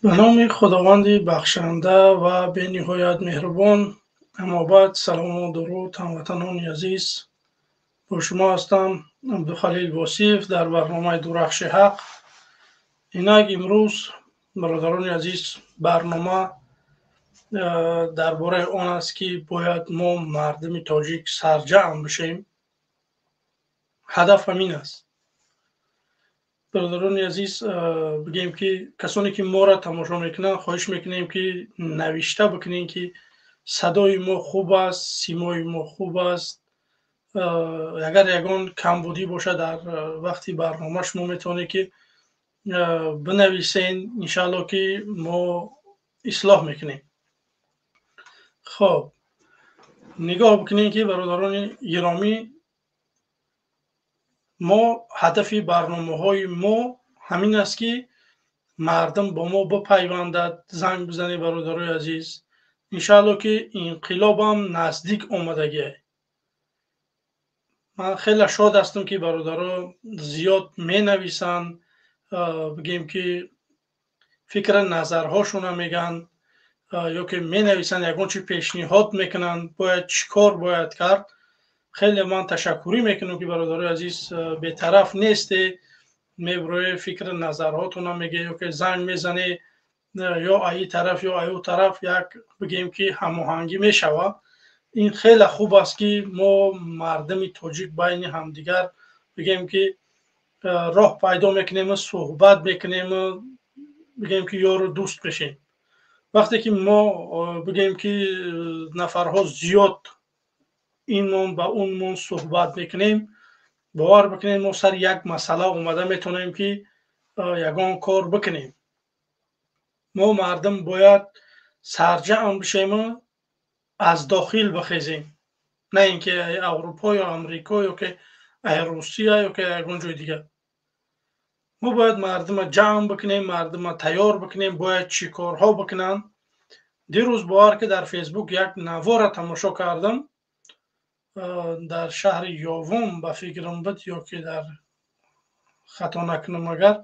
Ба номи Худованди бахшанда ва бениҳоят меҳрубон. Аммо баъд, салому дуруд, ҳамватанони азиз. Бо шумо ҳастам, Абдухалил Восиев, дар барномаи «Дурахши ҳақ». Инак, имрӯз, бародарони азиз, барнома дар бораи он аст, ки бояд мо, мардуми тоҷик, сарҷамъ бишем. Ҳадаф ҳамин аст, бародарони азиз. Бигем, ки касоне ки моро тамошо мекунанд, хоҳиш мекунем, ки навишта бикунем, ки садои мо хуб аст, симои мо хуб аст. Агар ягон камбудӣ бошад дар вақти барнома, шумо метавонед, ки бинависен. Иншаалло, ки мо ислоҳ мекунем. Хоб, нигоҳ бикунем, ки, бародарони гиромӣ, мо ҳадафи барномаҳои мо ҳамин аст, ки мардум бо мо бипайвандад. Занг бизанед, бародарои азиз. Иншаалло, ки инқилобам наздик омадагиа. Ман хеле шод ҳастам, ки бародаро зиёд менависанд, бигем, ки фикри назарҳошона мегӯянд ё ки менависанд, ягон чи пешниҳод мекунанд, бояд чӣ кор бояд кард. Хеле ман ташаккурӣ мекунам, ки, бародарои азиз, бетараф несте, меброe, фикри назарҳотона меге ё ки занг мезане. Ё аи тараф, ё аю тараф як, бигем, ки ҳамоҳангӣ мешавад. Ин хеле хуб аст, ки мо, мардуми тоҷик, байни ҳамдигар, бигем, ки роҳ пайдо мекунему суҳбат мекунему, бигем, ки ёру дӯст мешем. Вақте ки мо, бигем, ки нафарҳо зиёд, инмон ба унмон суҳбат мекунем, бовар бикунем, мо сари як масъала омада метавонем, ки ягон кор бикунем. Мо, мардум, бояд сарҷамъ бишему аз дохил бихезем, на ин ки Аврупо ё Амрико ё ки Русия ё ки ягон ҷои дигар. Мо бояд мардума ҷамъ бикунем, мардума тайёр бикунем, бояд чӣ корҳо бикунанд. Дирӯз, бовар ки, дар Фейсбук як навора тамошо кардам. Дар шаҳри Ёвон, ба фикрам, буд ё ки дар, хато накунам агар,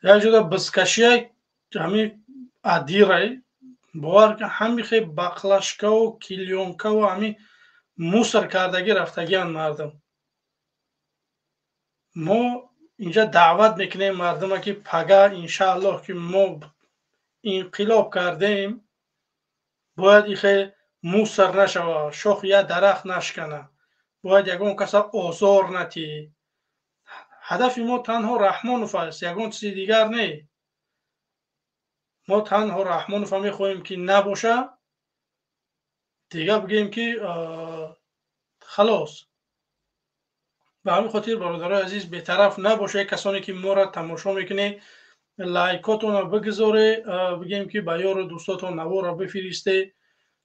як ҷода бизкашия ҳамин адирай. Бовар ки, ҳами хел баклажкаву клеёнкаву ҳамин мусор кардагӣ рафтагианд мардум. Мо инҷа даъват мекунем мардума, ки пага, иншааллоҳ, ки мо инқилоб кардем, бояд ихе мусор нашава, шохи як дарахт нашкана, бояд ягон каса озор натиҳӣ. Ҳадафи мо танҳо Раҳмонов аст, ягон чизи дигар не. Мо танҳо Раҳмонова мехоҳем, ки набоша дига, бигӯем, ки халос. Ба ҳамин хотир, бародарои азиз, бетараф набошед. Касоне ки моро тамошо мекунед, лайкотонро бигузоре, бигӯем, ки ба ёру дӯстотон наворро бифиристе.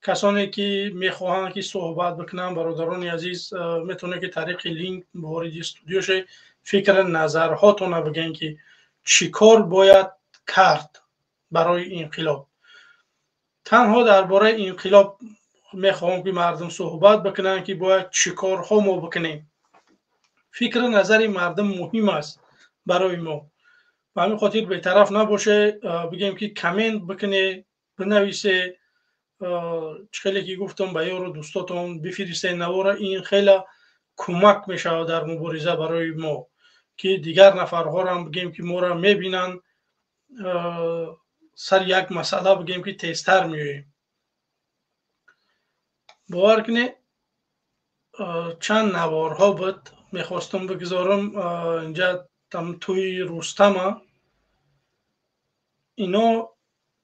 Касоне ки мехоҳанд, ки суҳбат бикунанд, бародарони азиз, метавонед, ки тариқи линк вориди студио шед, фикри назарҳотонро бигӯем, ки чӣ кор бояд кард барои инқилоб. Танҳо дар бораи инқилоб мехоҳам, ки мардум суҳбат бикунанд, ки бояд чӣ корҳо мо бикунем. Фикри назари мардум муҳим аст барои мо. Ба ҳамин хотир бетараф набоше, бигем, ки коммент бикуне, бинависе. Чӣ хеле ки гуфтам, ба ёру дӯстотон бифиристе навора. Ин хеле кӯмак мешавад дар мубориза барои мо, ки дигар нафарҳорам, бигем, ки моро мебинанд, сари як масъала, бигем, ки тезтар меоем. Бовар кунед, чанд наворҳо буд, мехостам бигузорам инҷа. Тӯи Рустама ино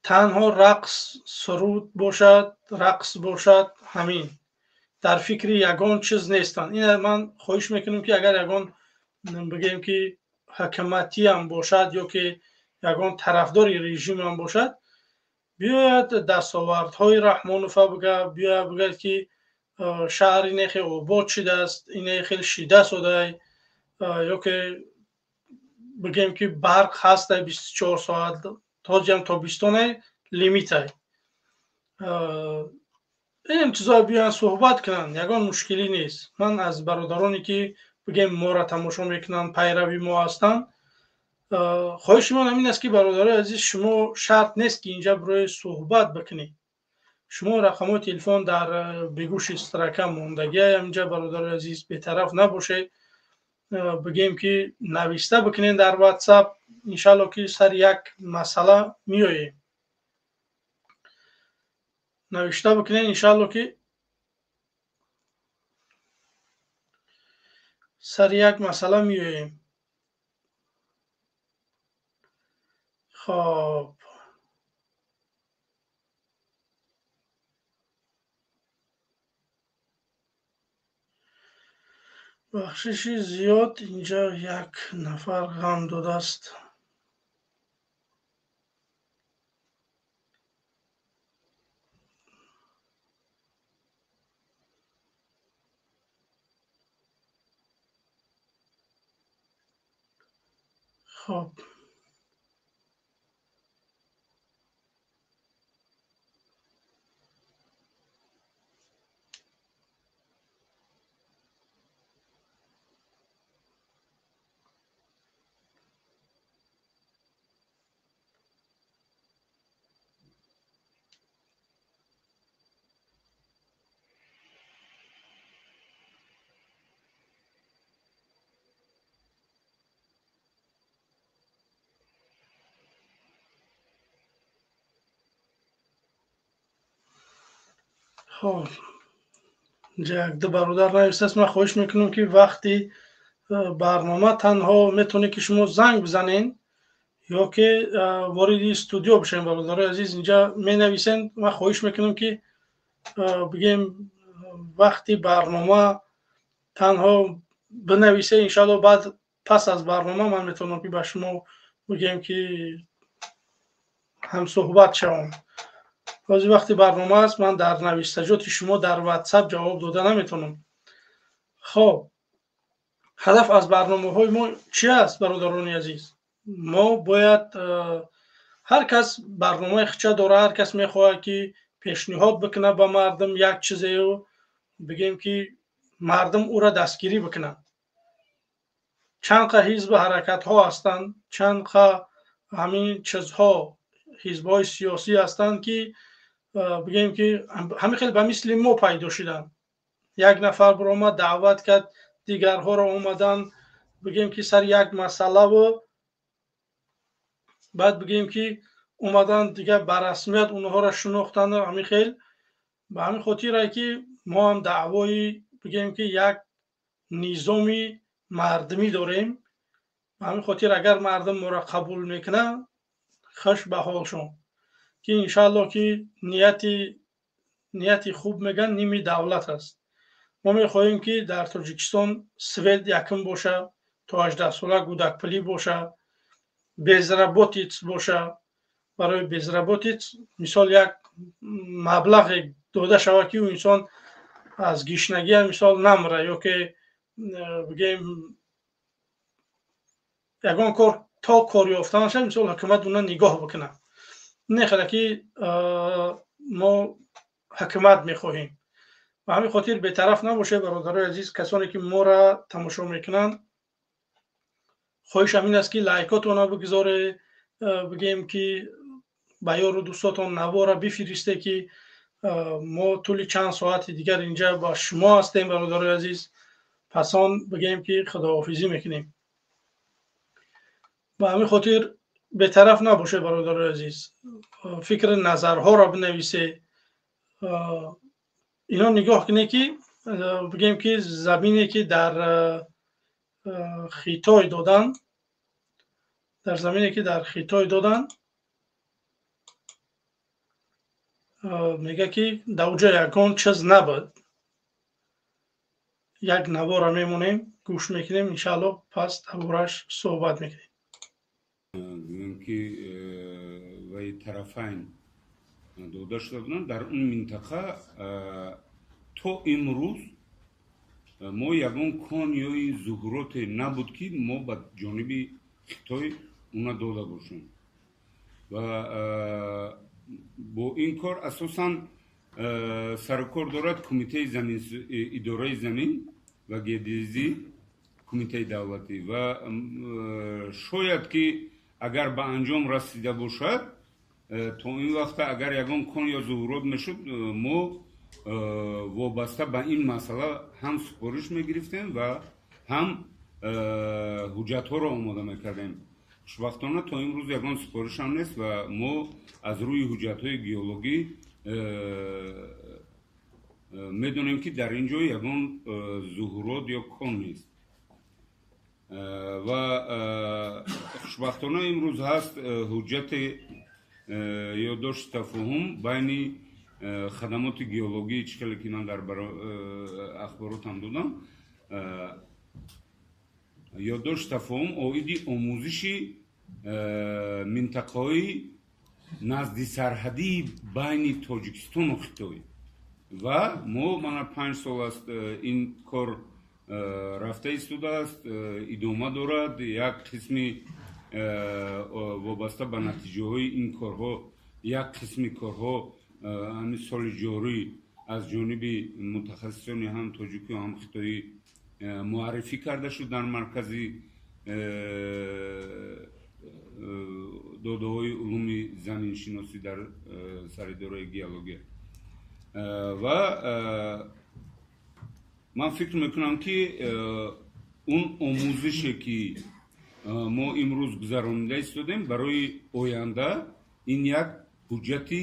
танҳо рақс, суруд бошад, рақс бошад, ҳамин. Дар фикри ягон чиз нестанд. Ина ман хоҳиш мекунам, ки агар ягон, бигем, ки ҳукуматиам бошад ё ки ягон тарафдори режимам бошад, биёяд, дастовардҳои Раҳмонова бига, биёяд, бигӯяд, ки шаҳр ине хел обод шудааст, ине хел шида содай, ё ки, бигем, ки барқ ҳастай 24 соат. Ҳозиам тобистонай, лимитай. Ин чизҳо биёянд, суҳбат кунанд, ягон мушкилӣ нест. Ман аз бародароне ки, бигем, моро тамошо мекунанд, пайрави мо ҳастанд. Хоҳиши ман ҳамин аст, ки бародарои азиз, шумо шарт нест, ки инҷа барои суҳбат бикунед. Шумо рақамҳои телефон дар бегӯши строка мондагиа инҷа, бародарои азиз, бетараф набошед. Бигем, ки нависта бикунед дар WhatsApp, иншалло, ки сари як масъала меоем. Навишта бикунед, иншалло, ки сари як масъала меоем. Хоб, бахшиши зиёд, инҷа як нафар ғам додааст. Хоб, хоб, инҷа якду бародар навистааст. Ман хоҳиш мекунам, ки вақти барнома танҳо метавонед, ки шумо занг бизанед ё ки вориди студио бишавед. Бародарои азиз, инҷа менависен. Ман хоҳиш мекунам, ки бигем, вақти барнома танҳо бинависе, иншалло, баъд пас аз барнома ман метавонам, ки ба шумо бигем, ки ҳамсӯҳбат шавам. Ҳозир вақти барнома аст, ман дар навиштаҷоти шумо дар WhatsApp ҷавоб дода наметавонам. Хоб, ҳадаф аз барномаҳои мо чи аст, бародарони азиз? Мо бояд, ҳар кас барномаи хича дора, ҳар кас мехоҳад, ки пешниҳод бикунад ба мардум як чизею, бигем, ки мардум ӯра дастгирӣ бикунанд. Чанд қа ҳизбу ҳаракатҳо ҳастанд, чанд қа ҳамин чизҳо, ҳизбҳои сиёсӣ ҳастанд, ки бигем, ки ҳамин хел ба мисли мо пайдо шуданд. Як нафар биромад, даъват кард, дигарҳоро омадан, бигем, ки сари як масъалаву баъд, бигем, ки омадан, дигар ба расмият онҳоро шинохтанд. Ҳамин хел ба ҳамин хотире, ки мо ҳам даъвои, бигем, ки як низоми мардумӣ дорем. Ба ҳамин хотир, агар мардум моро қабул мекунанд, хуш ба ҳолшон, ки иншаалло, ки нияти хуб, мегӯянд, ними давлат аст. Мо мехоҳем, ки дар Тоҷикистон свет якум боша, то 18 сола гудакпулӣ боша, безработица боша. Барои безработица, мисол, як маблағе дода шавад, ки ӯ инсон аз гишнагия, мисол, намра ё ки, бигем, ягон кор то кор ёфтанаша, мисол, ҳукумат уна нигоҳ бикунад. Нехела ки мо ҳукумат мехоҳем. Ба ҳамин хотир бетараф набошед, бародарои азиз, касоне ки моро тамошо мекунанд. Хоҳиш ҳамин аст, ки лайкотонро бигузоре, бигем, ки ба ёру дӯстотон навора бифиристе, ки мо тӯли чанд соати дигар инҷа ба шумо ҳастем, бародарои азиз. Пас он, бигем, ки худоҳофизӣ мекунем. Ба ҳамин хотир бетараф набошед, бародарои азиз, фикри назарҳоро бинависе. Ино нигоҳ кунед, ки, бигем, ки замине, ки дар Хитой доданд, дар замине, ки дар Хитой доданд, мега, ки дар уҷо ягон чиз набуд. Як навора мемонем, гӯш мекунем, иншаалло, пас дар борааш суҳбат мекунем. Гӯем, ки вай тарафайн дода шуда буданд дар он минтақа. То имрӯз мо ягон кон ё зуҳуроте набуд, ки мо ба ҷониби Хитой уна дода бошем. Ва бо ин кор асосан сарукор дорад Кумитаи идораи замин ва геодезӣ. Кумитаи давлатӣ ва шояд ки агар ба анҷом расида бошад, то ин вақта агар ягон кон ё зуҳурот мешуд, мо вобаста ба ин масъала ҳам супориш мегирифтем ва ҳам ҳуҷҷатҳоро омода мекардем. Хушбахтона то имрӯз ягон супоришам нест ва мо аз рӯи ҳуҷҷатҳои геологӣ медонем, ки дар ин ҷо ягон зуҳурот ё кон нест. Ва хушбахтона имрӯз ҳаст ҳуҷҷати ёддошти тафоҳум байни хадамоти геологӣ, чӣ хеле ки ман дар ахборотам додам, ёддошти тафоҳум оиди омӯзиши минтақаҳои назди сарҳадии байни Тоҷикистону Хитой. Ва мо мана 5 сол аст ин кор рафта истодааст, идома дорад. Як қисми вобаста ба натиҷаҳои ин корҳо, як қисми корҳо ҳамин соли ҷорӣ аз ҷониби мутахассисони ҳам тоҷикӣ ҳам хитоӣ муаррифӣ карда шуд дар маркази додаҳои улуми заминшиносӣ дар саридораи геология. Ва ман фикр мекунам, ки он омӯзише ки мо имрӯз гузаронида истодем, барои оянда ин як ҳуҷҷати,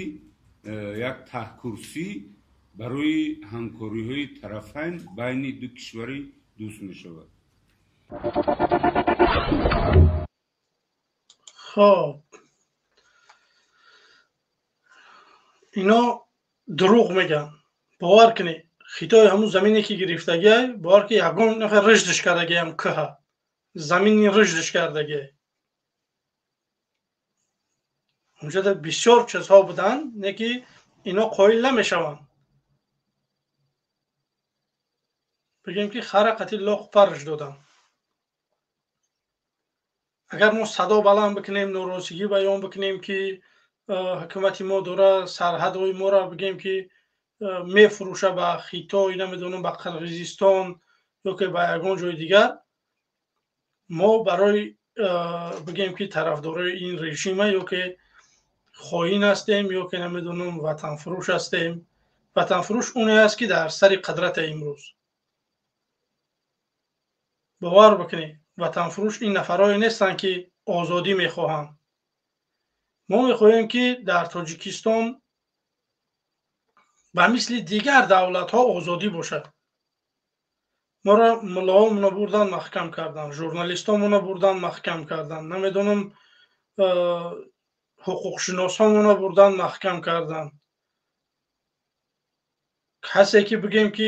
як таҳкурсӣ барои ҳамкориҳои тарафайн байни ду кишвари дӯст мешавад. Хоб, ино дурӯғ мегӯянд. Бовар кунед, Хитой ҳамун замине ки гирифтагиай, бовар ки ягон рушдш кардагиам, кӯҳа замини рушдш кардагиай. Унҷода бисёр чизҳо буданд, не ки ино қоил намешаванд. Бигем ки хара қати лоқ парш доданд. Агар мо садо баланд бикунем, норозигӣ баён бикунем, ки ҳукумати мо дора сарҳадҳои моро, бигем ки, мефурӯша ба Хитой, намедонам, ба Қирғизистон ё ки ба ягон ҷои дигар, мо барои, бигем ки, тарафдорои ин режима ё ки хоин ҳастем, ё ки намедонам, ватанфурӯш ҳастем. Ватанфурӯш оне аст, ки дар сари қудрата имрӯз. Бовар бикунед, ватанфурӯш ин нафарое нестанд, ки озодӣ мехоҳанд. Мо мехоҳем, ки дар Тоҷикистон ба мисли дигар давлатҳо озодӣ бошад. Моро муллоҳомона бурдан маҳкам кардан, журналистомона бурдан маҳкам кардан, намедонам, ҳуқуқшиносомона бурдан маҳкам кардан. Касе ки, бигем ки,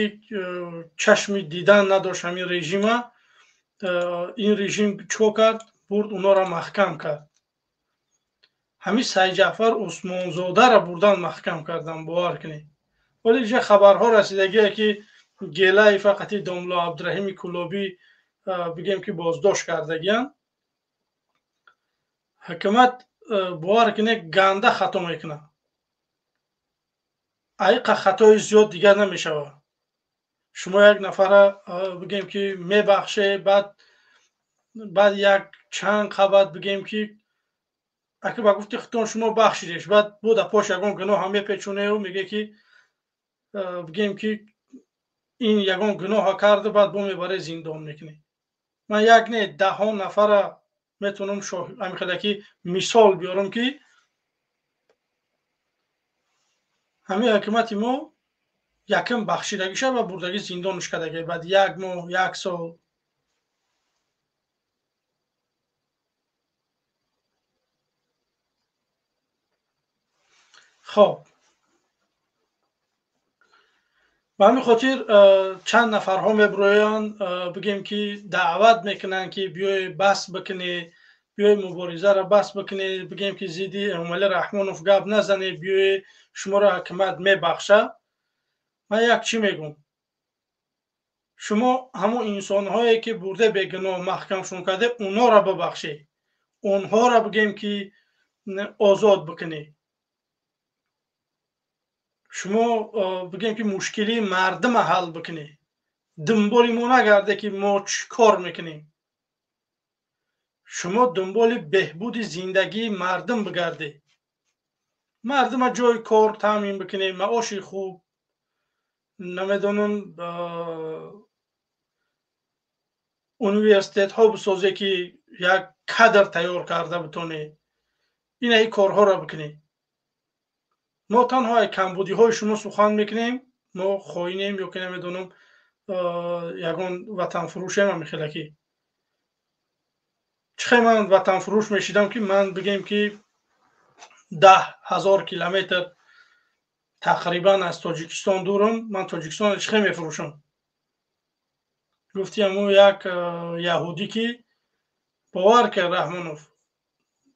чашми дидан надошт ҳамин режима, ин режим чӣ кард? Бурд унора маҳкам кард. Ҳамин Сайҷаъфар Усмонзодаро бурдан маҳкам кардан, бовар кунед. Вале иҷа хабарҳо расидагие, ки Гелаи фақати домло Абдураҳими Кулобӣ, бигем ки, боздошт кардагиянд. Ҳукумат, бовар кунед, ганда хато мекунад. Аиқа хатои зиёд дигар намешавад. Шумо як нафара, бигем ки, мебахше, баъд як чанд қабат, бигем ки, аки ба гуфти худтон шумо бахшидеш, баъд бо да пош ягон гуноҳа мепечонею меге ки, бигем ки, ин ягон гуноҳа карда, баъд бо мебаре зиндон мекунӣ. Ман як не, даҳон нафара метавонам ҳамихелаки мисол биёрам, ки ҳамин ҳукумати мо якм бахшидагиша ва бурдагӣ зиндонш кардаги, баъд як моҳ, як сол. Хоб, ба ҳамин хотир чанд нафарҳо мебироянд, бигем ки, даъват мекунанд, ки биёй бас бикунӣ, биёй муборизаро бас бикунӣ, бигем ки, зидди Эмомалӣ Раҳмонов гап назанӣ, биёй, шуморо ҳукумат мебахшад. Ман як чӣ мегӯм: шумо ҳамон инсонҳое ки бурда бегуноҳ маҳкамшон карде, онҳоро бибахшед, онҳоро, бигем ки, озод бикунӣ. Шумо, бигем ки, мушкилии мардума ҳал бикунӣ. Дунболи мо нагарде, ки мо чӣ кор мекунем. Шумо дунболи беҳбуди зиндагии мардум бигардед. Мардума ҷои кор таъмин бикунем, маоши хуб, намедонам, университетҳо бисозе, ки як кадр тайёр карда битонед. Инаи корҳоро бикунед. Мо танҳо камбудиҳои шумо сухан мекунем. Мо хоинем ё ки намедонам, ягон ватанфурӯшем? Ҳамихелакӣ чӣ хел ман ватанфурӯш мешидам, ки ман бигем, ки 10 000 километр тақрибан аз Тоҷикистон дурам, ман Тоҷикистонро чӣ хел мефурӯшам? Гуфти ҳамун як яҳудӣ, ки бовар кард, Раҳмонов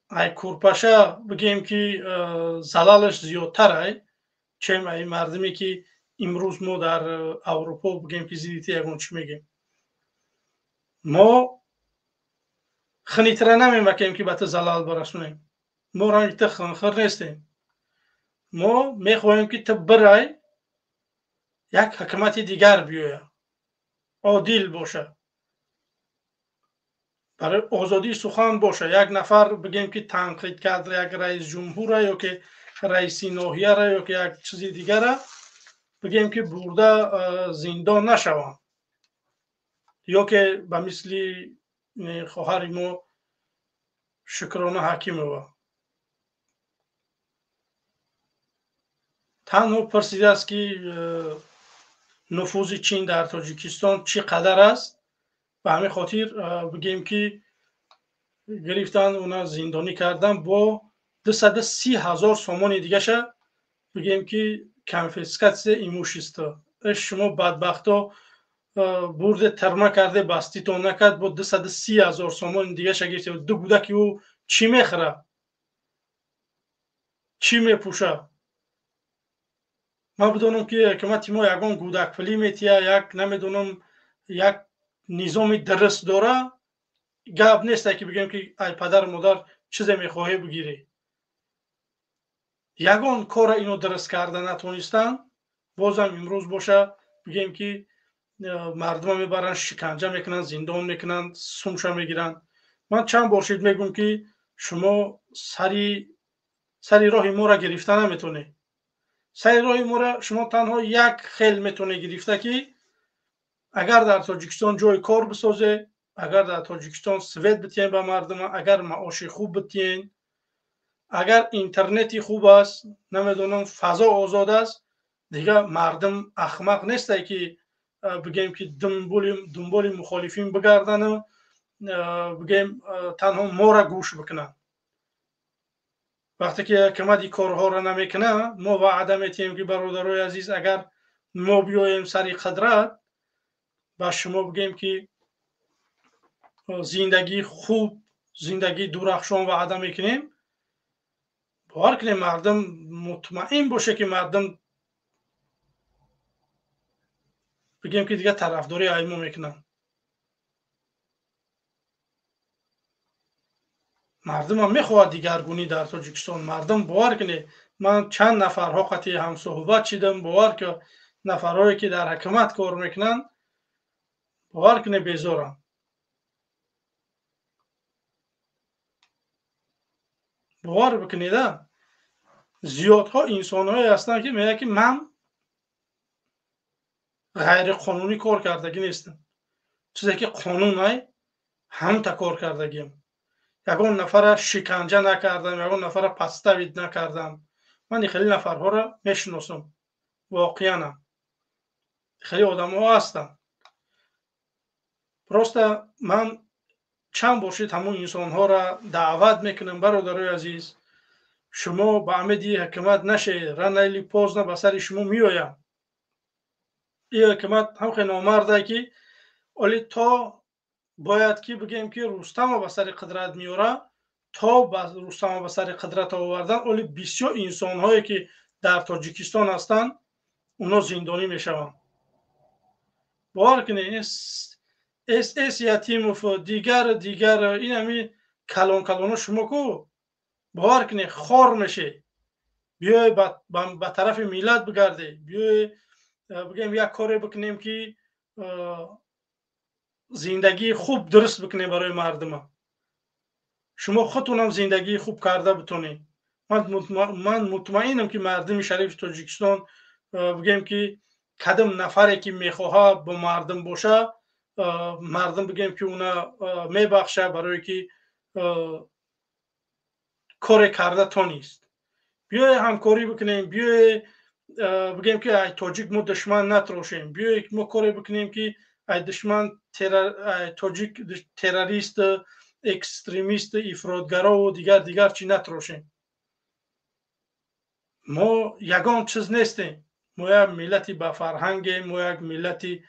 ай курпаша, бигем, ки залалаш зиёдтар ай, чем ай мардуме, ки имрӯз мо дар Аврупо, бигем, ки зидди ягон чӣ мегем. Мо хунитра намемакем, ки ба ту залал барасонем. Мо ранги ту хунхӯр нестем. Мо мехоҳем, ки ту бирай, як ҳукумати дигар биёяд, одил боша, барои озодии сухан боша. Як нафар, бигем, ки танқид кард як раис ҷумҳура ё ки раиси ноҳияра ё ки як чизи дигара, бигем, ки бурда зиндон нашаванд, ё ки ба мисли хоҳари мо Шукрона Ҳакимова. Танҳо пурсидааст, ки нуфузи Чин дар Тоҷикистон чӣ қадар аст. Ба ҳамин хотир, бигем, ки гирифтан, уна зиндонӣ кардан, бо 230 000 сомони дигаша, бигем, ки конфискация имущества. Шумо бадбахто бурде, тирма карде, баститон накард, бо 230 000 сомони дигаша гирифте. Ду гудаки ӯ чӣ мехӯра, чӣ мепӯша? Ман бидонам, ки ҳукумати мо ягон гудакпулӣ метия, як намедонам, як низоми дуруст дора. Гап несте, ки бигӯем, ки ай падару модар чизе мехоҳӣ, бигирӣ. Ягон корро ино дуруст карда натонистанд. Бозам имрӯз боша, бигем, ки мардума мебаранд, шиканҷа мекунанд, зиндон мекунанд, сумша мегиранд. Ман чанд бор шид мегӯм, ки шумо сари роҳи моро гирифта наметонед. Сари роҳи моро шумо танҳо як хел метавонед гирифта, ки агар дар Тоҷикистон ҷои кор бисозе, агар дар Тоҷикистон свет битиҳен ба мардума, агар маоши хуб битиҳен, агар интернети хуб аст, намедонам, фазо озод аст. Дигар мардум ахмақ несте, ки бигем, ки дунболи мухолифин бигардану, бигем, танҳо моро гӯш бикунанд. Вақте ки ҳукумат ин корҳоро намекунад, мо ваъда метиҳем, ки, бародарои азиз, агар мо биёем сари қудрат, ба шумо бигем, ки зиндагии хуб, зиндагии дурахшон ваъда мекунем. Бовар кунем, мардум мутмаин боше, ки мардум, бигем, ки дигар тарафдории ай мо мекунанд. Мардумам мехоҳад дигаргунӣ дар Тоҷикистон. Мардум, бовар кунед, ман чанд нафарҳо қатъи ҳамсуҳбат шидам. Бовар ки, нафарҳое, ки дар ҳукумат кор мекунанд, бовар кунед, безорам. Бовар бикунеда, зиёдҳо инсонҳое ҳастанд, ки мегӯяд, ки ман ғайриқонунӣ кор кардагӣ нестам, чизе ки қонун ай, ҳамта кор кардагиам, ягон нафара шиканҷа накардам, ягон нафара подставить накардам. Ман хеле нафарҳоро мешиносам, воқеанам хеле одамҳо ҳастанд. Просто ман чанд бор шид ҳамон инсонҳоро даъват мекунам: бародарои азиз, шумо ба умеди ҳукумат нашед, рано или поздно ба сари шумо меоям. Ин ҳукумат ҳам хеле номарде, ки оли то бояд ки, бигем, ки Рустамро ба сари қудрат меёра, то ба Рустамро ба сари қудрат овардан, оли бисёр инсонҳое, ки дар Тоҷикистон ҳастанд, оно зиндонӣ мешаванд. Бовар кунед, СС Ятимов, дигар дигар, ин ҳами калон калоно, шумо ку, бовар кунед, хор мешед. Биёе ба тарафи миллат бигарде, биёе, бигем, як коре бикунем, ки Зиндагии хуб дуруст бикунем барои мардума. Шумо худтонам зиндагии хуб карда битонед. Ман мутмаинам, ки мардуми шарифи Тоҷикистон, бигем ки кадом нафаре ки мехоҳад бо мардум боша, мардум, бигем ки, уна мебахша, барое ки коре карда тонист. Биёе ҳамкорӣ бикунем, биёе, бигем ки, ай тоҷик мо душман натрошем, биёе мо коре бикунем, ки ай душман, тоҷик террорист, экстремист, ифротгарову дигар дигар чӣ натрошем. Мо ягон чиз нестем, мо як миллати ба фарҳангем, мо як миллати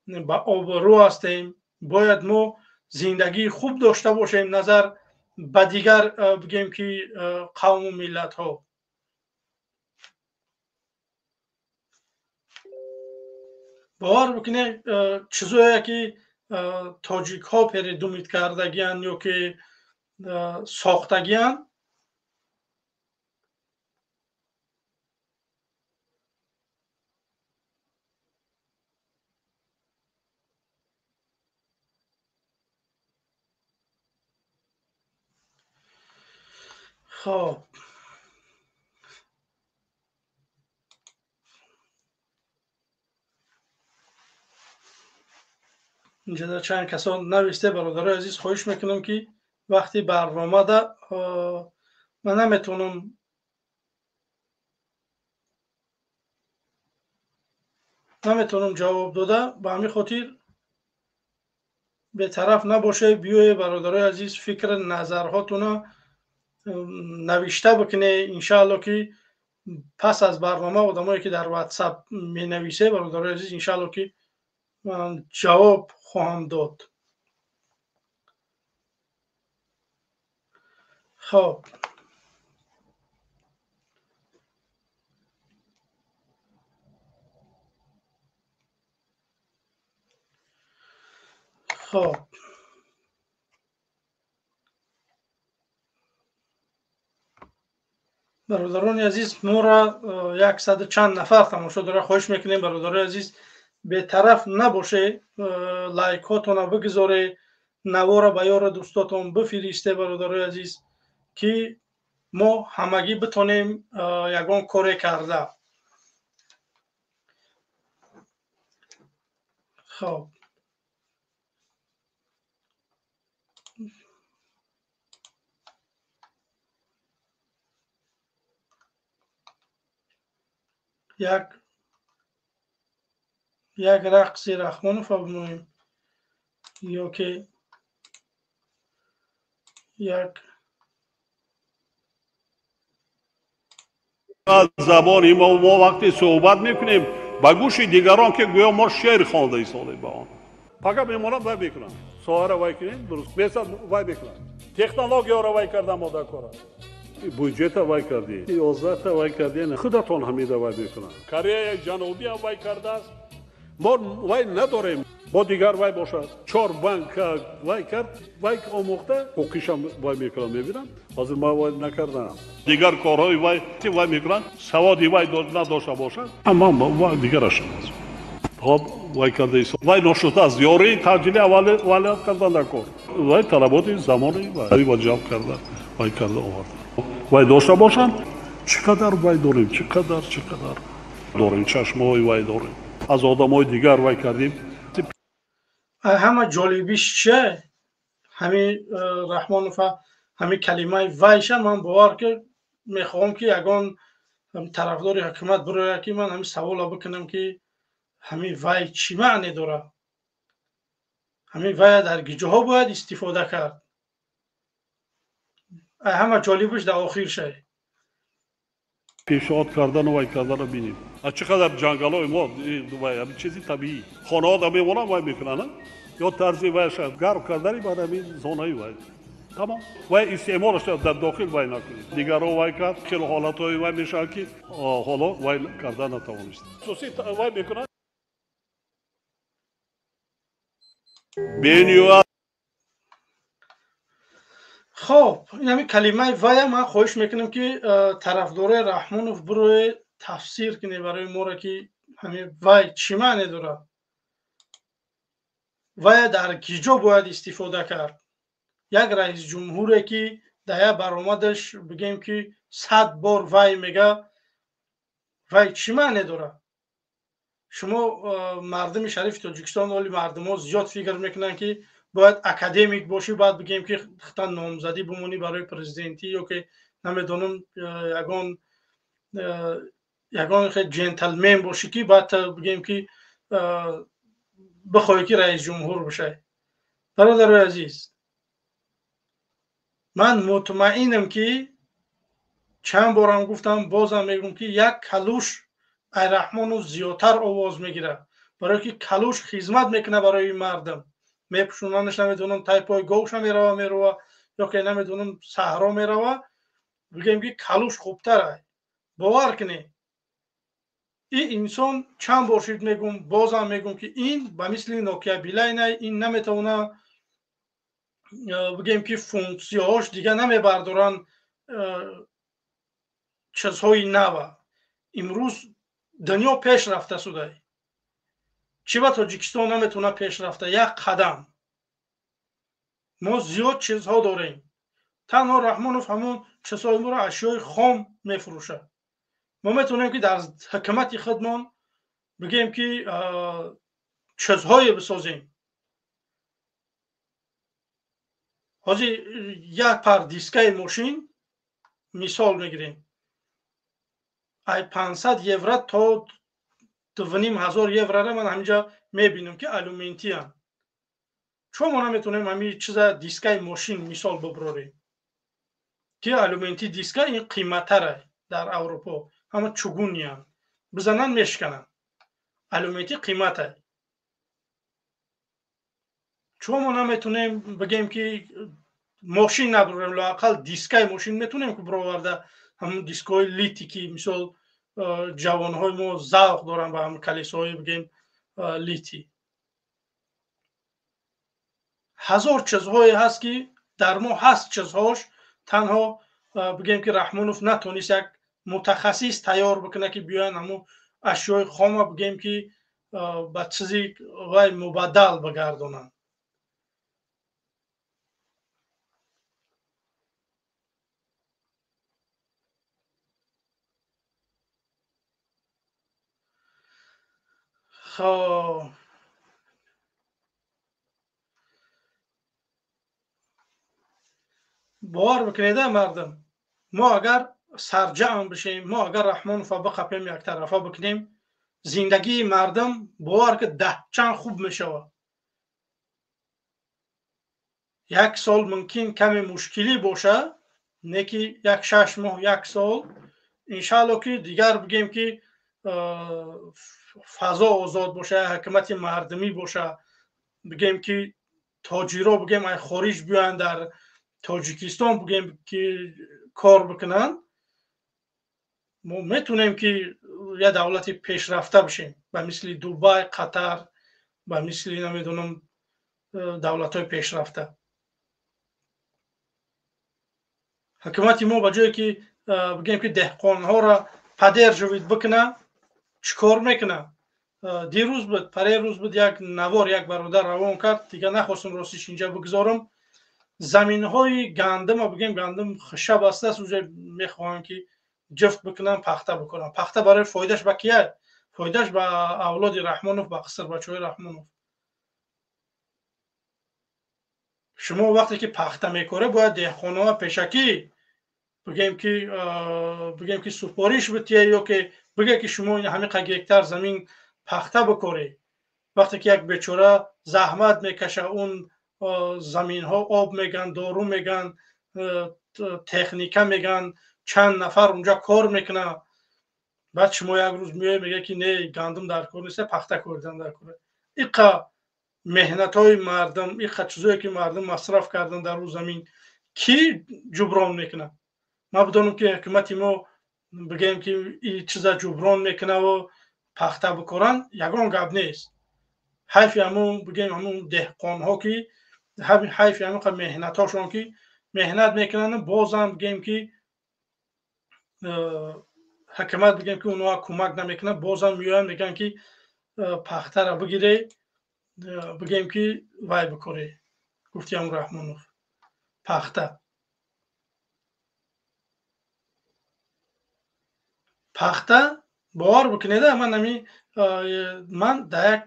ба обрӯ ҳастем. Бояд мо зиндагии хуб дошта бошем назар ба дигар, бигем ки, қавму миллатҳо. Бовар бикунед, чизое ки тоҷикҳо придумать кардагиянд ё ки сохтагиянд. Хоб, инҷа чанд касон нависте. Бародарои азиз, хоҳиш мекунам, ки вақти барномада ман наметавонам ҷавоб дода, ба ҳамин хотир бетараф набошед. Биёе, бародарои азиз, фикри назарҳотуна навишта бикунед. Иншаалло, ки пас аз барнома одамое ки дар Ватсап менависе, бародарои азиз, иншаалло, ки ман ҷавоб хоҳам дод. Хоб, хоб, бародарони азиз, моро яксаду чанд нафар тамошо дора. Хоҳиш мекунем, бародарои азиз, бетараф набоше, лайкҳотона бигузоре, навора ба ёру дӯстотон бифиристе, бародарои азиз, ки мо ҳамагӣ битонем ягон коре карда. Хоб, як рақси Рахмонова бимонем ё ки як Забони мо вақте суҳбат мекунем, ба гӯши дигарон ки гӯё мо шеър хонда истодем, ба он пага мемонам, вай мекунам, соҳара вай кунем, дуруст месад, вай мекунам, технологияро вай кардам, мода кора буҷета вай кардӣ, 11-та вай кардӣ, худатон ҳамида вай мекунам. Кореяи Ҷанубиам вай кардааст, мо вай надорем. Бо дигар вай бошад, чор банк вай кард, вай омӯхта, ҳуқуқишам вай мекунам, мебинам. Ҳозир ман вай накардам, дигар корҳои вай вай мекунанд, саводи вай надошта бошад, амма дигараш хоб вай карда, вай ношудааст. Ёрии таъҷили аввалият кардан дар кор, вай талаботи замони вай ҷалб карда, вай карда оварда, вай дошта бошанд. Чӣ қадар вай дорем, чӣ қадар, чӣ қадар дорем, чашмаҳои вай дорем, аз одамои дигар вай кардем. Ҳама ҷолибиш чия? Ҳами Раҳмонова, ҳами калимаи вайша ман бовар ки мехоҳам, ки ягон тарафдори ҳукумат бирояд, ки ман ҳами савола бикунам, ки ҳами вай чӣ маъне дорад, ҳами вая дар гиҷоҳо бояд истифода кард. Ҳама ҷолибиш дар охир шай. Пешниҳод кардану вай кардана бинем, чӣ қадар ҷангалҳои мо, вай чизи табиӣ, хонаҳо мемонанд, вай мекунанд, ё тарзи вайша гарм кардани баъд ҳамин зонаи вай тамом, вай истеъмолаш дар дохил вай накунед. Дигарро вай кард, хеле ҳолатҳои вай мешавад, ки ҳоло вай карда натавонист, хусусӣ вай мекунад бениҳоят. Хоб, ин ҳамин калимаи вая ман хоҳиш мекунам, ки тарафдорои Раҳмонов бироe тафсир кунед барои моро, ки ҳамин вай чӣ маъне дорад. Вая дар киҷо бояд истифода кард? Як раисҷумҳуре ки дар як баромадаш бигем ки 100 бор вай мега, вай чӣ маъне дорад? Шумо мардуми шарифи Тоҷикистон, оли мардумҳо зиёд фикр мекунанд ки бояд академик бошӣ, баъд бигем ки хата номзадӣ бимонӣ барои президентӣ ё ки намедонам ягон ҷентлмен бошӣ ки баъд бигем ки бихоҳӣ ки раисҷумҳур бишавӣ. Бародарои азиз, ман мутмаинам ки чанд борам гуфтам, бозам мегӯм ки як калуш Айраҳмонов зиёдтар овоз мегирад, барое ки калуш хизмат мекунад барои мардум. Мепӯшонанаш, намедонам, тай пой говша мерава ё ки намедонам саҳро мерава. Бигем ки калуш хубтар ай. Бовар кунед, ин инсон чанд бор шуд мегӯм, бозам мегӯм ки ин ба мисли Нокия Билайн ай, ин наметавона бигем ки функсияҳош дига намебардоранд чизҳои нава. Имрӯз дунё пеш рафта судай. Чӣ ба Тоҷикистон наметавона пеш рафта як қадам? Мо зиёд чизҳо дорем. Танҳо Раҳмонов ҳамон чизҳои моро ашёи хом мефурӯшад. Мо метавонем ки дар ҳукумати худмон бигем ки чизҳое бисозем. Ҳозир як пар дискаи мошин мисол мегирем, ай 500 евро то 2500 еврора ман ҳаминҷа мебинам ки алюментиян. Чун мо наметавонем ҳамин чиза дискаи мошин мисол биброрем ки алюменти диска ин қиматтара дар Аврупо, ҳама чугуниян, бизананд мешикананд, алюменти қиматай. Чун мо наметавонем бигем ки мошин наброрем, лоақал дискаи мошин метавонем ки бироварда ҳамон дискҳои лити ки мисол ҷавонҳои мо завқ доранд ба ҳамон калисоҳои бигем лити. Ҳазор чизҳое ҳаст ки дар мо ҳаст чизҳош, танҳо бигем ки Раҳмонов натонист як мутахассис тайёр бикунад ки биёянд ҳамон ашёи хома бигем ки ба чизи вай мубаддал бигардонанд. Хоб, бовар бикунеда мардум, мо агар сарҷамъ бишем, мо агар Раҳмонова биқапем, яктарафа бикунем, зиндагии мардум бовар ки даҳчанд хуб мешавад. Як сол мумкин каме мушкилӣ боша, не ки як 6 моҳ, як сол иншаалло ки дигар бигем ки фазо озод боша, ҳукумати мардумӣ боша, бигем ки тоҷиро бигем ай хориҷ биёянд дар Тоҷикистон бигем ки кор бикунанд, мо метавонем ки як давлати пешрафта бишем, ба мисли Дубай, Қатар, ба мисли намедонам давлатҳои пешрафта. Ҳукумати мо ба ҷое ки бигем ки деҳқонҳоро поддерживать бикунад, чӣ кор мекунад? Дирӯз буд, парерӯз буд, як навор як бародар равон кард, дигар нахостам ростиш инҷа бигзорам. Заминҳои гандума бигем, гандум хиша бастааст, уже мехоҳанд ки ҷуфт бикунанд, пахта бикунанд. Пахта барои фоидаш ба кия? Фоидаш ба авлоди Раҳмонов, ба қисрбачаҳои Раҳмонов. Шумо вақте ки пахта мекоред, бояд деҳқонҳо пешакӣ бигем ки супориш битие ё ки биге ки шумо ин ҳамин қадр гектар замин пахта бикоред. Вақте ки як бечора заҳмат мекаша, он заминҳо об меган, дору меган, техника меган, чанд нафар унҷа кор мекунад. Баъд шумо як рӯз меоед мега ки не, гандум дар кор нест, пахта коридан дар кор. Иқа меҳнатҳои мардум, иқа чизое ки мардум масраф кардан дар ӯ замин, кӣ ҷуброн мекунад? Ман бидонам ки ҳукумати мо бигем ки ин чиза ҷуброн мекунаву пахта бикоранд, ягон гап нест. Ҳайфи ҳамун бигем ҳамун деҳқонҳо ки ҳайфи ҳамин қадр меҳнатҳошон ки меҳнат мекунанд, бозам бигем ки ҳукумат бигем ки онҳо кӯмак намекунад, бозам меоянд мегӯянд ки пахтаро бигире, Бигем ки вай бикорӣ, гуфтиам Раҳмонов, пахта. Пахта бовар бикунеда, ман ами ман дар як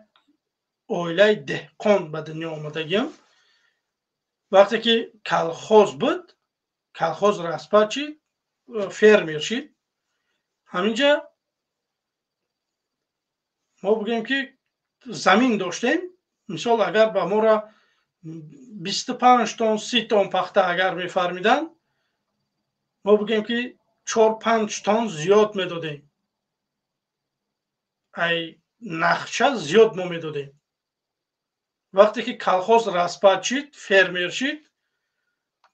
оилаи деҳқон ба дунё омадагиам. Вақте ки колхоз буд, колхоз распад шид, фермер шид, ҳаминҷа мо бигӯем ки замин доштем. Мисол, агар ба моро 25 тонн, 30 тонн пахта агар мефармиданд, мо бигӯем ки 4-5 тонн зиёд медодем, ай нақша зиёд мо медодем. Вақте ки колхоз распад шид, фермер шид,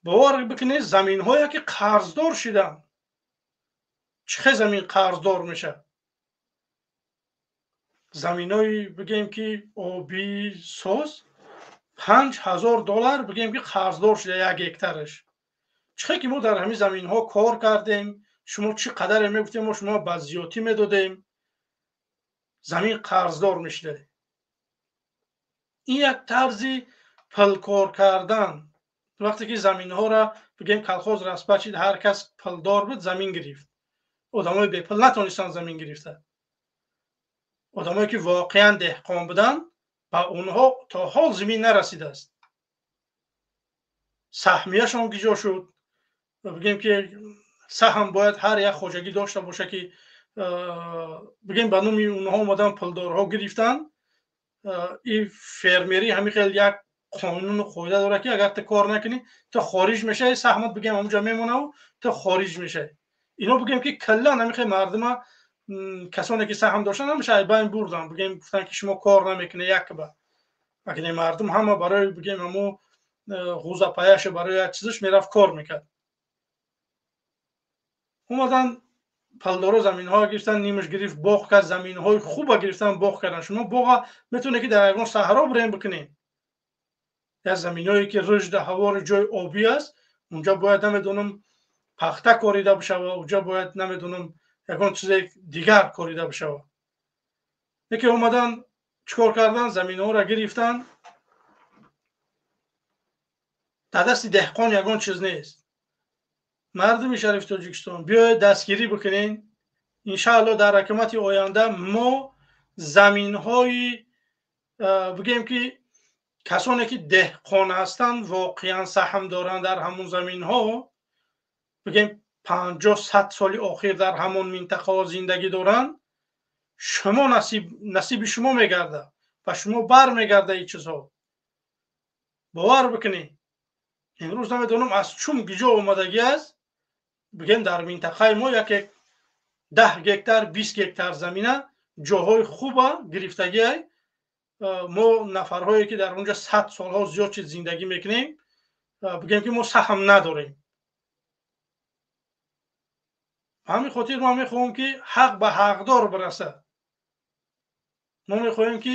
бовар бикунед, заминҳое ки қарздор шиданд. Чӣ хел замин қарздор мешавад? Заминҳои бигем ки обӣ соз $5000 бигем ки қарздор шуда як гектараш. Чӣ хел ки мо дар ҳамин заминҳо кор кардем, шумо чӣ қадаре мегуфтем, мо шумо ба зиёдтӣ медодем, замин қарздор мешуда. Ин як тарзи пулкор кардан. Вақте ки заминҳоро бигем колхоз распад шид, ҳар кас пулдор буд, замин гирифт. Одамои бепул натонистанд замин гирифта. Одамое ки воқеан деҳқон буданд, ба онҳо то ҳол замин нарасидааст. Саҳмияшон гиҷо шуд. Бигем ки саҳм бояд ҳар як хоҷагӣ дошта боша ки бигем ба номи онҳо омадан пулдорҳо гирифтанд. И фермерӣ ҳамин хел як қонуну қоида дорад ки агар ту кор накунӣ, ту хориҷ мешавӣ, саҳмат бигем ҳамонҷо мемонаву ту хориҷ мешавӣ. Ино бигем ки каллан ҳамин хел мардума, касоне ки саҳм доштанд, ҳамаша айбайн бурданд. Бигем гуфтанд ки шумо кор намекунед якба. Агар мардум ҳама барои бигем ҳамо ғузапаяше барои як чизаш мерафт кор мекард. Омадан пулдоро заминҳо гирифтан, нимаш гирифт боғ кард, заминҳои хуба гирифтан боғ кардан. Шумо боға метавонед ки дар ягон саҳро бирем бикунед. Як заминҳое ки рушда ҳавори ҷои обӣ аст, унҷа бояд намедонам пахта корида бишава, унҷа бояд намедонам ягон чизе дигар корида бишава. Яке омадан чикор кардан, заминҳоро гирифтан, дар дасти деҳқон ягон чиз нест. Мардуми шарифи Тоҷикистон, биёед дастгирӣ бикунед. Иншаалло дар ҳукумати оянда мо заминҳои бигем ки касоне ки деҳқон ҳастанд, воқеан саҳм доранд дар ҳамон заминҳо, бигем 50-100 соли охир дар ҳамон минтақаҳо зиндагӣ доранд, шумо насиби шумо мегардад ва шумо бармегардад ин чизҳо. Бовар бикунед, имрӯз намедонам аз чум гиҷо омадагӣ аст, бигем дар минтақаи мо яке 10 гектар, 20 гектар замина ҷоҳои хуба гирифтагӣ. Мо нафарҳое ки дар онҷо 100 солҳо зиёд чиз зиндагӣ мекунем, бигем ки мо саҳм надорем. Ба ҳамин хотир мо мехоҳем ки ҳақ ба ҳақдор бирасад. Мо мехоҳем ки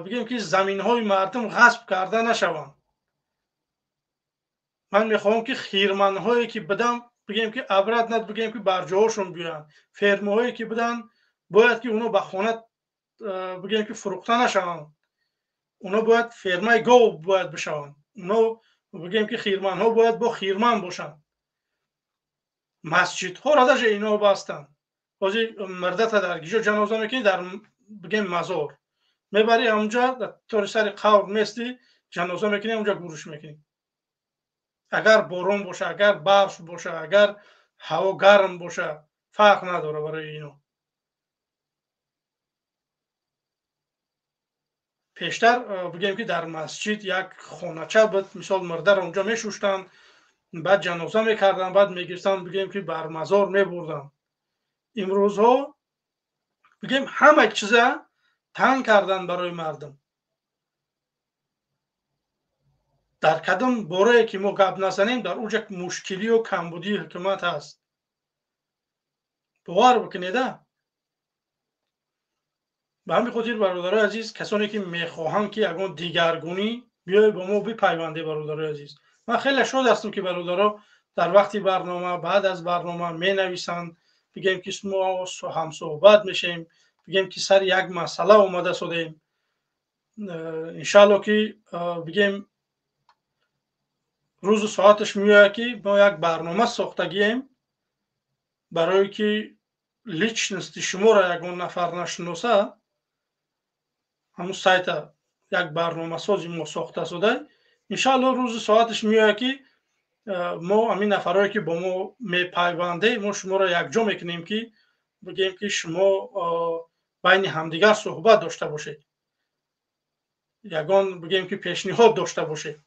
бигем ки заминҳои мардум ғасб карда нашаванд. Ман мехоҳам ки хирманҳое ки бидам, бигем ки обратно бигем ки бар ҷоҳошон биёянд. Фермаҳое ки биданд, бояд ки онҳо ба хона бигем ки фурӯхта нашаванд. Онҳо бояд фермаи гов бояд бишаванд. Онҳо бигем ки хирманҳо бояд бо хирман бошанд. Масҷидҳоро даже инҳо бастанд. Ҳозир мардата дар гиҷо ҷаноза мекунӣ, дар бигем мазор мебарӣ, ҳамонҷо тори сари қавр местӣ, ҷаноза мекунӣ, ҳамонҷо гурӯш мекунӣ. Агар борон боша, агар барф боша, агар ҳаво гарм боша, фарқ надора барои ино. Пештар бигем ки дар масҷид як хонача буд, мисол мурдаро онҷо мешуштанд, баъд ҷаноза мекарданд, баъд мегирифтанд, бигем ки бар мазор мебурданд. Имрӯзҳо бигем ҳама чиза танг карданд барои мардум. Дар кадом борае ки мо гап назанем, дар онҷа мушкилию камбудии ҳукумат ҳаст. Бовар бикунеда. Ба ҳамин хотир бародарои азиз, касоне ки мехоҳанд ки ягон дигаргунӣ биёед бо мо бипайвандед, бародарои азиз. Ман хеле шод ҳастам ки бародаро дар вақти барнома, баъд аз барнома менависанд, бигем ки мо ҳамсӯҳбат мешавем, бигем ки сари як масъала омада содем. Иншаалло ки бигем рӯзу соаташ меояд, ки мо як барнома сохтагием, барое ки личности шуморо ягон нафар нашиноса. Ҳамун сайта як барномасози мо сохта шуда. Иншаалло, рӯзи соаташ меояд, ки мо ҳамин нафарое ки бо мо мепайвандем, мо шуморо якҷо мекунем, ки бигем ки шумо байни ҳамдигар суҳбат дошта бошед, ягон бигем ки пешниҳод дошта бошед.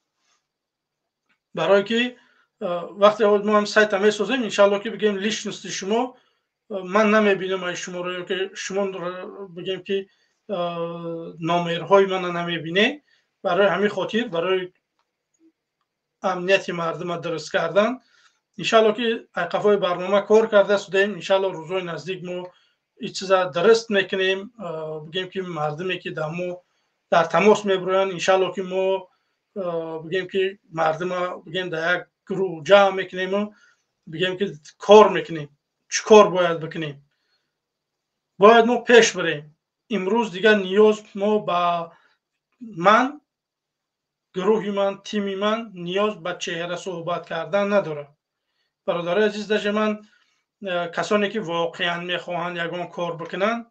Барое ки вақте мо ҳам сайта месозем, иншаалло ки бигем личности шумо ман намебинам ай шуморо, ё ки шумо бигем ки номерҳои мана намебинед. Барои ҳамин хотир, барои амнияти мардума дуруст кардан, иншаалло ки айқафои барнома кор карда шудаем. Иншаалло, рӯзҳои наздик мо ин чиза дуруст мекунем. Бигем ки мардуме ки дар мо дар тамос мебироянд, иншаалло ки мо бигем ки мардума бигем дар як гурӯҳ ҷамъ мекунему бигем ки кор мекунем. Чӣ кор бояд бикунем? Бояд мо пеш бирем. Имрӯз дигар ниёз мо ба ман, гурӯҳи ман, тими ман ниёз ба чеҳра суҳбат кардан надорад, бародарои азиз. Даже ман касоне ки воқеан мехоҳанд ягон кор бикунанд,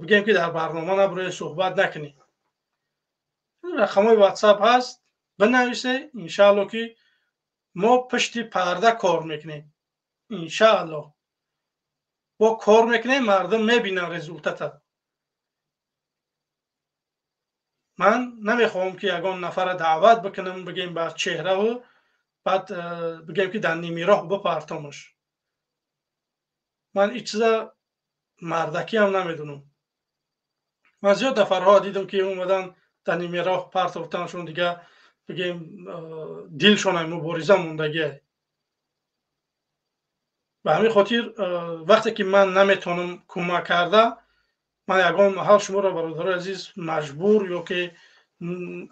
бигем ки дар барнома набуроед, суҳбат накунед. Рақамҳои ватсап ҳаст, бинависе. Иншаалло ки мо пушти парда кор мекунем. Иншаалло, бо кор мекунем, мардум мебинанд результата. Ман намехоҳам ки ягон нафара даъват бикунам, бигем ба чеҳраву баъд бигем ки дар ними роҳ бипартомаш. Ман ин чиза мардакиам намедонам. Ман зиёд нафарҳо дидам, ки омадан, дар ними роҳ партофтаншон, дига бигем дилшон мубориза мондагие. Ба ҳамин хотир, вақте ки ман наметавонам кӯмак карда, ман ягон маҳал шуморо, бародарои азиз, маҷбур ё ки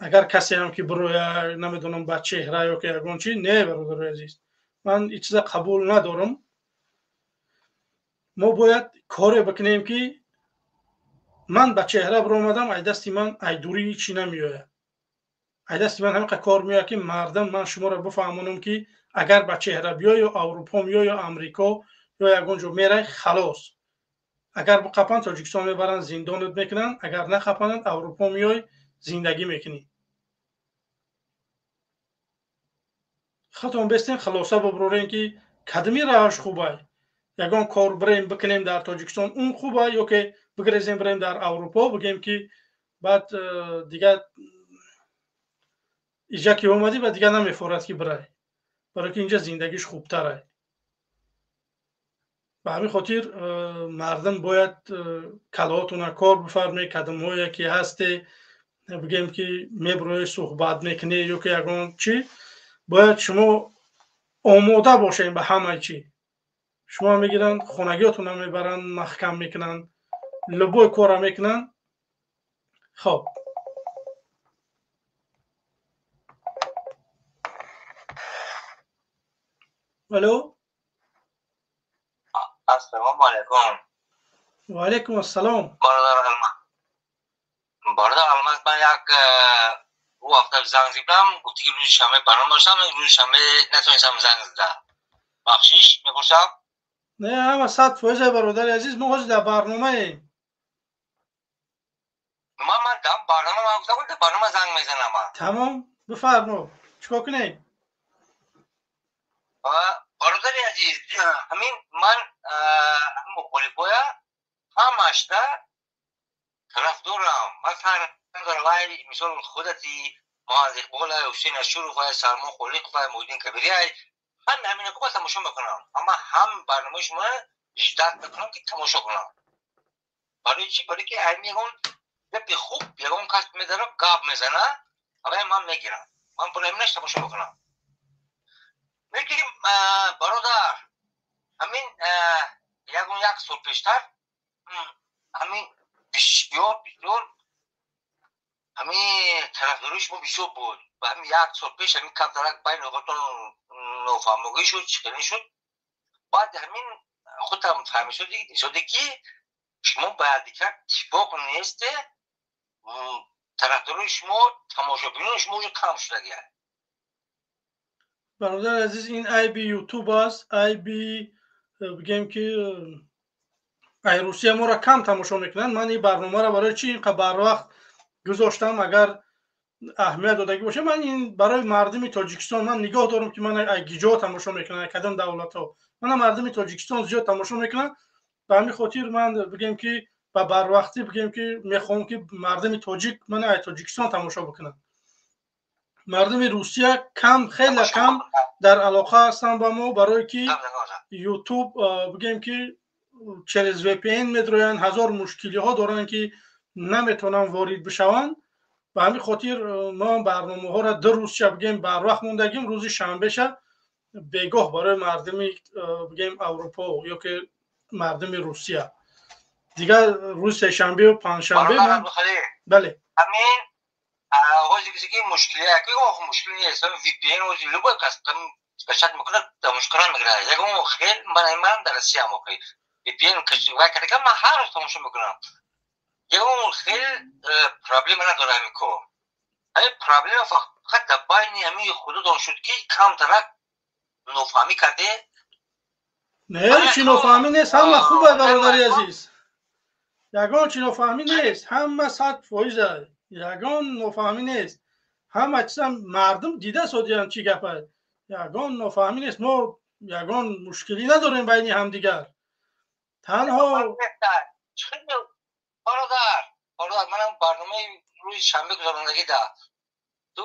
агар касеам ки бироя, намедонам, ба чеҳра ё ки ягон чи, не, бародарои азиз, ман ин чиза қабул надорам. Мо бояд коре бикунем, ки ман ба чеҳра биромадам, ай дасти ман ай дурӣ ҳичи намеояд. Ай дасти ман ҳамин кор меояд, ки мардам ман шуморо бифаҳмонам, ки агар ба чеҳра биёй, ё Аврупо меой, ё Амрико, ё ягон ҷо мерай, халос. Агар биқапанд, Тоҷикистон мебаранд, зиндонат мекунанд. Агар нақапананд, Аврупо меой, зиндагӣ мекунӣ. Худтон бестем, хулоса бибурорем, ки кадми раҳаш хубай: ягон кор бирем бикунем дар Тоҷикистон, он хуба, ё ки бигрезем, бирем дар Аврупо, бигем ки баъд дигар иҷа ки омадӣ, ба дигар намефорад ки бирай, барое ки инҷа зиндагиш хубтарай. Ба ҳамин хотир, мардум бояд калоотона кор бифармед. Кадомҳое ки ҳасте, бигем ки мебироӣ, суҳбат мекунӣ ё ки ягон чӣ, бояд шумо омода бошем ба ҳамаи чӣ. Шумо мегиранд, хонагиётона мебаранд, маҳкам мекунанд, любой корро мекунанд. Хоб. Алло. Ассалому алайкум. Ва алайкум ассалом. Бародар Алмаз. Бародар Алмаз, ман як ӯ ҳафта занг задам, гуфти ки рӯзи шанбе барнома доштам, рӯзи шанбе натонистам занг зада. Бахшиш мепурсам? Не, ҳама 100%, бародари азиз, мо ҳозир дар барномаем. Ман дар барнома, ман гуфтам, дар барнома занг мезанам ман. Тамом, бифармо. Чикор кунем? Бародари азиз, ҳамин ман мухолифоя ҳамашда тарафдорам. Ман фарқ надорам, вай мисол худати Муҳаммад Иқбол, Ҳусейн Ашуров, Салмон Холиқов, Муҳиддин Кабирӣ, ҳама ҳамина ко тамошо мекунам. Амма ҳам барномаи шумо ждать мекунам, ки тамошо кунам. Барои чӣ? Барои ки ай ягон гапи хуб ягон кас медара, гап мезана, авай ман мегирам. Ман барои ҳаминаш тамошо мекунам. Лекин, бародар, ҳамин ягон як сол пештар ҳамин бисёр бисёр ҳамин тарафдории шумо бисёр буд. Ба ҳамин як сол пеш ҳамин камтарак байни худтон нофаҳмогӣ шуд, чӣ хеле шуд. Баъд ҳамин худам фаҳмишудӣ, ки шумо ба якдигар иттифоқ несте. Тарафдорои шумо, тамошобинони шумо уже кам шудагия. Бародари азиз, ин айби Ютуб аст, айби, бигем ки, ай Русия моро кам тамошо мекунанд. Ман ин барномаро барои чӣ инқа барвақт гузоштам, агар аҳамият додагӣ боша, ман ин барои мардуми Тоҷикистон, ман нигоҳ дорам, ки ман ай гиҷо тамошо мекунанд, кадом давлатҳо. Мана мардуми Тоҷикистон зиёд тамошо мекунанд. Ба ҳамин хотир ман, бигем ки, ба барвақтӣ, бигем ки, мехоҳам, ки мардуми тоҷик мана ай Тоҷикистон тамошо бикунанд. Мардуми Русия кам, хеле кам дар алоқа ҳастанд ба мо, барое ки Ютуб, бигем ки, через VPN медроянд, ҳазор мушкилиҳо доранд, ки наметавонанд ворид бишаванд. Ба ҳамин хотир мо барномаҳоро 2 рӯзча, бигем, барвақт мондагим, рӯзи шанбеша бегоҳ барои мардуми, бигем, Аврупо ё ки мардуми Русия. Дигар рӯзи сешанбеу панҷшанбе. Бале. Ҳамин ҳозир ки мушкили, мушкил нест. VPN ҳозир любой кас скачать мекунад, тамошокаран мегирад. Ягон хел ман дар Россия охи VPN вай карда, ман ҳар рӯз тамошо мекунам, ягон хел проблема надорад ҳамин кор. Ҳамин проблема фақат дар байни ҳамин худотон шуд, ки камтарак нофаҳмӣ карде. Не, чи нофаҳмӣ нест, ҳама хуб аст, бародари азиз, ягон чи нофаҳмӣ нест, ҳама 100%, ягон нофаҳмӣ нест. Ҳама чизам мардум дида содиянд, чӣ гап аст. Ягон нофаҳмӣ нест, мо ягон мушкилӣ надорем байни ҳамдигар, танҳо Бародар, бародар, манам барномаи рӯзи шанбе гузарондагӣ да ту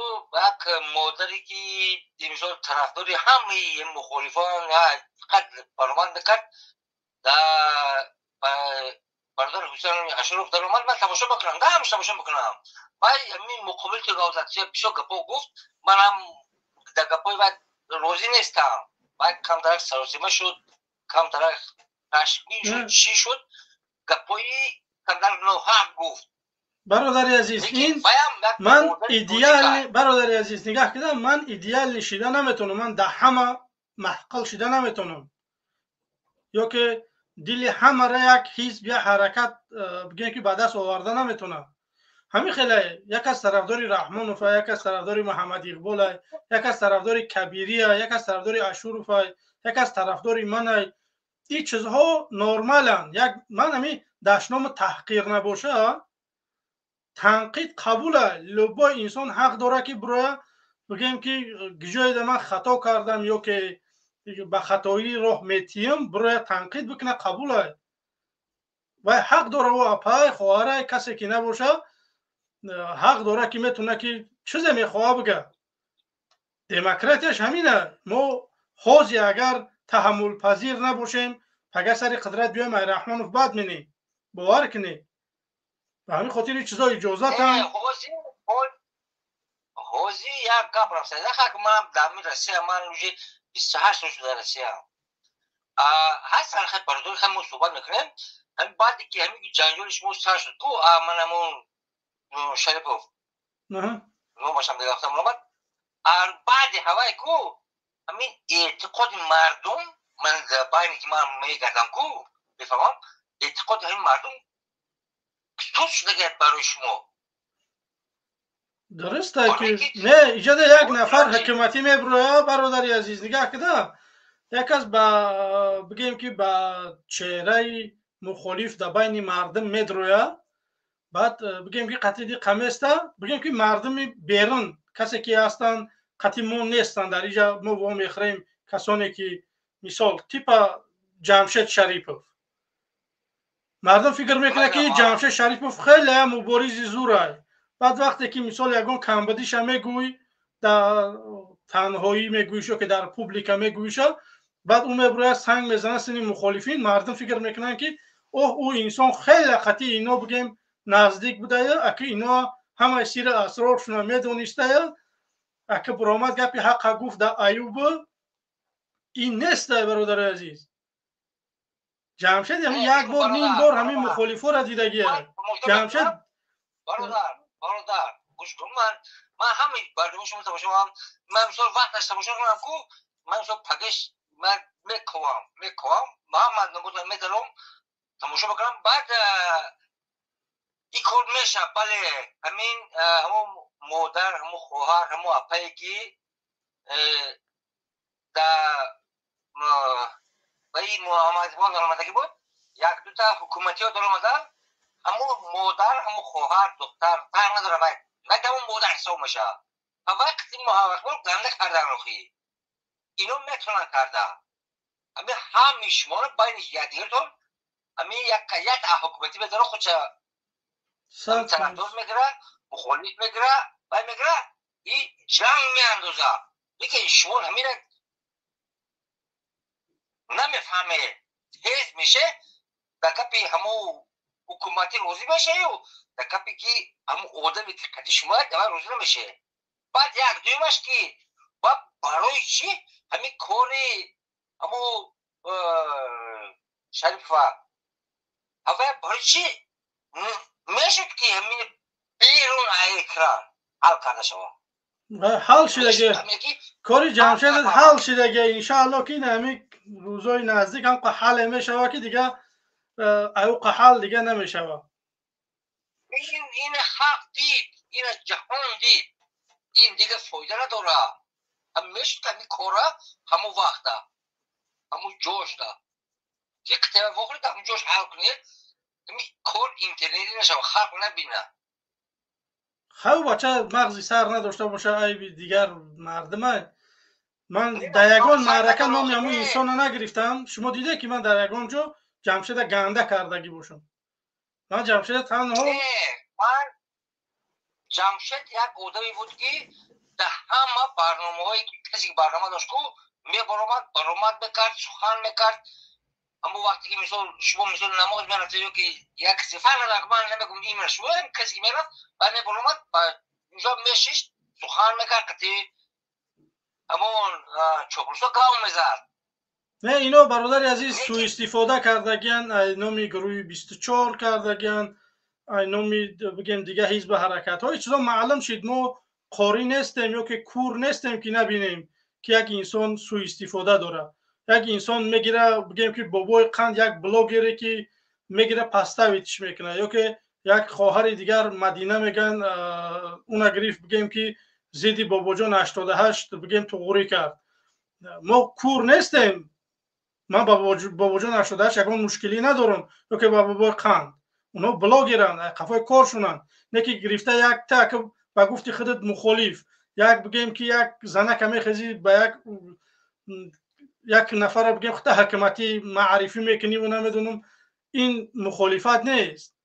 як модаре, ки имсол тарафдори ҳамаи мухолифон фақат баромад мекард, да бародар Ҳусайн Ашуров даромад, ман тамошо мекунам, да ҳамаш тамошо мекунам. Вай ҳамин муқобил ки бисёр гапҳо гуфт, манам дар гапҳои вай розӣ нестам. Вай камтарак саросима шуд, камтарак хашмгин шуд, чӣ шуд, гапҳои камтарак ноҳақ гуфт. Бародари азиз, ин ман идеальный, бародари азиз, нигаҳ кардам, ман идеальный шида наметавонам, ман дар ҳама маҳқал шида наметавонам ё ки дили ҳамара як ҳизб, як ҳаракат, бигем ки, ба даст оварда наметавонам. Ҳамин хеле як аз тарафдори Раҳмонов, як аз тарафдори Муҳаммад Иқбол, як аз тарафдори Кабирия, як аз тарафдори Ашуров, як аз тарафдори манай. Ин чизҳо нормаланд. Як ман ҳамин дашному таҳқир набоша, танқид қабула. Любой инсон ҳақ дорад, ки бироя бигем, ки гиҷоеда ман хато кардам ё ки ба хатоӣ роҳ метиҳам, бироя танқид бикуна, қабула. Вай ҳақ дора, ӯ апай, хоҳарай, касе ки набоша, ҳақ дора, ки метавона, ки чизе мехоҳа бига. Демократияш ҳамина. Мо ҳозир агар таҳаммулпазир набошем, пага сари қудрат биёем, ай Раҳмонов бад менем, бовар кунед. Ба ҳамин хотир ин чизо иҷозатам. Ҳозир як гап рафта, манам дар Россия, ман уже 28 сол шуда Россия ҳастан, хел бародари хел мо суҳбат мекунем. Ҳамин баъде ки ҳамин ҷанҷоли шумо сар шуд ку, ман ҳамон Шарипов номашам дига омад, баъди ҳавай ку ҳамин эътиқоди мардум, ман байне ки ман мегардам ку, бифаҳмам, эътиқоди ҳамин мардум суст шудагият барои шумо. Дуруста ки не, иҷода як нафар ҳукуматӣ мебуроя, бародари азиз, нигаҳ кида, як аз ба, бигем ки, ба чеҳраи мухолиф дар байни мардум медроя, баъд, бигем ки, қатиди қаместа, бигем ки, мардуми берун, касе ки ҳастанд, қати мо нестанд, дар иҷа мо вомехӯрем, касоне ки мисол типа Ҷамшед Шарипов, мардум фикр мекунад, ки Ҷамшед Шарипов хеле муборизи зурай. Баъд вақте ки мисол ягон камбудиша мегӯй, дар танҳоӣ мегӯиша, ки дар публика мегӯиша, баъд ӯ мебурояд, санг мезанад сини мухолифин. Мардум фикр мекунанд, ки оҳ, ӯ инсон хеле қати ино, бигем, наздик будая, аки ино ҳамаи сири асроршуна медонистая, аки буромад, гапи ҳақа гуфт дар аюб. Ин нестай, бародари азиз. Ҷамшед ҳамин як бор, ним бор ҳамин мухолифоро дидагия Ҷамшед. Бародар, бародар, гӯш кун, ман ҳамаи барномаи шумо тамошо мекунам. Ман мисол вақташ тамошо кунам ку, ман мисол пагаш ман мековам, ман намоза медаром, тамошо мекунам, баъд. Ин кор мешавад, бале, ҳамин ҳамон модар, ҳамон хоҳар, ҳамон апае ки дар ба ин Муҳаммад Иқбол даромадагӣ буд, як дута ҳукуматиҳо даромада, ҳамон модар, ҳамон хоҳар, духтар фарқ надорад, вай ҳамон модар ҳисоб мешавад. Ва вақти Муҳаммад Иқбол ганда кардан рохӣ ино метавонанд карда. Ҳамин ҳамаи шуморо байни якдигаротон ҳамин як ҳукуматӣ медора, худша тарафдор мегира, мухолиф мегира, вай мегира и ҷанг меандоза. Лекин шумо ҳамина намефаҳмед, тез меше дар гапи ҳамун ҳукуматӣ розӣ мешаю, дар гапе ки ҳамун одами қади шумо давай розӣ намеше. Баъд як дуюмаш ки барои чӣ ҳамин кори ҳамун Шарипова ҳавай барои чӣ мешуд ки ҳамин берун экран ҳал карда шавад? Ҳал шидаге, кори Ҷамшед ҳал шидаге, иншаалло ки ҳамин рӯзҳои наздик ҳам ҳале мешавад, ки дига аюқа ҳал дига намешавад. Ин халқ дид, ина ҷаҳон дид, ин дига фоида надорад. Мешуд ҳамин кора ҳамон вақта, ҳамон ҷошда ки қитева вохӯред, ҳамон ҷош ҳал кунед, ҳамин кор интернетӣ нашавад, халқ набинад. Хав бача мағзи сар надошта боша, айби дигар мардима. Ман дар ягон маърака номи ҳамун инсона нагирифтам. Шумо диде ки ман дар ягон ҷо Ҷамшеда ганда кардагӣ бошам? Ман Ҷамшеда танҳо ман Ҷамшед як одаме буд ки дар ҳама барномаҳое ки касе ки барнома дошт ку мебаромад, баромад мекард, сухан мекард. Ҳамон вақте ки мисол шумо мисол намоз мерафтед ё ки як касе фарқ надорад, ман намегӯям именно шумо, касе ки мерафт баъд мебаромад, унҷо мешишт, сухан мекард, қати ҳамон чоплусо гав мезад. Не, ино бародари азиз суистифода кардагиян, ай номи гурӯҳи 24 кардагиян, ай номи бигем дига ҳизби ҳаракатҳо. Ин чизо маълум шид, мо қорӣ нестем ё ки кур нестем ки набинем ки як инсон суистифода дорад. Як инсон мегира, бигем ки бобои қанд, як блогере ки мегира поставитш мекунад, ё ки як хоҳари дигар Мадина меган, уна гирифт, бигем ки зидди бобоҷон 88 бигем туғурӣ кард. Мо кур нестем. Ман ба бобоҷон 88 ягон мушкилӣ надорам, ё ки ба бобои қанд. Онҳо блогеранд, қафои коршунанд. Не ки гирифта як так ба гуфти худат мухолиф, як бигем ки як занака мехезӣ ба як нафара бигем хута ҳакиматӣ маърифӣ мекунӣ ва намедонам, ин мухолифат нест.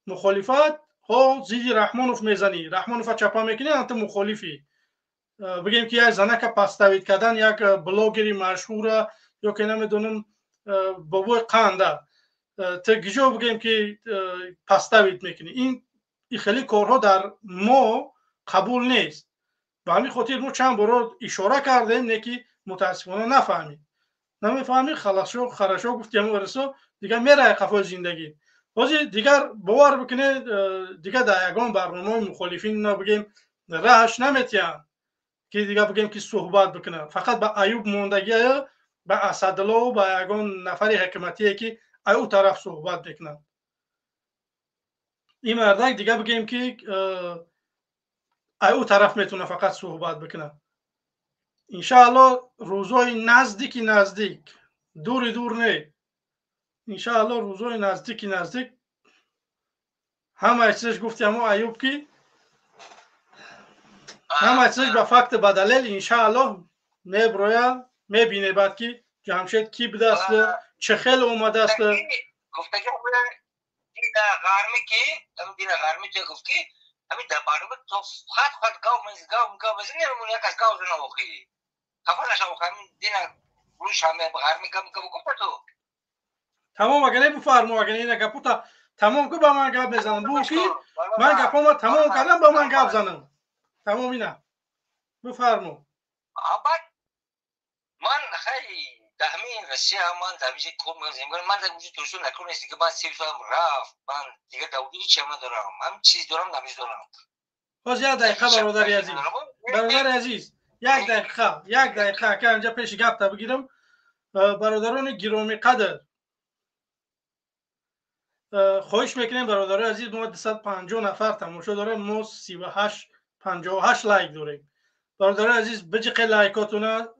Мухолифат ҳо зидди Раҳмонов мезанӣ, Раҳмонова чапа мекунӣ, анта мухолифӣ. Бигем ки як занака поставит кардан як блогери машҳура ё ки намедонам бобои қанда, ту гиҷо бигем ки поставит мекунӣ? Ин хеле корҳо дар мо қабул нест. Ба ҳамин хотир мо чанд боро ишора кардем, не ки мутаассифона нафаҳмид. Намефаҳмид, халасшо, хорошо гуфти ҳамон расо, дигар мерай қафои зиндагӣ. Ҳозир дигар бовар бикунед, дигар дар ягон барномаи мухолифин на бигем раҳаш наметиҳанд ки дигар бигем ки суҳбат бикунанд. Фақат ба Аюб мондагия, ба Асадуллову ба ягон нафари ҳакиматие ки ай ӯ тараф суҳбат мекунанд. Ин мардак дигар бигем ки ай ӯ тараф метавонад фақат суҳбат бикунад. Иншаалло рӯзҳои наздики наздик, дури дур не, иншаалло рӯзҳои наздики наздик ҳамаи чизаш гуфти ҳамо Аюб ки ҳамаи чизаш ба факти ба далел иншаалло меброя, мебине баъд ки Ҷамшед кӣ будааст, чӣ хел омадааст. Дина ғармӣ ки дина ғармӣ ту гуфт ки ҳамин дар барнома то хат хат гав гав гав мезанӣ, як аз гав зана охӣ хафа нашав, ҳамин дина рӯз шанбе ғармӣ гав гав гуфта ту. Тамом, агар не бифармо, агар ина гапута тамом ку ба ман гап мезанам, бу ки ман гапома тамом кардам, ба ман гап занам. Тамом ина бифармо. Баъд ман хай дар ҳамин Россия ман дар ҳамин кор мекунам, ман дар вуҷуди Тоҷикистон накор нест, дига ман 30 солам рафт, ман дигар дар вуҷуди ҳеч чиам надорам, ҳамин чиз дорам, ҳамин дорам. Ҳозир як дақиқа, бародари азиз, бародари азиз, як дақиқа, як дақиқа, ака инҷа пеши гапта бигирам. Бародарони гиромиқадр, Хоҳиш мекунем, бародарои азиз, мо 250 нафар тамошо дорем, мо 38 58 лайк дорем. Бародарои азиз, биҷиқе лайкотуна,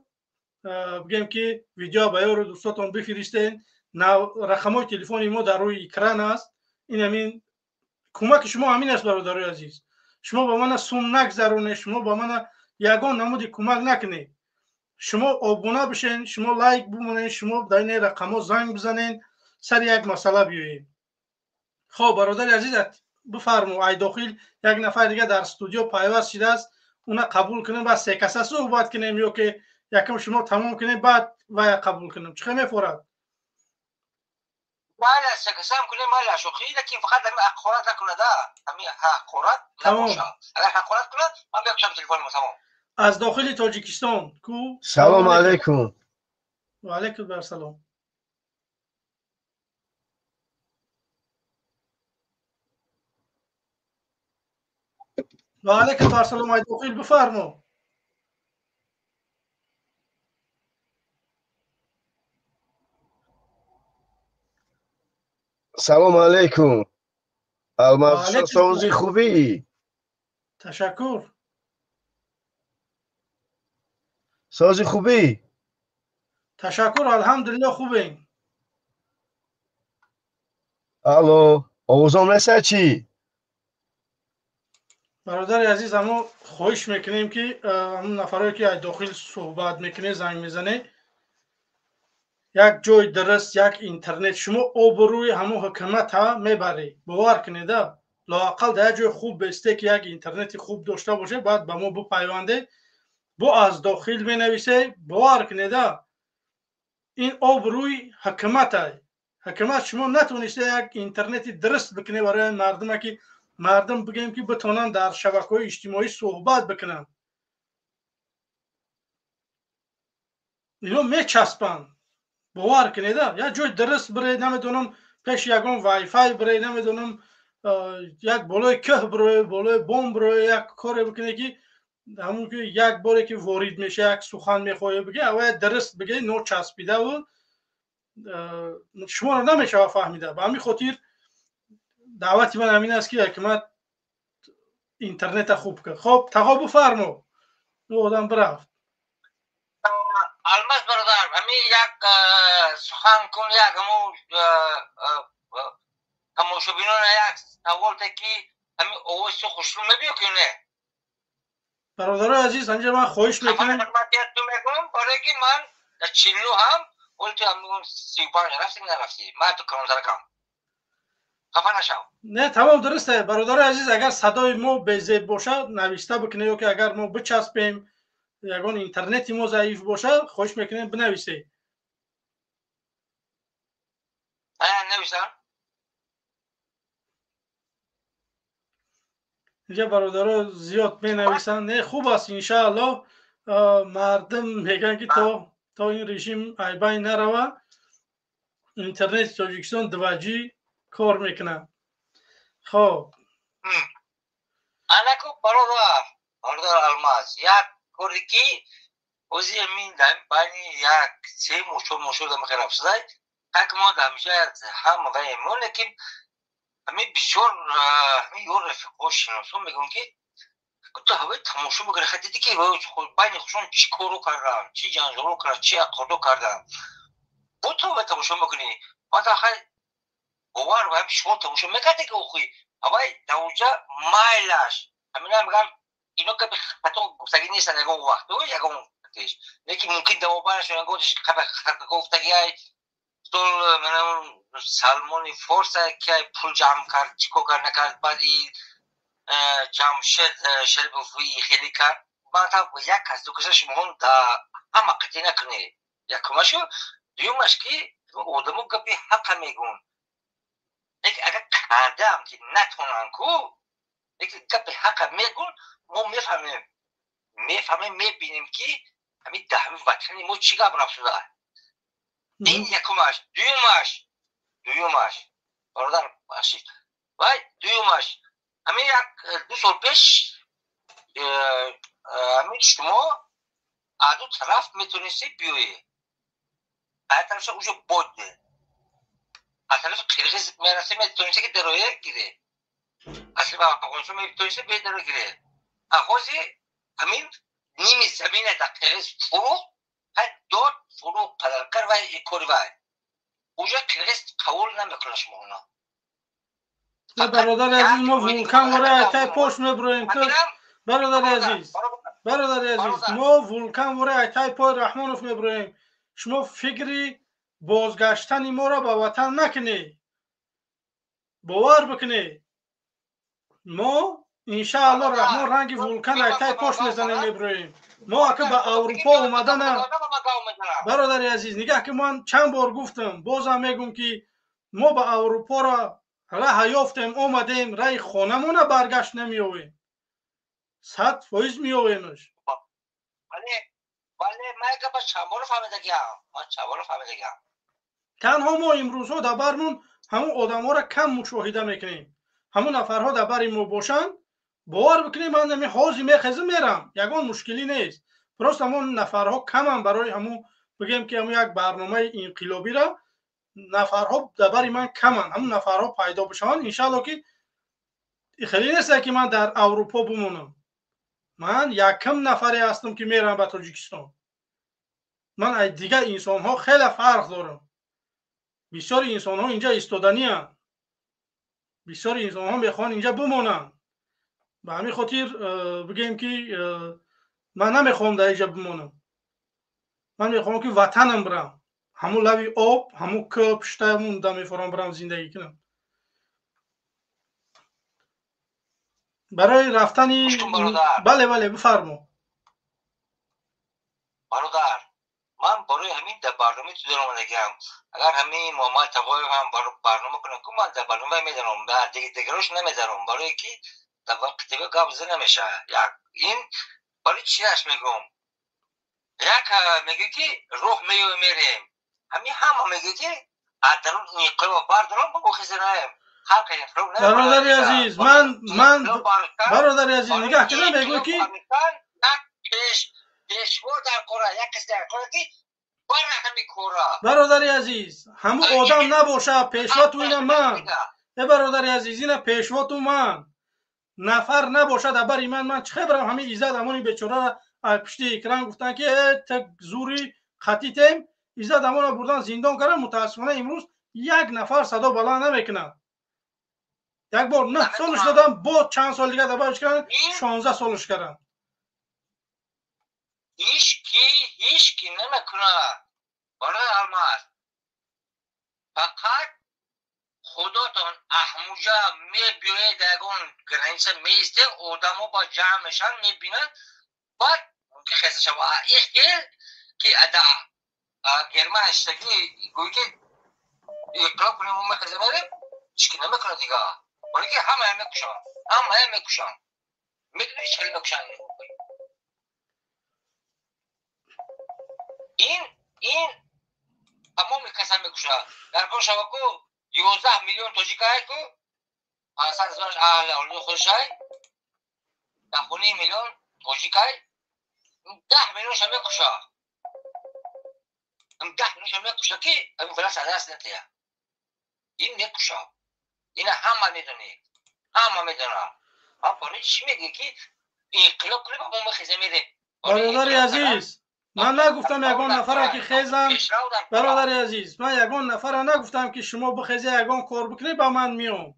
бигем ки видео ба ёру дӯстотон бифиристен. Рақамҳои телефони мо дар рӯи экран аст. Ин ҳамин кӯмаки шумо ҳамин аст, бародарои азиз. Шумо ба мана сум нагзаронед, шумо ба мана ягон намуди кӯмак накунед. Шумо обуна бишен, шумо лайк бимонед, шумо дар ин рақамҳо занг бизанед, сари як масъала биёем. Хоб, бародари азиз, бифармо, ай дохил як нафар дига дар студио пайваст шидааст, уна қабул кунем, баъд се каса суҳбат кунем, ё ки якам шумо тамом кунем, баъд вая қабул кунем. Чӣ хел мефорад? Майла, се касам кунем, майла, шӯхӣ, лекин фақат ҳамин ҳақорат накунада, ҳамин ҳақорат набошад. Агар ҳақорат кунад, ман бикушам телефонимо, тамом. Аз дохили Тоҷикистон ку. Салом алейкум. Ва алейкум ассалом. Ва алейкум ассалом, ай дохил бифармо. Салом алейкум. Алмаз, сози хубӣ? Ташаккур. Сози хубӣ? Ташаккур, алҳамдулиллоҳ, хубем. Алло, овозам расад чӣ? Бародари азиз, амо хоҳиш мекунем ки ҳамон нафарое ки аз дохил суҳбат мекунед, занг мезанед, як ҷои дуруст, як интернет, шумо обрӯи ҳамон ҳукумата мебаред, бовар кунеда. Лоақал дар як ҷои хуб бесте ки як интернети хуб дошта бошед, баъд ба мо бипайвандед, бо аз дохил менависед, бовар кунеда, ин обрӯи ҳукумата. Ҳукумат шумо натонисте як интернети дуруст бикунед барои мардума, ки мардум бигӯем ки битонанд дар шабакаҳои иҷтимоӣ суҳбат бикунанд. Ино мечаспанд, бовар кунеда. Як ҷои дуруст биред, намедонам, пеши ягон вайфай биред, намедонам, як болои кӯҳ бирое, болои бом бирое, як коре бикунед ки ҳамон ки як боре ки ворид меша, як сухан мехоҳе бигӯ, аввал дуруст бигӯ, ночаспидаву шуморо намешава фаҳмида. Ба ҳамин хотир даъвати ман ҳамин аст ки ҳукумат интернета хуб кард. Хоб, тағо бифармо. Ӯ одам бирафт. Алмаз бародар, ҳамин як сухан кун, як ҳамун тамошобинона як савол те ки ҳамин овози ту хушрӯ мебиё ки не? Бародарои азиз, ҳамҷа ман хоҳиш мекунам. Ман ту мегӯям, барое ки ман дар 49 ҳам, оли ту ҳам 35 рафтӣ нарафтӣ, ман ту калонтаракам. Хафа нашав. Не, тамом, дуруст аст. Бародарои азиз, агар садои мо безеб бошад, навишта бикунед, ё ки агар мо бичаспем, ягон интернети мо заиф бошад, хоҳиш мекунем бинависед. Нависам. Инҷа бародаро зиёд менависанд. Не, хуб аст, иншааллоҳ. Мардум мегӯянд ки то ин режим айбай нарава, интернети Тоҷикистон 2G кор мекунад. Хоб. Анаку бародар, бародар Алмаз, як коре ки ози ҳамин дар байни як се моҳ, чор моҳ шуда мехе рафт шудай, так мо ҳамеша ҳам ваемо, лекин ҳамин бисёр ҳамин ёр рафиқҳо шиносо мегӯям ки ту ҳавои тамошо бикунӣ, ха дидӣ ки байни худшон чӣ коро карданд, чӣ ҷанҷоло карданд, чӣ ақордо карданд, бо ту ҳавои тамошо мекунӣ. Ман хай бовар ҳам шумо тамошо мекардед ки охи ҳавай дар онҷа майлаш ҳамина мегӯям, ино гапи хато гуфтагӣ нестанд ягон вақту ягон пеш, лекин мумкин давобарашон ягон гуфтагиай стол Салмони Форса ки пул ҷамъ кард, чӣ кор кард накард, баъди Ҷамшед Шарипов хеле кард. Баъд як кас ду каса шумоҳон да ҳама қатъӣ накунед, якумашу. Дуюмаш ки одамо гапи ҳақа мегӯн, лекин агар кардаам ки натонанд ку, лекин гапи ҳақа мегӯн, мо мефаҳмем, мебинем ки ҳамин дар ҳамин ватани мо чӣ гап рафт шуда. Ин якумаш. Дуюмаш, бародар, бахшид, вай дуюмаш, ҳамин як ду сол пеш ҳамин шумо аз ду тараф метонистед биёед, аз тарафша уже бодде, Аз тарафи Қирғиз мерасем, метавонисте ки дароя гире. Аз тарафи Афғонистон метавонисте бе даро гире. Ҳози ҳамин ними замина дар Қирғиз фурӯхт, дод фурӯхт, падаркар вай кори вай. Уже Қирғиз қабул намекунад шумоно. Бародари азиз, мо вулкан вора айтай пош мебуроем. Бародари азиз, бародари азиз, мо вулкан вора айтай пой Раҳмонов мебуроем. Шумо фикри бозгаштани моро ба ватан накунед, бовар бикунед, мо иншаалло Раҳмон ранги вулкан айтай пош мезанем, мебуроем. Мо ака ба Аврупо омадана, бародари азиз, нигаҳ ки ман чанд бор гуфтам, бозам мегӯм, ки мо ба Аврупоро раҳа ёфтем, омадем, раи хонамона баргашт намеёвем, 100% меёвемш. Танҳо мо имрӯзҳо дар бармон ҳамун одамҳоро кам мушоҳида мекунем. Ҳамун нафарҳо дар бари мо бошанд, бовар бикунем, ман ами ҳозир мехезам, мерам, ягон мушкилӣ нест. Просто ҳамон нафарҳо камам барои ҳамун, бигем ки ҳамун як барномаи инқилобира нафарҳо дар бари ман каманд. Ҳамун нафарҳо пайдо бишаванд, иншаалло, ки хеле нест, ки ман дар Аврупо бимонам. Ман якум нафаре ҳастам, ки мерам ба Тоҷикистон. Ман аз дигар инсонҳо хеле фарқ дорам. Бисёри инсонҳо инҷа истоданианд, бисёри инсонҳо мехоҳанд инҷа бимонанд. Ба ҳамин хотир бигем, ки ман намехоҳам дар инҷа бимонам. Ман мехоҳам, ки ватанам бирам, ҳамун лави об, ҳамун кӯ пуштаамон да мефорам, бирам зиндагӣ кунам. Барои рафтани, бале, бале, бифармо. Бародар, ман барои ҳамин дар барномаи ту даромадагиам. Агар ҳамин Муҳаммад Тағоев ҳам барнома кунам, ку ман дар барнома медаром, дигарош намедаром, барое ки дар вақти гап зада намешавад. Як ин барои чиаш мегӯм, як мегӯ, ки роҳ меёем, мерем. Ҳамин ҳама мегӯ, ки аз дарун инқилоб бардорам, бо хизанаем. Бародари азиз, ман, бародари азиз, нигаҳ кунам, мегӯ, ки пешво дар кора, як каси дар кора, ки бара ҳами кора. Бародари азиз, ҳамун одам набоша, пешво ту ина ман, э бародари азиз, ина пешво ту ман нафар набоша дар бари ман, ман чӣ хебарам? Ҳамин Иззат Амони бечорара пушти экран гуфтанд, ки э та зури қатитем, Иззат Амонро бурдан зиндон кардан. Мутаассифона, имрӯз як нафар садо баланд намекунад. Як бор 9 солаш додам, бо чанд сол дига добавить кардан, 16 солаш кардам. Ҳички, ҳички намекунад, барои Алмаз. Фақат худотон аҳмуҷа мебиёед, ягон граница меисте, одамо ба ҷамъ мешаванд, мебинанд, баъд мумкин хеста шава. Ихел ки да Германия шиштагӣ гӯй, ки инқилоб кунем, мо мехезем, мерем, ҳички намекунад дига, барои ки ҳамая мекушанд, ҳамая мекушанд. Медони, чӣ хеле мекушанд? Ин тамоми каса мекушад. Дар кор шаваку 11 миллион тоҷикай, ку 500 ҳазораш аҳли олии худшай, 10.5 миллион тоҷикай, 10 миллионша мекуша, 10 миллионша мекуша, ки власть даст натия. Ин мекуша, ина ҳама медонед, ҳама медонад. Барои чӣ мегӯӣ, ки инқилоб кунем, мо мехезем, мерем? Бародари азиз, ман нагуфтам ягон нафара, ки хезам. Бародари азиз, ман ягон нафара нагуфтам, ки шумо бихезе, ягон кор бикунед, ба ман меом.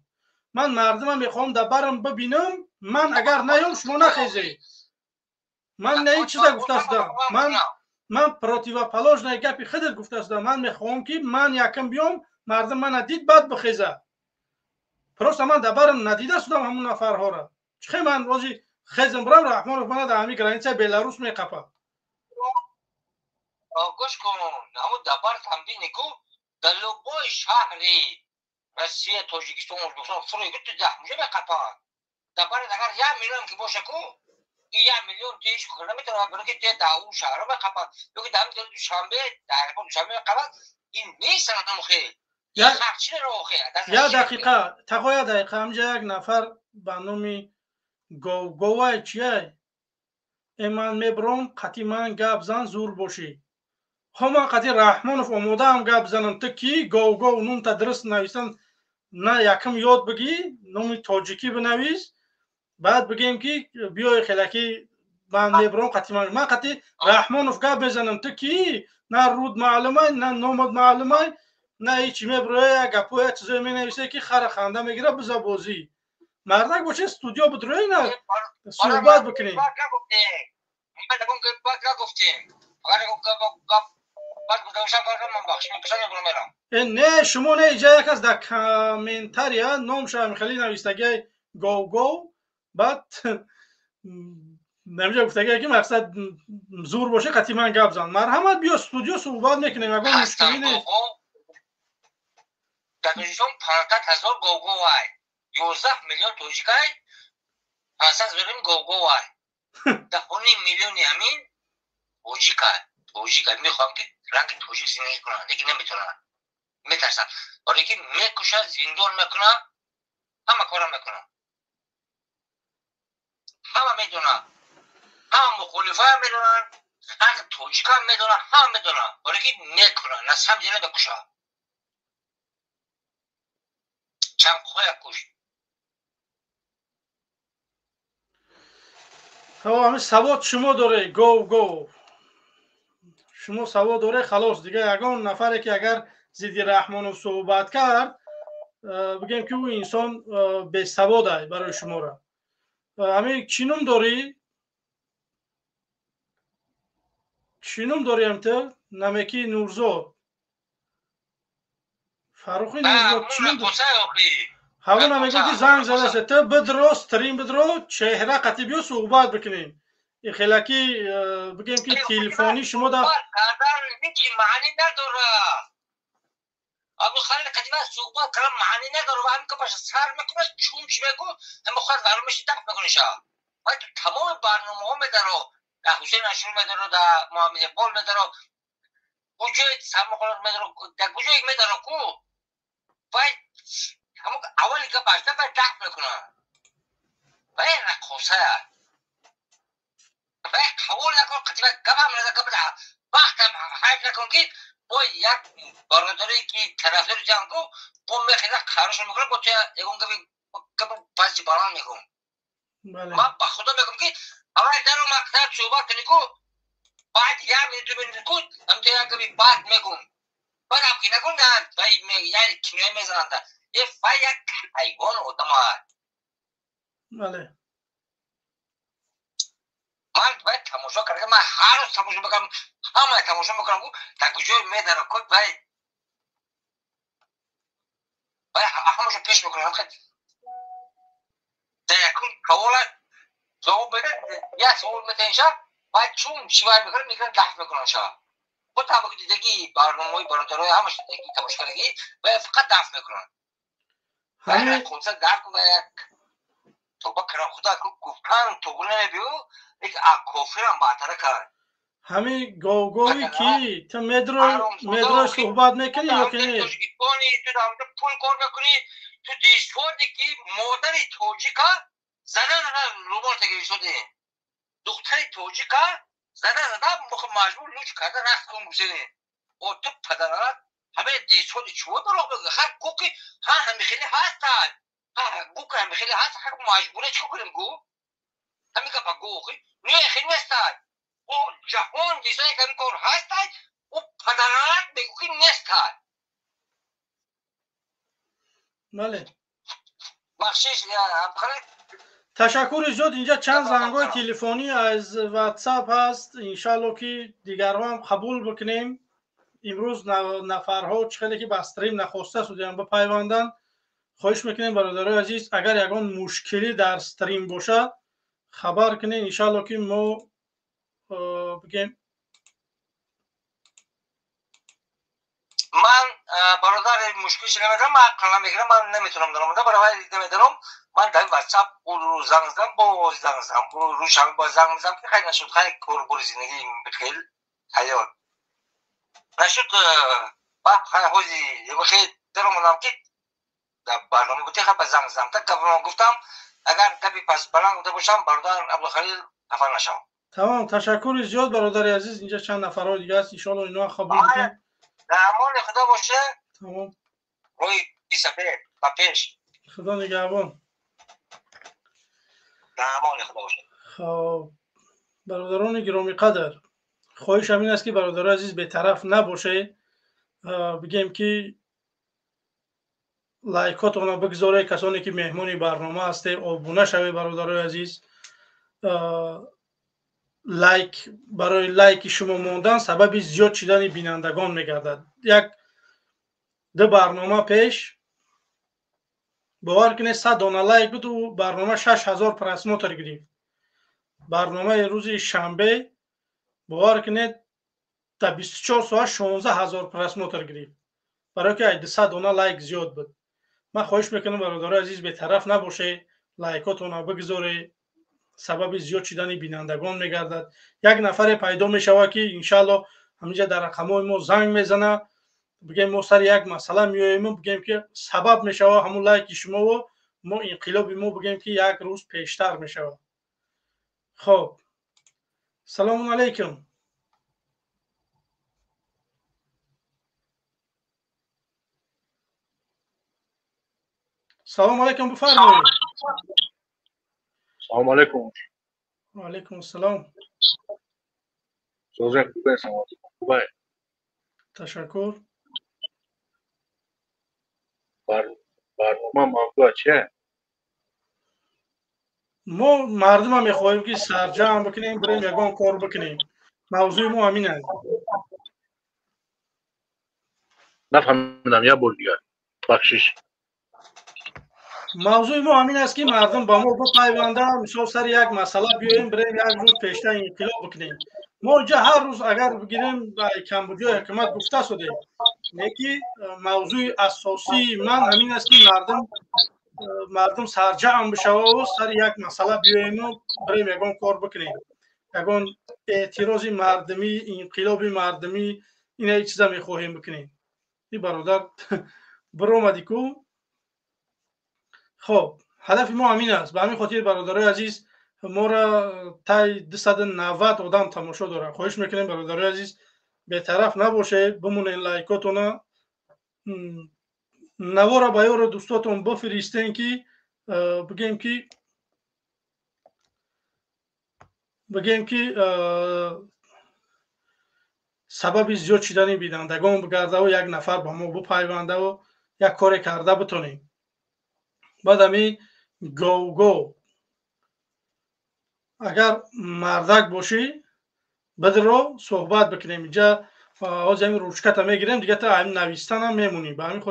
Ман мардумам мехоҳам дар барам бибинам. Ман агар наём, шумо нахезед. Ман на ин чиза гуфта шудам. Ман противоположный гапи худат гуфта шудам. Ман мехоҳам, ки ман якм биём, мардум мана дид, баъд бихеза. Просто ман дар барам надида шудам ҳамун нафарҳоро. Чӣ ман рози хезам, бирам, Раҳмонов мана дар ҳамин границаи Беларус меқапад. Гӯш кун, ҳамун дабар тамбини ку дар любой шаҳри Россия, Тоҷикистон, Ӯзбекистон фуро гу, ту даҳмуҷа меқапанд. Дабарат агар 1 миллион ки боша ку, и 1 миллион ту ҳеҷ кор наметавонад, барои ки дар он шаҳрҳо меқапанд, ё ки дар Душанбе, дар аэропорт Душанбе меқапанд. Ин нест ҳамухел. Як дақиқа, тақо, як дақиқа. Ҳамҷа як нафар ба номи Говговай чияй, э ман мебуром, қатъи ман гап зан, зур бошӣ. Хо ман қати Раҳмонов омодаам гап занам, ту ки гов гов нумта дуруст нависан на, якм ёд бигӣ, номи тоҷикӣ бинавис, баъд бигем ки биёй хелаки ман мебурам қати ман қати Раҳмонов гап мезанам, ту ки на руд маълумай, на номат маълумай, на ҳечи, мебуроя гапоя чизое менависе ки хара ханда мегира, биза бозӣ. Мардак боше, студио бидрои, на суҳбат бикунем. Не, шумо не, иҷа як аст дар комментария номша хеле навистагиай гов гов, баъд намиҷа гуфтагиай ки мақсад зур боше, қати ман гап зан. Марҳамат, биё студио, суҳбат мекунем, ягон мушкилӣ нест. Дар Тоҷикистон 500 000 говговай, 11 миллион тоҷикай, 500 000 говговай, 10,5 миллиони ҳамин тоҷикай. Тоҷикай мехоҳам ки ранги тоҷик зиндагӣ кунанд, лекин наметавонанд, метарсанд, барое ки мекушад, зиндон мекунад, ҳама кора мекунад, ҳама медонад, ҳама мухолифаам медонанд, ҳақ тоҷикам медонанд, ҳама медонанд, барое ки мекунад, на самом деле мекушад, чанқоя кушт. Ҳами савод шумо доре, гов гов, шумо савод доре, халос. Дига ягон нафаре ки агар зидди Раҳмонов суҳбат кард, бигем ки ӯ инсон бесавод ай барои шуморо. Ҳами чӣ ном дорӣ? Чӣ ном дорӣ амту? Намеки Нурзод. Фаррухи Нурзод чӣ ном дорӣ? Ҳамона мегӯ ки занг задасе, ту бидро, стрим бидро, чеҳра қатӣ биё, суҳбат бикунем. Хелаки бигем ки телефонӣ шумо да маъни надорад. Абдухалил қадима суҳбат кардам маъни надорад, ва ҳамин гапаша сар мекунад, чун чӣ мегӯ, ҳама худ вармеши даф мекуниша. Ва тамоми барномаҳо медаро, дар Ҳусейн Ашур медаро, дар Муҳаммад Иқбол медаро, куҷои Самоқолот медаро, дар куҷое медаро ку? Вай ҳамон аввали гапаш вай даф мекунад. Вай раққосая. Вай қабул накун, қадима гапам наза, гап вақтам ҳайф накун ки бо як бародаре ки тарафдори ҷанг ку, бо мехеза қарошо мекунад, бо туя ягон гапи гапи пасти баланд мекун. Ман ба худо мегӯям ки аввал даро мақсад суҳбат кунӣ ку, баъд як минут, ду минут ку, ҳамто як гапи бад мегӯм. Баъд ам ки накун, вай як киноя мезананд. Е вай як ҳайвон одама. Бале. Ман вай тамошо кардам, ман ҳар рӯз тамошо мекунам, ҳама тамошо мекунам ку, дар куҷое медара ку, вай вай ҳамаша пеш мекунам. Дар якум савола ҷавоб меда, як савол метаинша, вай чун чӣ вай мекунад, мекунад, даф мекунад ша. Худ ҳама ки дидагӣ барномаҳои бародарои ҳамаш дидагӣ, тамошо кардагӣ, вай фақат даф мекунад. Вай хунса даф кун, вай як тоба кардам, худо гуфтан туғри намебиё, лекин а кофирам баътара кард. Ҳами говгови ки ту медро медро суҳбат мекунӣ ё ки не? Тоҷикистони ту ҳамҷо пул кор мекунӣ, ту дисоди ки модари тоҷика зада зада румол тагирисоди. Духтари тоҷика зада зада маҷбур луч карда рақс кун гузини. О ту падарарат ҳамаи дисоди чӯ дурӯғ мегӯӣ? Ҳар гуки ҳа ҳами хеле ҳастад. Ҳа гуки ҳами хеле ҳаст, ҳар маҷбуре чӣ кунем гу? Ҳамин гапа гу охи. Не, хеле нестад. О ҷаҳон дисои ки ҳамин кор ҳастад, ӯ падарарат мегӯ ки нестад. Бале. Бахшиш, ташаккури зиёд. Инҷа чанд зангҳои телефонӣ аз ватсап ҳаст, иншаалло ки дигарҳоам қабул бикунем. Имрӯз нафарҳо чӣ хеле ки ба стрим нахоста шудаянд бипайванданд. Хоҳиш мекунем, бародарои азиз, агар ягон мушкилӣ дар стрим бошад, хабар кунед, иншаалло ки мо бигем. Ман бародар мушкилиш намедонам, ман ақл намегирам, ман наметавонам даромада, барои намедонам. Ман дар ватсап занг задам, боз занг задам, рӯшан боз занг задам ки хайр нашуд, хайр кор бори зиндагӣ хел ҳаёт нашуд. Баъд хайр ҳози хел даромадам ки дар барнома буда, хайр ба занг задам. Та гапам гуфтам, агар гапи пас баланд гуфта бошам, бародар Абдухалил, хафа нашавам. Тамом, ташаккури зиёд бародари азиз. Инҷа чанд нафарҳои дига аст, иншоалло иноа қабул мекунем. Дар амони Худо боша. Тамом. Рӯи сафед ба пеш. Худо нигаҳбон. Дар амони Худо боша. Хоб, бародарони гиромиқадр, хоҳишам ин аст ки бародарои азиз бетараф набошед, бигем ки лайкотонро бигзоред, касоне ки меҳмони барнома ҳастед обуна шавед бародарои азиз. Лайк барои лайки шумо мондан сабаби зиёд шудани бинандагон мегардад. Як ду барнома пеш бовар кунед 100 дона лайк буд, ӯ барнома 6000 просмотр гирифт. Барномаи рӯзи шанбе бовар кунед дар 24 соат 16000 просмотр гирифт, барое ки 200 дона лайк зиёд буд. Ман хоҳиш мекунам бародарои азиз бетараф набошед, лайкотонро бигзоред, сабаби зиёд шудани бинандагон мегардад. Як нафаре пайдо мешавад ки иншаалло ҳаминҷа дар рақамҳои мо занг мезана, бигем мо сари як масъала меоем, бигем ки сабаб мешавад ҳамун лайки шумово мо инқилоби мо бигем ки як рӯз пештар мешавад. Хоб, салому алайкум. Салому алайкум, бифармоед. Салому алайкум. Ва алайкум ассалом. Созем хубе, саломатӣ хубе. Ташаккур. Барнома мавзӯъ чист? Мо мардума мехоҳем ки сарҷамъ бикунем, бирем ягон кор бикунем. Мавзӯи мо ҳамин аст. Нафаҳмидам, як бор дигар. Бахшиш. Мавзӯи мо ҳамин аст ки мардум ба мо бипайванданд, мисол сари як масъала биёем, бирем як рӯз пештар инқилоб бикунем. Мо инҷа ҳар рӯз агар бигирем ба камбудиҳои ҳукумат гуфта шудем, не ки мавзӯи асосии ман ҳамин аст ки мардум сарҷамъ бишавад ва сари як масъала биёему бирем ягон кор бикунем, ягон эътирози мардумӣ, инқилоби мардумӣ, ина чиза мехоҳем бикунем. И бародар биромадӣ ку. Хоб, ҳадафи мо ҳамин аст. Ба ҳамин хотир бародарои азиз моро тай 290 одам тамошо дорад. Хоҳиш мекунем бародарои азиз бетараф набошед, бимонед лайкотона, навора ба ёру дӯстотон бифиристен ки бигем ки сабаби зиёд шудани бинандагон бигардаву як нафар ба мо бипайвандаву як коре карда битонем. Баъд ҳамин гов-гов агар мардак бошӣ бидро суҳбат бикунем. Инҷа ҳозир ҳамин ручката мегирем, дига та ҳамин навистанам мемонем. Ба ҳамин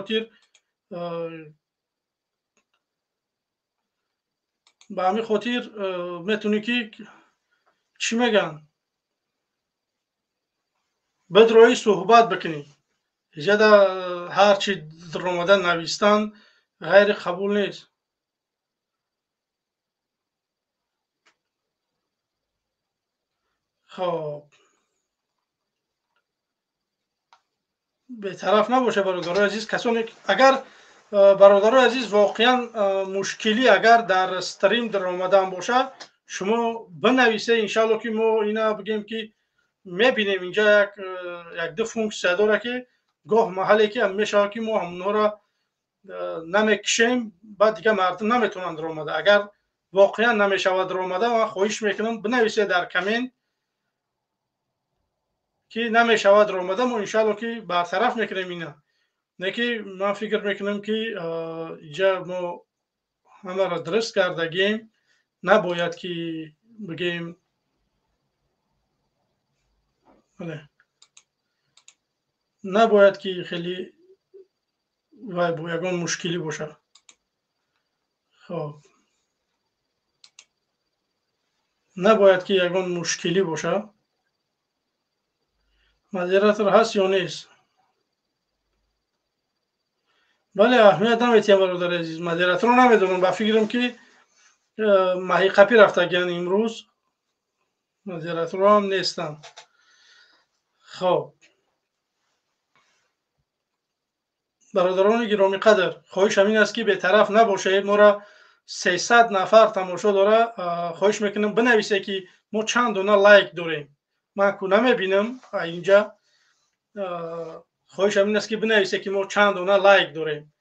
хотир метавонӣ ки чӣ мегӯянд, бидроӣ суҳбат бикунӣ. Инҷа ҳар чи омада навистан ғайри қабул нест. Хоб, бетараф набошад бародарои азиз. Касоне агар бародарои азиз воқеан мушкилӣ агар дар стрим даромадан бошад, шумо бинависед, иншаалло ки мо ина бигем ки мебинем. Инҷа як ду функсия дорад ки гоҳ маҳалле ки мешавад ки мо ҳамонҳоро намекушем, баъд дига мардум наметавонанд даромада. Агар воқеан намешавад даромада, ман хоҳиш мекунам бинависед дар коммент ки намешавад даромада, мо иншаалло ки бартараф мекунем ина. Не ки ман фикр мекунам ки инҷа мо ҳамаро дуруст кардагием, набояд ки бигем набояд ки хеле вай бо ягон мушкилӣ бошад. Хоб, набояд ки ягон мушкилӣ бошад. Модератор ҳаст ё нест? Бале, аҳамият наметиҳам бародари азиз. Модераторро намедонам, ба фикрам ки маҳиқапӣ рафтагиян имрӯз, модераторҳо ҳам нестанд. Хоб, бародарони гиромиқадр, хоҳиш ҳамин аст ки бетараф набошед. Моро 300 нафар тамошо дора. Хоҳиш мекунам бинависед ки Мо чанд дона лайк дорем? Ман ку намебинам инҷа. Хоҳишам ин аст, ки бинависе, ки мо чанд дона лайк дорем.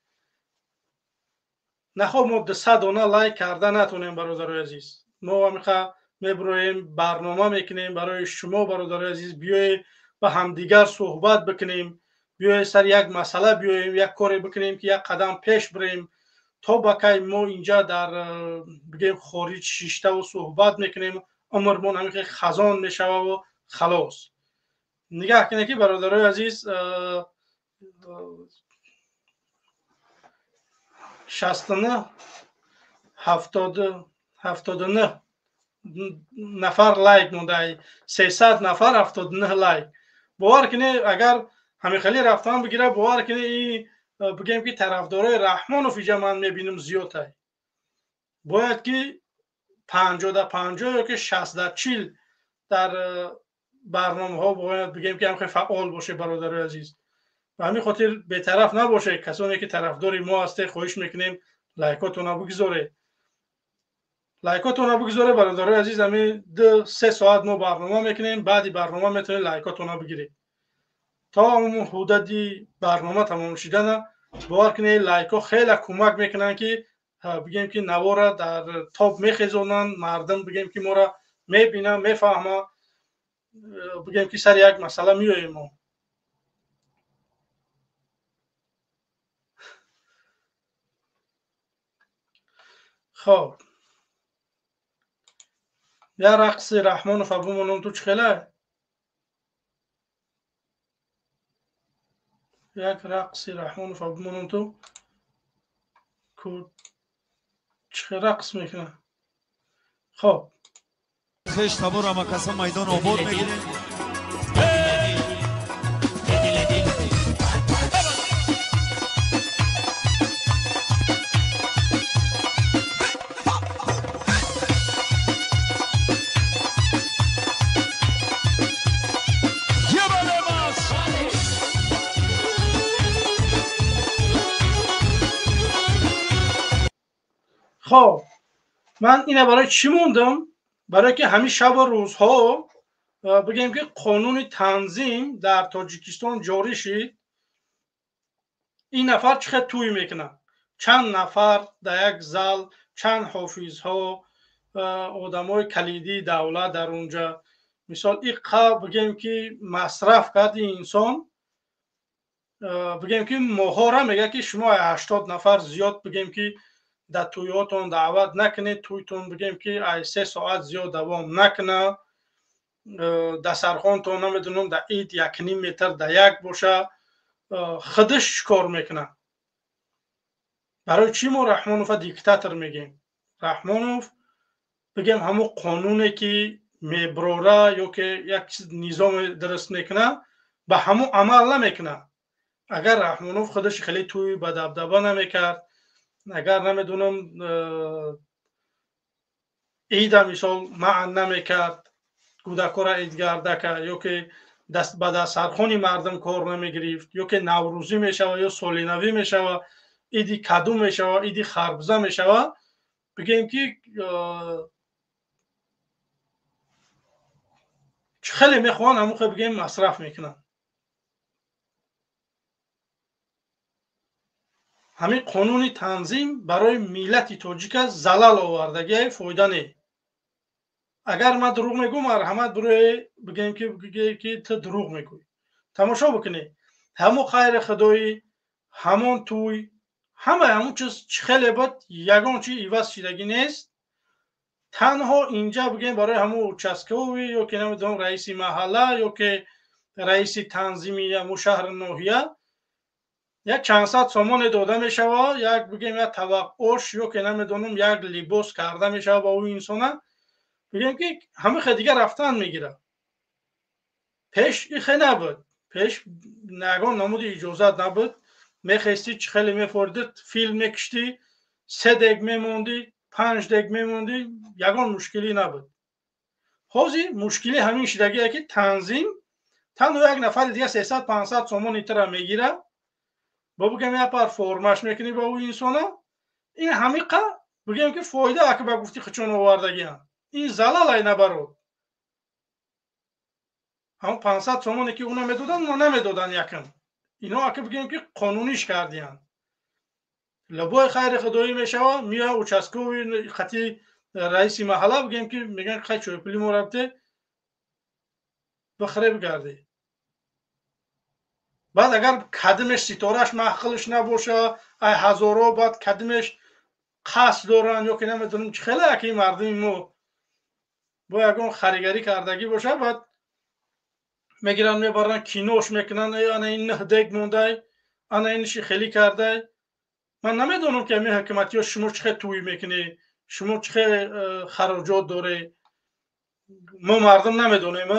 Нахоб мо 200 дона лайк карда натонем, бародарои азиз. Мо ҳамиқа мебуроем, барнома мекунем барои шумо, бародарои азиз. Биёед, ба ҳамдигар суҳбат бикунем, биёед, сари як масъала биёем, як коре бикунем, ки як қадам пеш бирем. То ба кай мо инҷа дар, бигем, хориҷ шиштаву суҳбат мекунем, умрмон ҳамин хазон мешававу халос? Нигаҳ кунед, ки, бародарои азиз, 69, 79 нафар лайк монда. 300 нафар 79 лайк. Бовар кунед, агар ҳамин рафтан бигира, бовар кунед, бигем, ки тарафдорои Раҳмонов иҷа ман мебинам зиёдай. Бояд ки 50-50 ё ки 60-40 дар барномаҳо бояд, бигем, ки ҳамхел фаъол боше, бародарои азиз. Ба ҳамин хотир бетараф набошед. Касоне ки тарафдори мо ҳастед, хоҳиш мекунем, лайкотона бигзоред, лайкотона бигзоред, бародарои азиз. Ҳамин 2-3 соат мо барнома мекунем, баъди барнома метавонед лайкотона бигиред. То ҳудади барнома тамом шидана, бовар кунед, лайкҳо хеле кӯмак мекунанд, ки, бигем, ки навора дар топ мехезонанд, мардум, бигем, ки моро мебинанд, мефаҳманд, бигем, ки сари як масъала меоем мо. Хоб, я рақси Раҳмонов бумонам, ту чӣ хела як рақси Раҳмонов бумонам, ту чӣ хел рақс мекунад? Хоб. Хеш табор амакаса майдон обод мегирем. Хоб, ман ина барои чӣ мондам? Барое ки ҳамин шабу рӯзҳо, бигем, ки қонуни танзим дар Тоҷикистон ҷорӣ шид. Ин нафар чӣ хел тӯй мекунад? Чанд нафар дар як зал, чанд ҳофизҳо, одамои калидии давлат дар онҷа. Мисол, иқа, бигем, ки масраф кард ин инсон. Бигем, ки моҳора мегӯяд, ки шумо 80 нафар зиёд, бигем, ки дар тӯйҳотон даъват накунед, тӯйтон, бигем, ки ай 3 соат зиёд давом накунад, дастархонтон, намедонам, дар ид 1,5 метр дар як боша. Худаш чӣ кор мекунад? Барои чӣ мо Раҳмонова диктатор мегем? Раҳмонов, бигем, ҳамон қонуне ки меброра ё ки як низоме дуруст мекунад, ба ҳамон амал намекунад. Агар Раҳмонов худаш хеле тӯй ба дабдаба намекард, агар, намедонам, ида, мисол, маън намекард кӯдакҳоро идгардака, ё ки ба дастархони мардум кор намегирифт, ё ки наврӯзӣ мешава ё солинавӣ мешава, иди каду мешава, иди харбуза мешава, бигем, ки хеле мехоҳанд, ҳамон хел, бигем, масраф мекунанд. Ҳамин қонуни танзим барои миллати тоҷика залал овардагия, фоида не. Агар ман дурӯғ мегӯм, марҳамат, бирои бигем, ки ту дурӯғ мегӯй. Тамошо бикунед, ҳамон хайри худоӣ, ҳамон тӯй, ҳамаи ҳамон чиз чӣ хеле буд, ягон чи иваз шидагӣ нест. Танҳо инҷа, бигем, барои ҳамон участковый ё ки, намедонам, раиси маҳалла ё ки раиси танзими ҳамон шаҳри ноҳия як чанд сад сомоне дода мешавад, як, бигем, як табақ ош ё ки, намедонам, як либос карда мешавад ба ӯ инсона. Бигем, ки ҳама хе дигар рафтан мегирад. Пеш ихе набуд. Пеш ягон намуди иҷозат набуд. Мехестӣ, чӣ хеле мефоридӣ, филм мекиштӣ, се дег мемондӣ, панҷ дег мемондӣ, ягон мушкилӣ набуд. Ҳозир мушкилӣ ҳамин шидагие, ки танзим танҳо як нафари дига 300-500 сомони тира мегирад, бо, бигем, як пар формаш мекунӣ ба ӯ инсона. Ин ҳамиқа, бигем, ки фоида аки ба гуфти хучон овардагиам, ин залал ай набарод. Ҳамон 500 сомоне ки уна медоданд, уна намедоданд якм. Ино ака бигем ки қонуниш кардиянд. Лабои хайри худоӣ мешава, меоя участковый қати раиси маҳалла, бигем ки мегӯянд хай чойпули мо рафте бихӯре бигарде. Баъд агар кадимеш ситораш маҳқилш набоша, ай ҳазоро баъд кадимеш қасд доранд ё ки намедонам чӣ хеле аки мардуми мо бо ягон харигарӣ кардагӣ боша, баъд мегиранд мебаранд кинош мекунанд, ана ин нӯҳ дег мондай, ана инши хелӣ кардай. Ман намедонам ки ҳамин ҳукуматиё шумо чӣ хел тӯй мекунед, шумо чӣ хел хароҷот доред, мо мардум намедонем.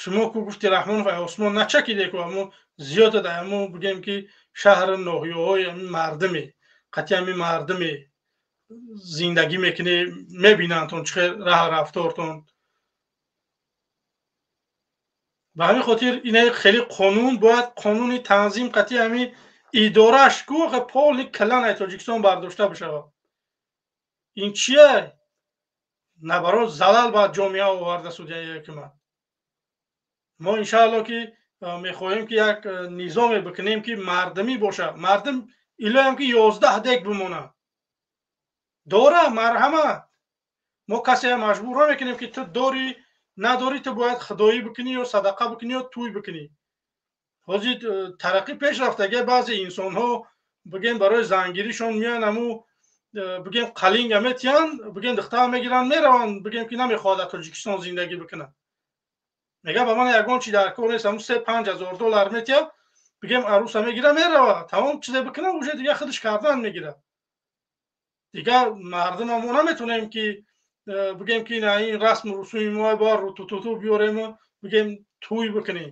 Шумо ку гуфти Раҳмонов ай осмон начакиде ку, амо зиёда дар ҳамо бигем ки шаҳру ноҳияҳои ҳамин мардуме қатъи ҳамин мардуме зиндагӣ мекунед, мебинандтон чӣ хел раҳ рафтортон. Ба ҳамин хотир ина хеле қонун бояд қонуни танзим қатъи ҳамин идорааш ку поли калан ай Тоҷикистон бардошта бишавад. Ин чия? Набарот залал ба ҷомеа оварда судяи ҳукумат. Мо иншаалло ки мехоҳем ки як низоме бикунем ки мардумӣ бошад. Мардум илоям ки 11 дег бимонад. Дора марҳамат. Мо касея маҷбур намекунем ки ту дорӣ надорӣ, ту бояд худоӣ бикунӣ ё садақа бикунӣ ё тӯй бикунӣ. Ҳозир тараққӣ пеш рафтага, баъзе инсонҳо бигем барои зангиришон меоянд, ҳаму бигем қалинга метиҳанд, бигем духтар мегиранд мераванд, бигем ки намехоҳад дар Тоҷикистон зиндагӣ бикунад. Мега ба ман ягон чи дар кор нест, ҳамун 3-5 ҳазор доллар метиҳад, бигем аруса мегира мерава, тамом чизе бикунад, уже дига худаш кардан мегирад. Дигар мардума мо наметонем ки бигем ки на ин расму русуми мо бояд рутутуту биёрему бигем тӯй бикунем.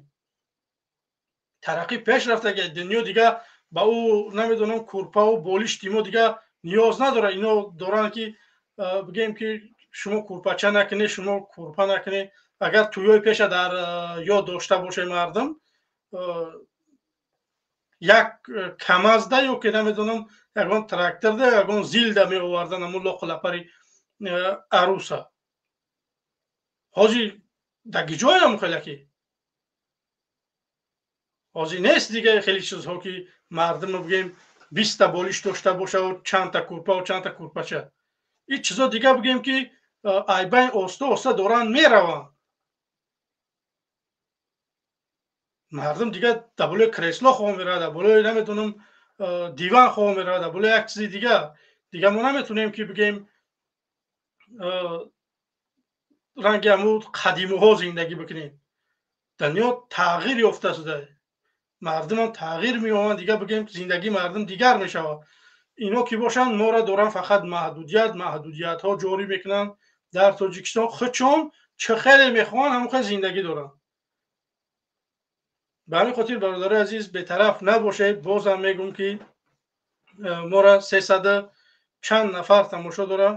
Тараққӣ пеш рафтага, дунё дига ба ӯ намедонам курпаву болишти мо дига ниёз надорад. Ино доранд ки бигем ки шумо курпача накунед, шумо курпа накунед. Агар тӯйҳои пеша дар ёд дошта бошед мардум, як камазда ё ки намедонам ягон тракторда ягон зилда меовардан ҳамун лоқулапари аруса. Ҳозир дар гиҷоям хелаки ҳозир нест дига хеле чизҳо ки мардума бигем 20та болиш дошта бошаву чандта курпаву чандта курпача. Ин чизо дига бигем ки айбайн оста оста доранд мераванд. Мардум дига дар болои кресло хоб меравад, дар болои намедонам диван хоб меравад, дар болои як чизи дига. Дига мо наметонем ки бигем ранги ҳамун қадимуҳо зиндагӣ бикунем. Дунё тағйир ёфта шуда, мардумам тағйир меёбанд, дига бигем зиндагии мардум дигар мешавад. Ино ки бошанд моро доранд фақат маҳдудият, маҳдудиятҳо ҷорӣ мекунанд дар Тоҷикистон. Худшон чӣ хеле мехоҳанд ҳамон хел зиндагӣ доранд. Ба ҳамин хотир бародарои азиз бетараф набошед. Бозам мегӯм ки моро 300 чанд нафар тамошо дорад.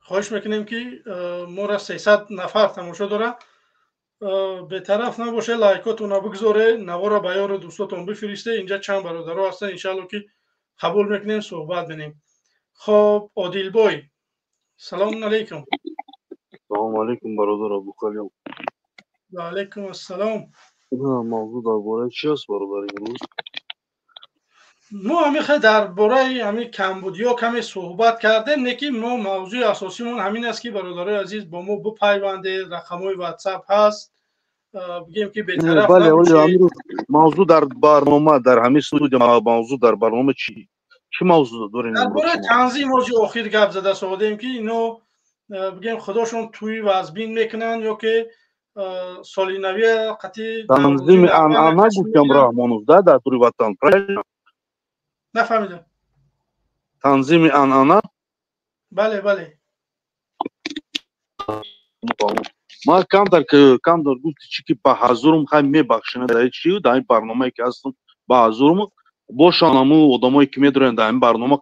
Хоҳиш мекунем ки моро 300 нафар тамошо дорад. Бетараф набошед, лайкотонро бигзоред, наворо ба ёру дӯстотон бифиристед. Инҷа чанд бародаро ҳастанд, иншаалло ки қабул мекунем, суҳбат менем. Хоб, Одилбой, салому алайкум. Салому алайкум бародар Абухалил. Ва алайкум ассалом. Мавзӯъ дар бораи чӣ аст бародар имрӯз? Мо ҳамин дар бораи ҳамин камбудиҳо каме суҳбат кардем, не ки мо мавзӯи асосимон ҳамин аст ки бародарои азиз бо мо бипайвандед, рақамҳои ватсап ҳаст, бигем ки бетараф набошед. Мавзӯъ дар барнома, дар ҳамин студия мавзӯъ дар барнома чӣ мавзӯъ дорем? Дар бораи танзим ҳози охир гап зада содем ки ино бигем худошон тӯй вазбин мекунанд ё ки соли навия қатъи танзими анъана гуфтам Раҳмонов да дар тури ватан, правильно? Нафаҳмидам. Танзими анъана? Бале, бале. Ман камтар гуфти чӣ ки ба ҳазурум хай мебахшена дар чӣ дар ин барномае ки ҳастам ба ҳазурум бошан ҳамун одамое ки медоранд дар ин барнома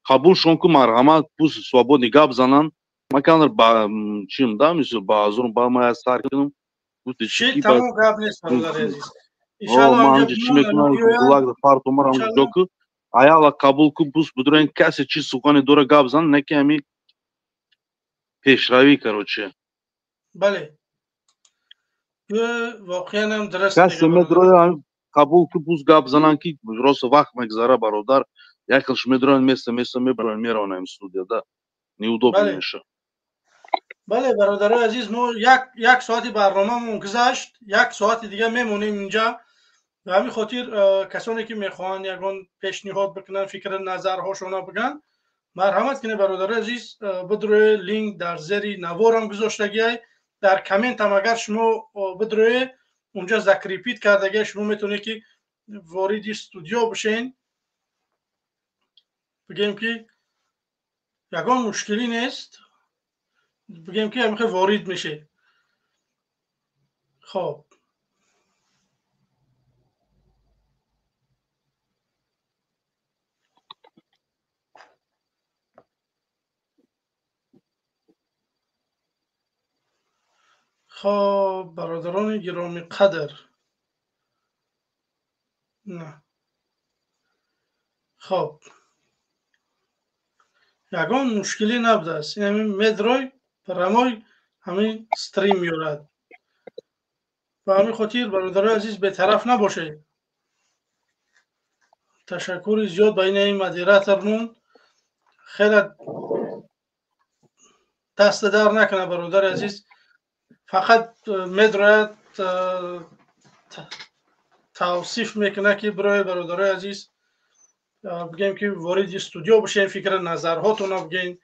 қабулшон ку марҳамат пус свободни гап зананд. Ман камтар ба чим да мисол ба ҳазурум ба ман сар кунам. Гуфти чӣ ки тамом гап нест бародари азиз. Иншаалло ман чӣ мекунам фартумарам ҷо ку аяла қабул кун пус будурен касе чӣ сухане дора гап зан, не ки ҳами Пешравӣ, короче. Бале, воқеан ҳам дуруст. Касе медрояд, қабул ки буз гап занан, ки рост вақт мегзара, бародар. Як хелш медроянд, места места мебароянд, мераванд студияда, неудобно меша. Бале, бародарои азиз, мо як соати барномамон гузашт, як соати дига мемонем инҷа. Ба ҳамин хотир касоне ки мехоҳанд ягон пешниҳод бикунанд, фикри назарҳошона бигӯянд, марҳамат кунед, бародарои азиз, бидроe. Линк дар зери наворам гузоштагиай, дар комментам агар шумо бидроe, унҷа закрепить кардагиай. Шумо метавонед ки вориди студио бишен. Бигем ки ягон мушкилӣ нест, бигем ки ҳамихе ворид мешед. Хоб, хоб, бародарони гиромиқадр, на, хоб, ягон мушкилӣ набудааст. Ин ҳамин медрой, прямой ҳамин стрим меорад. Ба ҳамин хотир, бародарои азиз, бетараф набошед. Ташаккури зиёд ба ин модератормон, хеле даста дар накунад, бародари азиз. Фақат медрояд, тавсиф мекунад ки бирои, бародарои азиз, бигем ки вориди студио бошем, фикри назарҳотона бигӯен.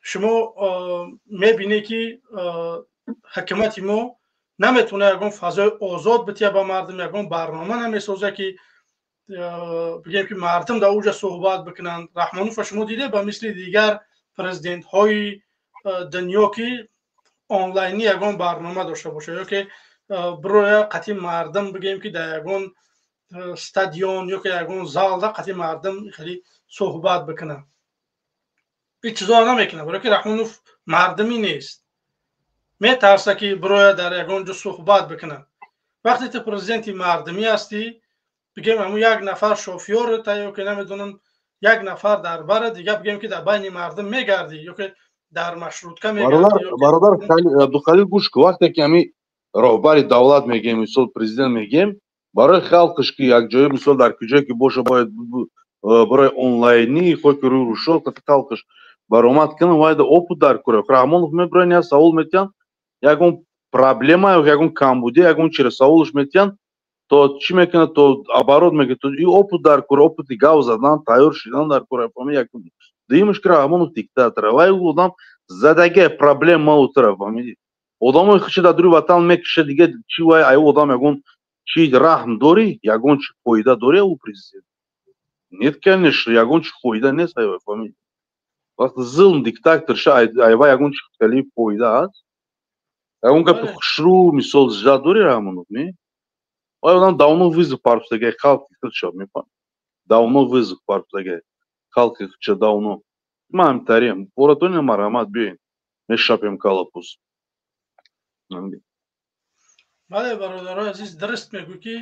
Шумо мебинед ки ҳукумати мо наметавонад ягон фазои озод бития ба мардум, ягон барнома намесозад ки бигем ки мардум дар уҷа суҳбат бикунанд. Раҳмонова шумо диде, ба мисли дигар президентҳои дунё ки онлайнӣ ягон барнома дошта бошад ё ки бироя қатъи мардум, бигем ки дар ягон стадион ё ки ягон залда қатъи мардум хеле суҳбат бикунад, ҳеҷ чизоро намекунад, барои ки Раҳмонов мардумӣ нест, метарса ки бироя дар ягон ҷо суҳбат бикунад. Вақте ту президенти мардумӣ ҳастӣ, бигем, ҳамун як нафар шофёрта ё ки намедонам, як нафар дар бара дига, бигем ки дар байни мардум мегардӣ ё ки дар маршрутка мегардӣ. Бародар Абдухалил, гӯш кун, вақте ки ҳами роҳбари давлат мегем, мисол президент мегем, барои халқиш ки якҷоя, мисол дар куҷое ки боша, бояд барои онлайнӣ хоҳ ки рӯй рӯшо халқиш баромад кунам, вайда опыт дар кура. Раҳмонов мебуранд, як савол метиҳанд, ягон проблема, ягон камбудӣ, ягон чиро саволш метиҳанд, то чӣ мекунад, то оборот мекунад, то и опыт дар кура, опыти гав задан, тайёр шидан дар кура. Фаҳми, як дуюмаш ки Раҳмонов диктатора, вай одам задагия проблема утра, фаҳмидӣ, одамои худша дар дури ватан мекиша, дига чӣ вай ай одам ягон чӣ раҳм дорӣ, ягон чӣ фоида дорӣ ӯ президент? Нет, конечно, ягон чӣ фоида нест ай, фаҳмидӣ. Вақти зулм диктатор ша, айва ягон чӣ хеле фоида аст? Ягон гапи хушрӯ, мисол, зиёд дорӣ Раҳмонов? Не, вай одам давно вызов партофтагай халқи худша, мефаҳмӣ, давно вызов партофтагай халқи худша, давно. Ма ҳамтарем боратони, марҳамат, биёен, мешапем калапус. Бале, бародарои азиз, дуруст мегӯ ки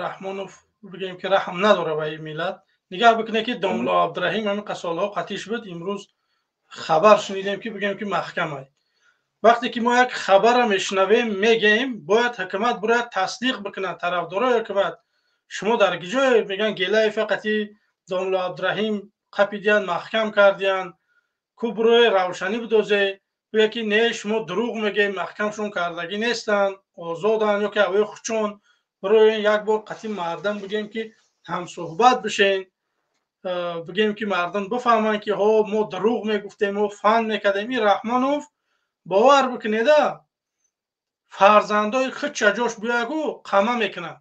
Раҳмонов, бигем ки раҳм надора ба ин миллат. Нигаҳ бикунед ки домулло Абдураҳим ҳамин қасолҳо қатиш буд, имрӯз хабар шунидем ки, бигем ки, маҳкамай. Вақте ки мо як хабарро мешунавем, мегӯем, бояд ҳукумат бояд тасдиқ бикунад. Тарафдорои ҳукумат, шумо дар киҷое? Мегӯянд, Гелаева қатъи домулло Абдураҳим қапидиян, маҳкам кардиян. Ку бирои равшанӣ бидозе, гӯя ки не, шумо дурӯғ мегӯед, маҳкамшон кардагӣ нестанд, озоданд, ё ки авои хучон бироен як бор қатъи мардум, бигем ки ҳамсӯҳбат бишен, бигем ки мардум бифаҳманд ки ҳо, мо дурӯғ мегуфтем, мо фан мекардем. Ин Раҳмонов, бовар бикунеда, фарзандои худша ҷош биягу қама мекунад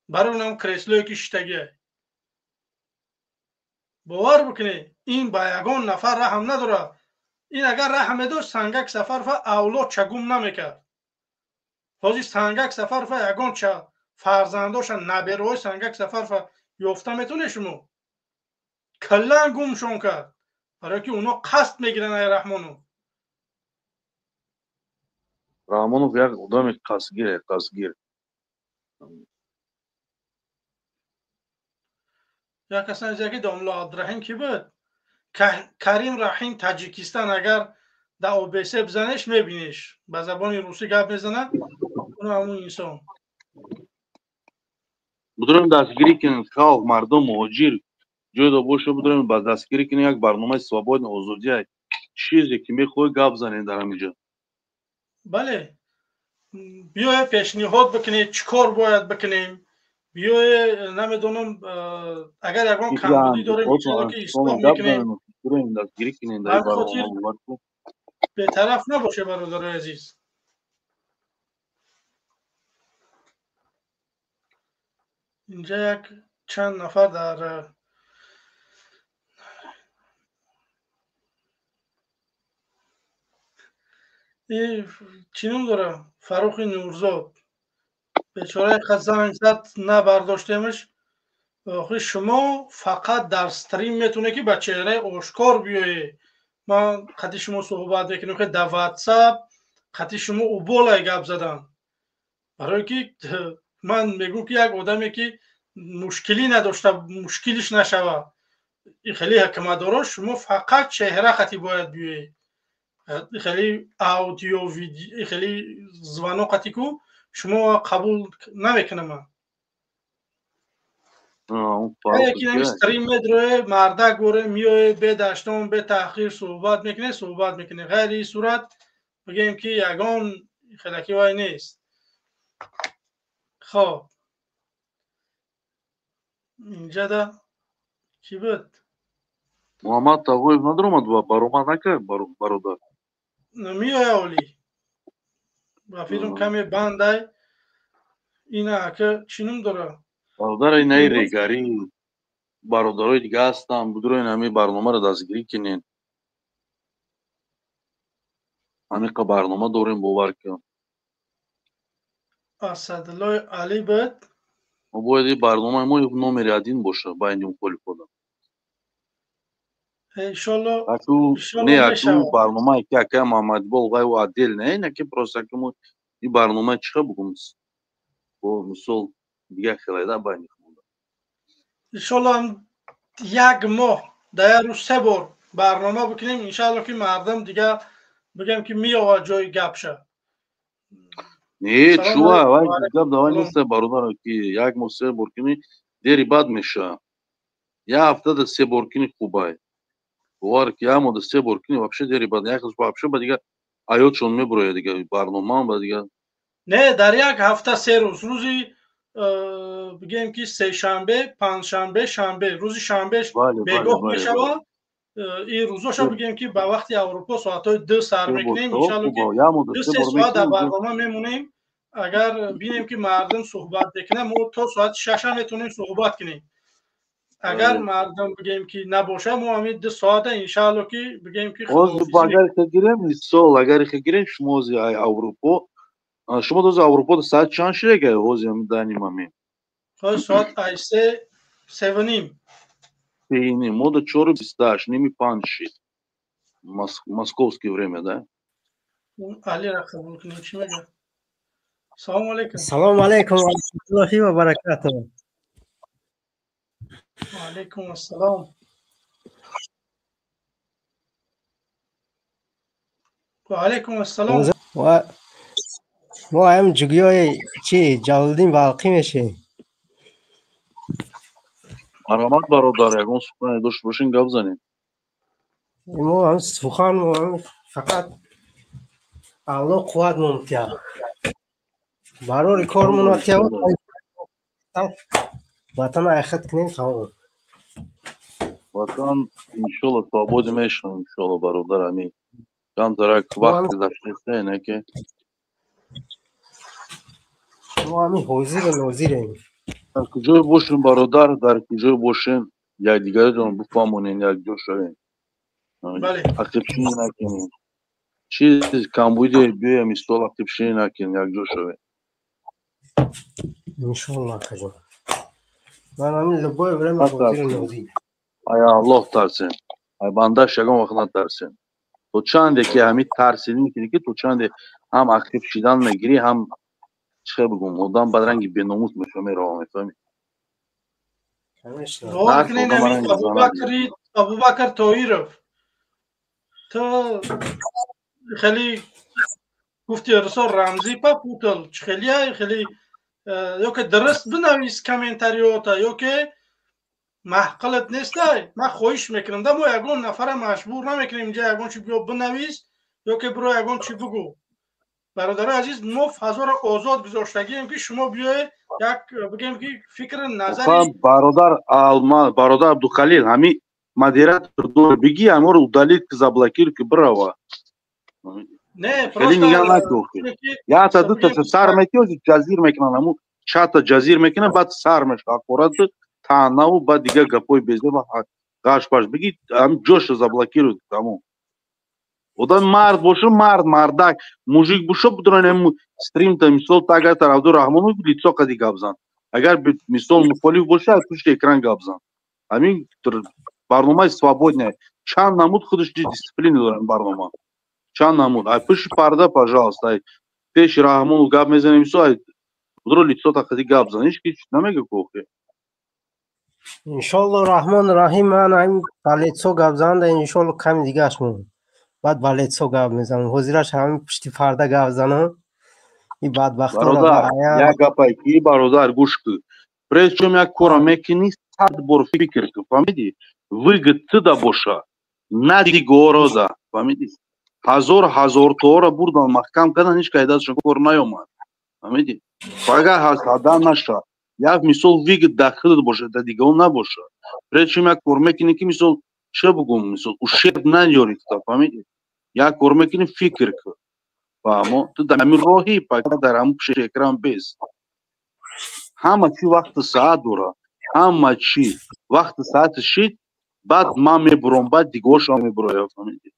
барои нам креслое ки шиштагия. Бовар бикунед, ин ба ягон нафар раҳм надорад. Ин агар раҳм медошт, Сангак Сафарова авлодча гум намекард. Ҳозир Сангак Сафарова ягон ча фарзандоша, набераҳои Сангак Сафарова ёфта метавонед шумо? Каллан гумшон кард, барое ки оно қасд мегиранд ай Раҳмонов. Раҳмонов як одами қасдгир, қасдгир. Як кас нависта ки домулло Абдураҳим кӣ буд? Карим Раҳим, Таҷикистон. Агар Дар ОБС бизанеш, мебинеш, ба забони русӣ гап мезанад, уно ҳамун инсон. Будурем дастгирӣ кунем, халқ, мардум, муҳоҷир ҷойда боша, будурем ба дастгирӣ кунем. Як барномаи свободный, озодия, чизе ки мехоҳӣ гап занем дар ҳамин ҷо. Бале, биёе пешниҳод бикунед, чӣ кор бояд бикунем, биёе, намедонам, агар ягон камбудӣ дорем, ки ислоҳ мекунем. Дастгирӣ кунем. Бетараф набоше, бародарои азиз. Инҷа як чанд нафар дар чӣ ном дора, Фаррухи Нурзод, бечора, қад занг зад, набардоштемаш. Охи, шумо фақат дар стрим метавонед, ки ба чеҳраи ошкор биёед, ман қати шумо суҳбат мекунем, ки дар Ватсап қати шумо уболай гап задан, барое ки ман мегӯм, ки як одаме, ки мушкилӣ надошта, мушкилиш нашава. Хеле ҳакмадоро, шумо фақат чеҳра қати бояд биёед, хеле аудио, хеле звонок қати ку шумо қабул намекунам. Стрим медроe, мардак боре миёе, бе даштон, бе таъхир суҳбат мекунед, суҳбат мекунед. Ғайри ин сурат, бигем, ки ягон хелаки вай нест. Хоб, инҷада кӣ буд? Муҳаммад Тағоев надаромад ва баромад накард, бародар? Меоя, оли ба фикрам каме бандай. Ина ака чӣ ном дора? Бародар, инаи регарӣ, бародарои дига ҳастанд, будуроин ҳамин барномаро дастгирӣ кунед. Ҳамиқа барнома дорем, бовар кун. Асадуллои Алӣ буд. Мо бояд ин барномаи мо номери один боша байни мухолифода. Иншолло. Не, аку барномае ки акай Муҳаммадибол вай отдел не, на ки просто аки мо ин барномаи чиха бугум, бо мисол дигар хелайда байни худмонда. Иншолло, як моҳ дар як рӯз се бор барнома бикунем, иншалло, ки мардум дига, бигем, ки меёвад ҷои гапша. Не, чува, вай гап давай неста, бародар, ки як моҳ се бор кунӣ, дери бад меша. Як ҳафтада се бор кунӣ хубай, бовар ки як моҳда се бор кунӣ, вообще дери бад, як вообще ба дига аётшон мебурояд, дига барномаам ба дига. Не, дар як ҳафта се рӯз, рӯзи бигем, ки сешанбе, панҷшанбе, шанбе, рӯзи шанбе бегоҳ мешавад. Ин рӯзоша, бигем, ки ба вақти Аврупо соатҳои 2 сар мекунем. Иншалло, ки 2-3 соат дар барнома мемонем. Агар бинем, ки мардум суҳбат мекунад, мо то соати 6-а метавонем суҳбат кунем. Агар мардум, бигем, ки набошад, мо ҳамин 2 соата, иншалло, ки бигем, ки Агар гирем, мисол, агар гирем, шумо ози Аврупо, шумо дози Аврупо соат чанд шидага ҳози данный момент? Соат ай се, севу ним. Сеним, мода 4:28, 4:30 шид, московский время, да. Алира қабул кунем, чӣ мегӯяд? Салому алейкум. Салому алейкум ва раҳматуллоҳи ва баракатуҳ. Ва алейкум ассалом. Ва алейкум ассалом. Мо ҳам ҷугиёи чи Ҷалолиддин Балқӣ мешем. Марҳамат, бародар, ягон сухане дошта бошин, гап занед. Мо ҳам сухан, мо ҳам фақат Аллоҳ қувват мумтия, барори кормон тия, ватан айхат кунем, тамом. Ватан иншолло свободе мешавам, иншолло, бародар, ами камтарак вақт гузаштаиста, не ки. Мо ҳамин ҳозиру нозирем. Дар куҷое бошем, бародар, дар куҷое бошем, якдигаратон бифаҳмонем, якҷо шавем, ақибшинӣ накунем, чиз камбуде биёем, мисол, ақибшинӣ накунем, якҷо шавем. Иншолло, акаҷон, ман ҳамин любое время ҳозиру нозир. Ай Аллоҳ тарсем, ай бандаш ягон вақт натарсем. То чанде ки ҳамин тарсидӣ мекунӣ, ки то чанде ҳам ақиб шидан мегирӣ, ҳам чӣ бигӯм, одам бад ранги беномус мешава, мерава, мефаҳмӣ? Абубакр Тоиров, то Хеле гуфти расо рамзӣ попутал хеле хеле ё ки дуруст бинавис комментариёта ё ки маҳқилат нестай. Ман хоҳиш мекунам да мо ягон нафара маҷбур намекунем инҷа ягон чи биё бинавис ё ки биро ягон чи бугӯ. Бародарои азиз, мо фазоро озод гузоштагием ки шумо биёед як бигем ки фикри назари бародар Алма, бародар Абдухалил, ҳами модератор дор бигӣ ҳаморо удалить ки заблокир ки бирава. Не, хеле нигаҳ накун. Якта дута сар метиёзи ҷазир мекунанд, ҳамун чата ҷазир мекунанд, баъд сар мешавад ҳақорат таънаву баъд дигар гапҳои безеба ғашпаш бигӣ ҳам ҷоша заблокируй тамом. Одам мард боша, мард, мардак, мужик боша, бидонем стримта мисол агар тарафдор Раҳмонов лицо қади гап зан. Агар мисол мухолиф боша, аз пушти экран гап зан. Ҳамин барномаи свободная. Чанд намуд худаш дисциплина дорад барнома. Чанд намуд. Ай пушти парда, пожалуйста, ай пеши Раҳмонов гап мезанем, мисол ай будро лицо та қади гап зан. Ҳеч ки намега кохе. Иншолло Раҳмон Раҳим ман ҳамин ба лицо гап занда, иншолло ками дигаш мон. Баъд ба лицо гап мезанам. Ҳозираш ҳамин пушти парда гап занам. И бадбахтона бародар, як гапай ки бародар гӯш кун. Прежде чем як кора мекунӣ, 100 бор фикр кун, фаҳмидӣ? Выгод туда боша, на дигорода, фаҳмидӣ? Ҳазор ҳазорторо бурдан маҳкам кардан, ҳеч кай дастшон кор наёмад, фаҳмидӣ? Фақат ҳасада наша. Як мисол выгод дар худат боша, дар дигарон набоша. Прежде чем як кор мекунӣ ки мисол чӣ бугум, мисол ушерб наёрӣ туда, фаҳмидӣ? Як кор мекунӣ фикр кун. Фаҳмо? Ту дар ҳамин роҳи фақат дар ҳамин пушти экран бес. Ҳама чӣ вақту саат дорад. Ҳама чӣ вақту саати шид, баъд ман мебурам, баъд дигаршам мебурояд, фаҳмидӣ?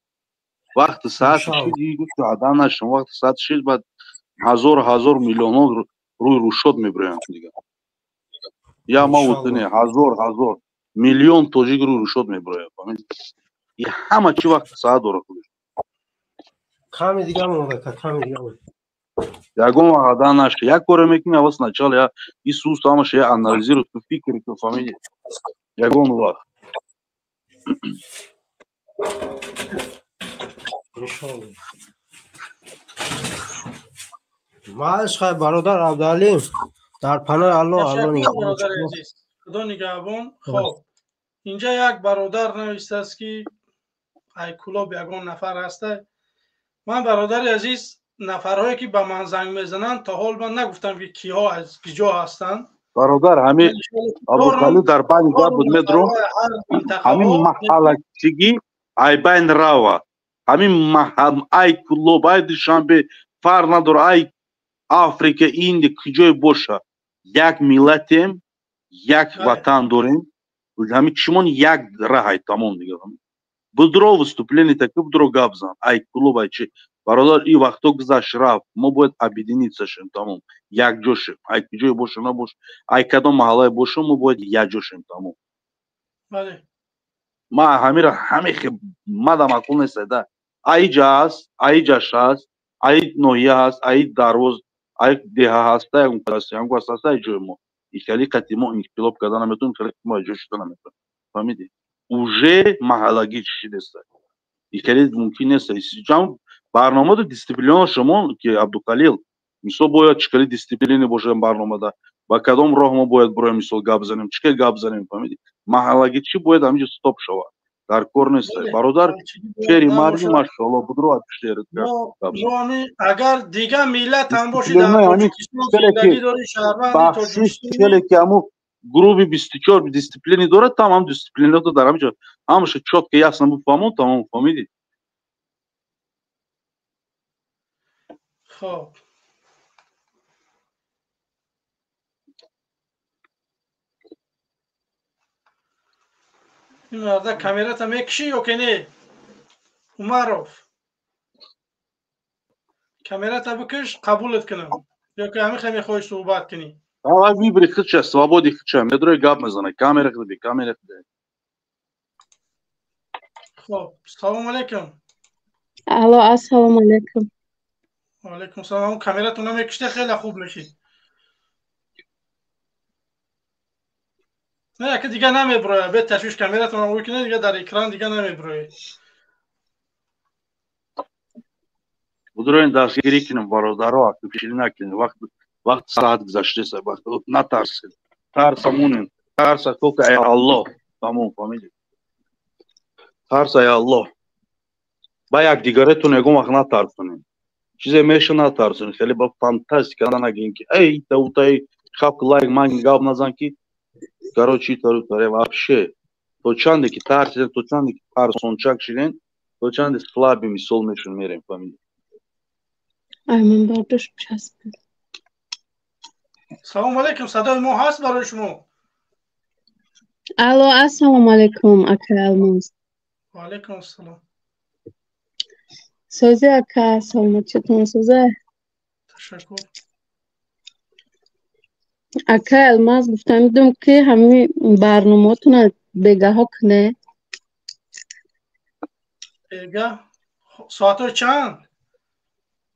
Вақту саати шид, гуфт ада нашам, вақту саати шид, баъд ҳазор ҳазор миллионҳо рӯи рӯшод мебуроянд дигар. Я ма утне ҳазор ҳазор миллион тоҷик рӯи рӯшод мебурояд, фаҳмидӣ? И ҳама чӣ вақту саат дорад худаш. Ками дигар монда, ками дигар монда. Ягон ваъда наша. Як коре мекунӣ, аввал сначала я Исус ҳамаша я анализирую, ту фикр кун, фаҳмидӣ? Ягон вақт. Иншолло. Мааш хай бародар Абдуалим, дар паноҳи Аллоҳ, Аллоҳ нигаҳбон. Худо нигаҳбон. Хоб, инҷа як бародар навиштааст ки ай кулоб ягон нафар ҳаста. Ман бародари азиз, нафарҳое ки ба ман занг мезананд, то ҳол ман нагуфтам ки киҳо аз киҷо ҳастанд. Бародар, ҳамин Абдухалил дар байни гап буд, медром. Ҳамин маҳаллачигӣ ай байн рава. Ҳамин ай Кулоб, ай Душанбе, фарқ надорад, ай Африка, Индия, куҷое боша. Як миллатем, як ватан дорем. Ҳамин чимон як раҳай тамом дигар. Будро выступление таки, будро гап зан. Ай Кулоб, ай чи. Бародар, и вақто гузашт рафт. Мо бояд объединиться шем, тамом. Якҷо шем. Ай куҷое боша набош, ай кадом маҳаллае боша, мо бояд якҷо шем, тамом. Бале. Ма ҳамира ҳаме мада маъқул нест да. Ай ҷа ҳаст, ай ҷаш ҳаст, ай ноҳия ҳаст, ай дарвоз, ай деҳа ҳаст, ягон кас, ягон кас ҳаст, ай ҷои мо. И хеле қати мо инқилоб карда наметавонем, хеле мо ҷо шуда наметавонем. Фаҳмидӣ? Уже маҳаллагӣ чишидест. И хеле мумкин нест. Ҷам барномада дисциплина шумо ки Абдухалил, мисол бояд чӣ хеле дисциплина бошад барномада, ба кадом роҳ мо бояд буроем, мисол гап занем, чӣ хел гап занем, фаҳмидӣ? Маҳаллагӣ чӣ бояд ҳаминҷо стоп шавад. Дар кор нест. Бародар, шери марди машоалло, будро аз шерит гап зан. Агар дигар миллат ҳам боши дар Тоҷикистон зиндагӣ дорӣ, шаҳрванди Тоҷикистон, хеле ки ҳамун гурӯҳи 24 дисциплини дорад, там ҳам дисциплинато дар ҳаминҷо ҳамаша чётко ясно буфаҳмон, тамом, фаҳмидӣ? Хоб. Ин марда камерата мекушӣ ё ки не? Умаров. Камерата бикиш, қабулат кунам. Ё ки ҳамин хел мехоҳӣ суҳбат кунӣ? Ава вибри худша, свободи худша, медрои гап мезана, камера худи, камера худи. Хоб, салом алейкум. Алло, ассалому алейкум. Алейкум салом. Камератон намекуште, хеле хуб мешид. Не, яке дига намеброяд. Бе ташвиш камератон ой кунед, дига дар экран дига намеброяд. Будроин дастгирӣ кунем, бародаро, акпиширӣ накунем. Вақт саат гузаштеса, вақт натарсед. Тарса монем. Тарса только ай Аллоҳ. Тамом, фаҳмидед? Тарса ай Аллоҳ. Ба якдигаретон ягон вақт натарсонем. Чизе меша натарсонем. Хеле ба фантастика нагӯем ки эй таутай хап лайк ман гап назан ки короче тару таре вообще. То чанде ки тарсидем, то чанде ки тарсончак шидем, то чанде слабый мисол мешун мерем, фаҳмидед? Ай ман бардошт часпид. Салом алейкум, садои мо ҳаст барои шумо? Алло, ассалому алейкум, ака Алмоз. Ва алейкум ассалом. Сози ака, саломатчитон соза? Ташаккур. Ака Алмаз, гуфтам ки ҳамин барномаотонро бегаҳо куне. Бегаҳ? Соатҳои чанд?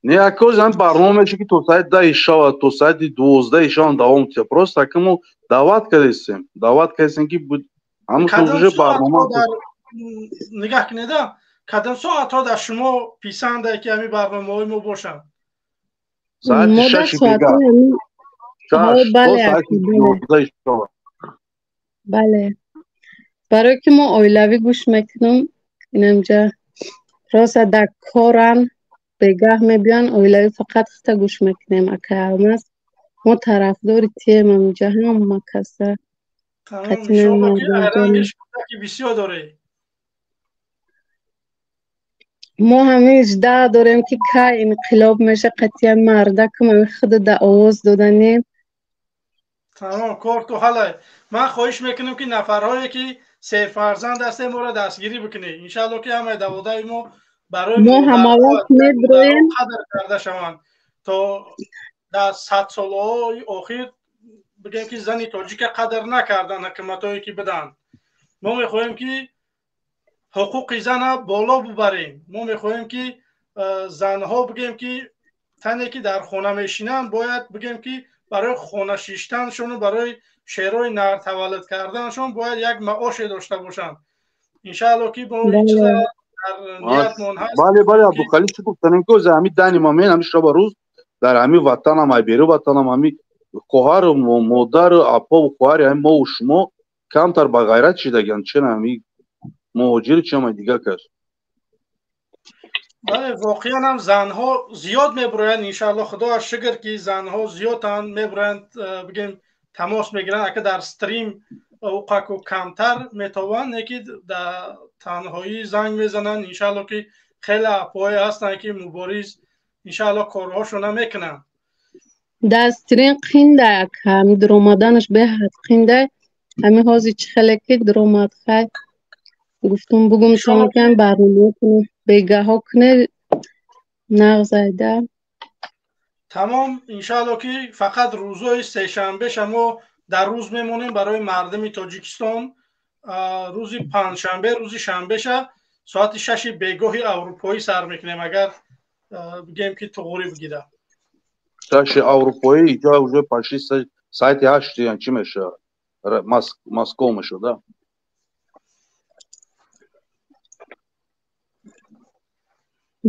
Не, акоз ҳам барнома мешавад ки то соати 10 шава, то соати 12 шава давом мекунад. Просто ака мо даъват кардем, даъват кардем ки ҳамон уже барнома нигаҳ кунед, кадом соатҳо дар шумо писанда ки ҳамин барномаҳои мо бошанд? Соати 6 бегаҳ. Бале, барое ки мо оилавӣ гӯш мекунем, инамҷа роса дар коран бегаҳ мебиён, оилавӣ фақат хита гӯш мекунем. Ака Алмаз, мо тарафдори тием, амҷа ҳама каса. Бисёр доред. Мо ҳамин жда дорем ки кай инқилоб меша, қатъиян мардакам ҳамин худа да овоз доданем. Тамом, кор ту ҳалай. Ман хоҳиш мекунам ки нафарҳое ки сефарзанд ҳастем моро дастгирӣ бикунед. Иншаалло ки ҳамаи даводаи мо барои мо ҳамавақт медроем қадр карда шаванд. То дар садсолаҳои охир бигем ки зани тоҷика қадр накарданд ҳукуматҳое ки буданд. Мо мехоҳем ки ҳуқуқи зана боло бубарем. Мо мехоҳем ки занҳо бигем ки тане ки дар хона мешинанд бояд бигем ки барои хона шиштаншон ва барои шеърҳои нар таваллуд карданшон бояд як маоше дошта бошанд. Иншаалло ки мо ин чиза дар ниятмон ҳаст. Бале, бале, Абдухалил чӣ гуфтанем ки ҳамин дани момент, ҳамин шаба рӯз дар ҳамин ватанам, ай беру ватанам, ҳамин хоҳару модару апову хоҳари ҳамин мову шумо камтар ба ғайрат шидагианд. Чера ҳамин муҳоҷири чама дига кас? Бале, воқеан ҳам занҳо зиёд мебуроянд. Иншаалло худоро шукр ки занҳо зиёданд, мебуроянд, бигем тамос мегиранд. Ака дар стрим уқаку камтар метавонанд, не ки дар танҳоӣ занг мезананд. Иншаалло ки хеле апоҳое ҳастанд ки мубориз иншаалло корҳошона мекунанд. Дар стрим қинда ака, ҳамин дуромаданаш беҳад қинда. Ҳамин ҳозир чӣ хеле ки дуромад хай. Гуфтум бугум шумо ки барнома кунем, бегаҳо куне нағз айда. Тамом, иншаалло ки фақат рӯзҳои сешанбе шамо дар рӯз мемонем барои мардуми Тоҷикистон. Рӯзи панҷшанбе, рӯзи шанбеша соати 6 бегоҳи аврупоӣ сар мекунем, агар бигем ки туғурӣ бигирад. 6 аврупоӣ иҷа уже почти соати 8 чӣ мешавад? Москва мешавад, да?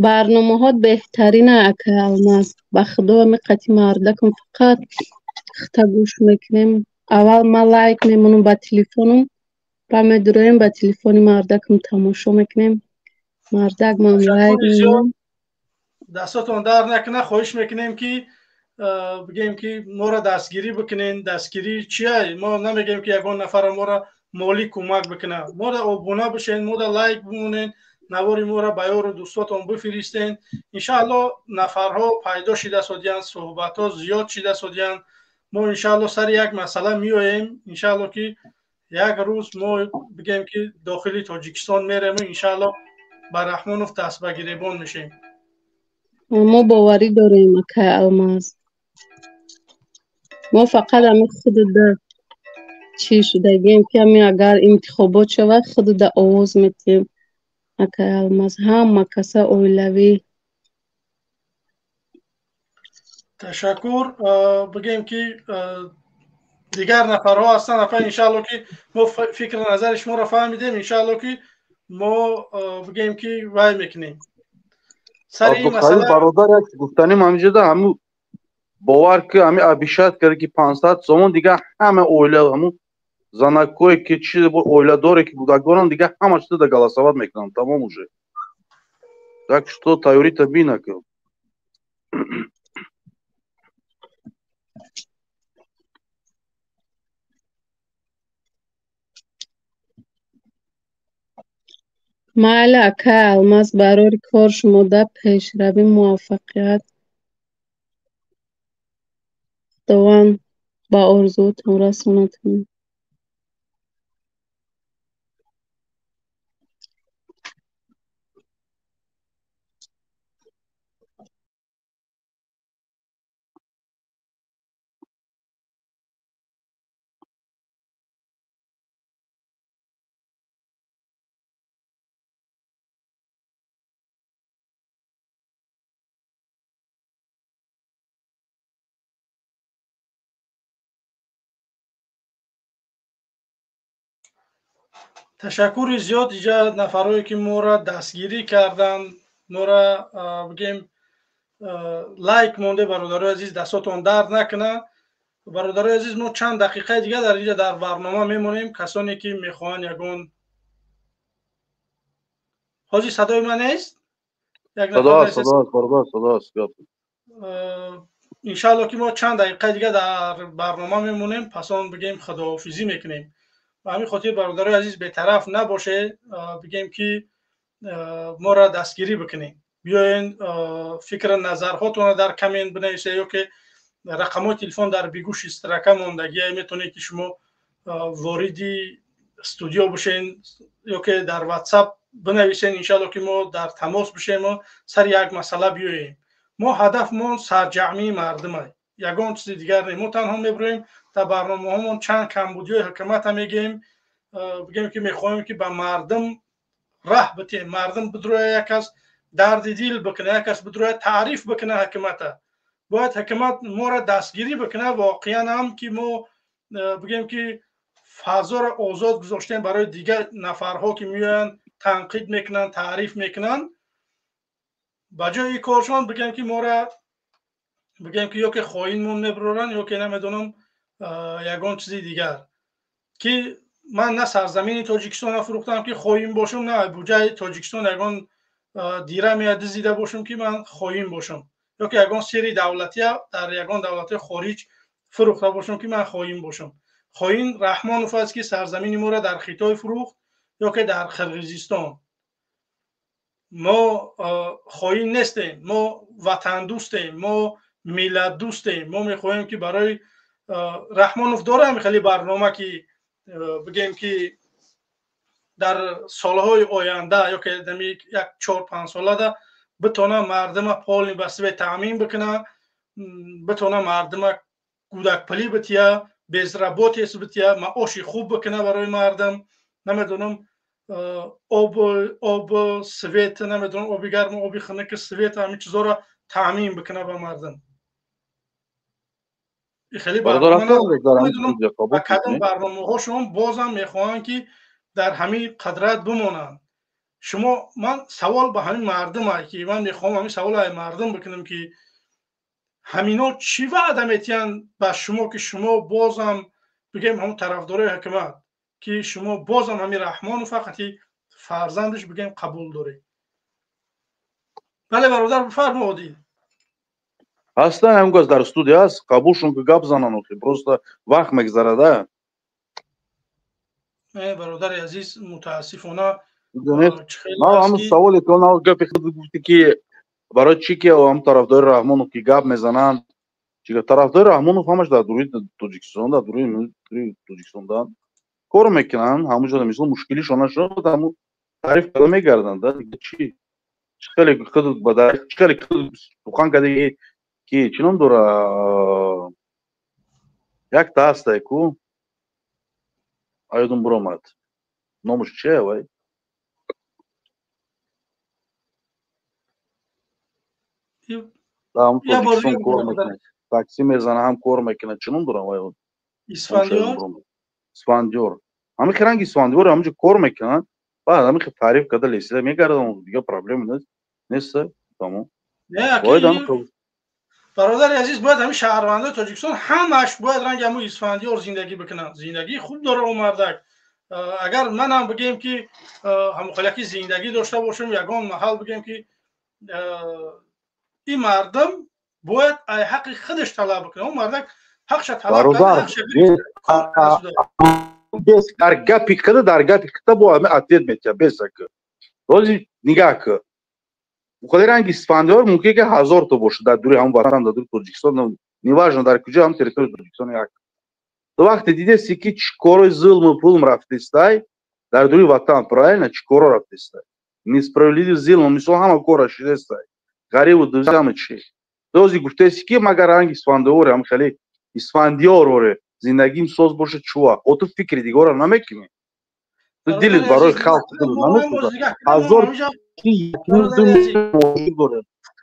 Барномаҳот беҳтарина ака Алмаз. Ба худо ҳамин қатъи мардакам фақат хита гӯш мекунем. Аввал ман лайк мемонам ба телефонам, ба медуроем ба телефони мардакам тамошо мекунем. Мардак ман лайк мемонам. Дастотон дар накунад, хоҳиш мекунем ки бигем ки моро дастгирӣ бикунен. Дастгирӣ чия? Мо намегем ки ягон нафара моро молӣ кӯмак бикунад. Моро обуна бишен, моро лайк бимонен, навори моро ба ёру дӯстотон бифиристен. Иншаалло нафарҳо пайдо шида содиянд, суҳбатҳо зиёд шида содиянд. Мо иншаалло сари як масъала меоем. Иншаалло ки як рӯз мо бигем ки дохили Тоҷикистон мерем, иншаалло ба Раҳмонов даст ба гиребон мешем. Мо боварӣ дорем ака Алмаз. Мо фақат ҳамин худуда чӣ шудагием ки ҳамин агар интихобот шавад худуда овоз метиҳем. Ака Алмаз, ҳама каса оилавӣ. Ташаккур. Бигем ки дигар нафарҳо ҳастанд. Апа иншаалло ки мо фикри назари шуморо фаҳмидем. Иншаалло ки мо бигем ки вай мекунем. Сари ин масъала бародар, як гуфтаним ҳаминҷода, ҳамун бовар ки ҳами обещать кард, ки 500 сомон, дига ҳама оила, ҳамун занакое ки чи оиладоре ки кӯдак доранд, дига ҳама чиза голосовать мекунанд, тамом уже. Так что тайёрита бина ки. Майли, акай Алмаз, барори кор шумода пешравӣ, муваффақият, Худованд ба орзуотон расонадтон. Ташаккури зиёд иҷа нафарое ки моро дастгирӣ карданд, моро бигем лайк монде. Бародарои азиз, дастотон дард накунад. Бародарои азиз, мо чанд дақиқаи дига дар инҷа дар барнома мемонем. Касоне ки мехоҳанд ягон, ҳозир садои ман нест? Иншаалло ки мо чанд дақиқаи дига дар барнома мемонем, пас он бигем худоҳофизӣ мекунем. Ба ҳамин хотир, бародарои азиз, бетараф набошед, бигем ки моро дастгирӣ бикунем. Биёен, фикру назарҳотонро дар коммент бинависед ё ки рақамҳои телефон дар бегӯши строка мондагия, метавонед ки шумо вориди студио бошен ё ки дар ватсап бинависен. Иншаалло ки мо дар тамос бишему сари як масъала биёем. Мо ҳадафмон сарҷамъии мардумай, ягон чизи дигар не. Мо танҳо мебироем дар барномаҳомон, чанд камбудиҳои ҳукумата мегӯем, бигӯем ки мехоҳем ки ба мардум раҳ битем, мардум бидроя, як кас дарди дил бикуна, як кас бидроя таъриф бикуна ҳукумата. Бояд ҳукумат моро дастгирӣ бикуна. Воқеан ҳам ки мо бигӯем ки фазоро озод гузоштем барои дигар нафарҳо, ки меоянд, танқид мекунанд, таъриф мекунанд. Ба ҷои коршон бигӯем ки моро бигӯем ки ё ки хоинмон мебароранд, ё ки намедонам ягон чизи дигар, ки ман на сарзамини Тоҷикистонро фурӯхтам, ки хоин бошам, на буҷаи Тоҷикистон ягон дираме дизида бошам, ки ман хоин бошам, ё ки ягон сири давлатия дар ягон давлати хориҷ фурӯхта бошам, ки ман хоин бошам. Хоин Раҳмонов аст, ки сарзамини моро дар Хитой фурӯхт ё ки дар Қирғизистон. Мо хоин нестем, мо ватандӯстем, мо миллатдӯстем. Мо мехоҳем ки барои Раҳмонов дорам хеле барнома, ки бигем ки дар солҳои оянда ё ки як 4-5 солада битона мардума полный ба свет таъмин бикуна, битона мардума кӯдакпулӣ бития, безработица бития, маоши хуб бикуна барои мардум, намедонам, об, свет, намедонам, оби гарму оби хунук, свет, ҳамин чизоро таъмин бикуна ба мардум. Хеле ба кадом барномаҳошон бозам мехоҳанд, ки дар ҳамин қадрат бимонанд? Шумо, ман савол ба ҳамин мардума, ки ман мехоҳам ҳамин савол ай мардум бикунам, ки ҳамино чӣ ваъда метиҳанд ба шумо, ки шумо бозам бигем ҳамон тарафдорои ҳукумат, ки шумо бозам ҳамин Раҳмону фақати фарзандаш бигем қабул доред? Бале, бародар, бифармо, Одил. Ҳастан, ҳам газ дар студия ҳаст, қабулшон ки гап занан, охи просто вақт мегзарада. Бародари азиз, мутаассифона Ҳамн саволе ки он гапи худ гуфти, ки барои чӣ ки ҳам тарафдори Раҳмонов ки гап мезананд, тарафдори Раҳмонов ҳамаш дар дуруи Тоҷикистон, дар дуруи Тоҷикистон кор мекунанд, ҳамуҷо мисол мушкилишон нашуд, ҳаму таъриф карда мегарданд. Чӣ хеле худ хеле сухан кардаги, ки чӣ ном дора, якта ҳастай ку, аёдум буромад, номаш чия вай? Тоҷикистон кор мекунад, такси мезана, ҳам кор мекунад, чӣ ном дорам вай? Исфандиёр. Ҳамин ранги Исфандиёр ҳаминҷо кор мекунад, баъд ҳамин таъриф карда лесида мегардам, дигар проблема нест. Тамом. Бояд Бародари азиз, бояд ҳамин шаҳрвандои Тоҷикистон ҳамаш бояд ранги ҳамун Исфандиёр зиндагӣ бикунанд. Зиндагии хуб дора у мардак. Агар манам бигем, ки ҳамухелаки зиндагӣ дошта бошем, ягон маҳал бигем, ки ин мардум бояд ай ҳаққи худаш талаб бикунад. У мардак ҳақша талаб. Дар гапи када, дар гапи када бо ҳами ответ метиҳа бесака. Рози нигаҳ ки, хеле ранги Исфандиёр мумкин ки 1000 то бошад дар дури ҳамон ватан, дар дури Тоҷикистон, неважно дар куҷо, ҳам территорияи Тоҷикистон. Як ту вақте дидеси, ки чӣ корои зулму пулм рафтестай дар дури ватан, правильно, чӣ коро рафтестай, несправедливый, зулм, мисол, ҳама кора шидестай, ғарибу дузи, ҳама чи. Този гуфтеси, ки магар ранги Исфандиёре, ҳам хеле Исфандиёр оре, зиндагим соз боша, чуа о ту фикри дигора намекунӣ? Ту дилит барои халқ намесӯзад? Ҳазор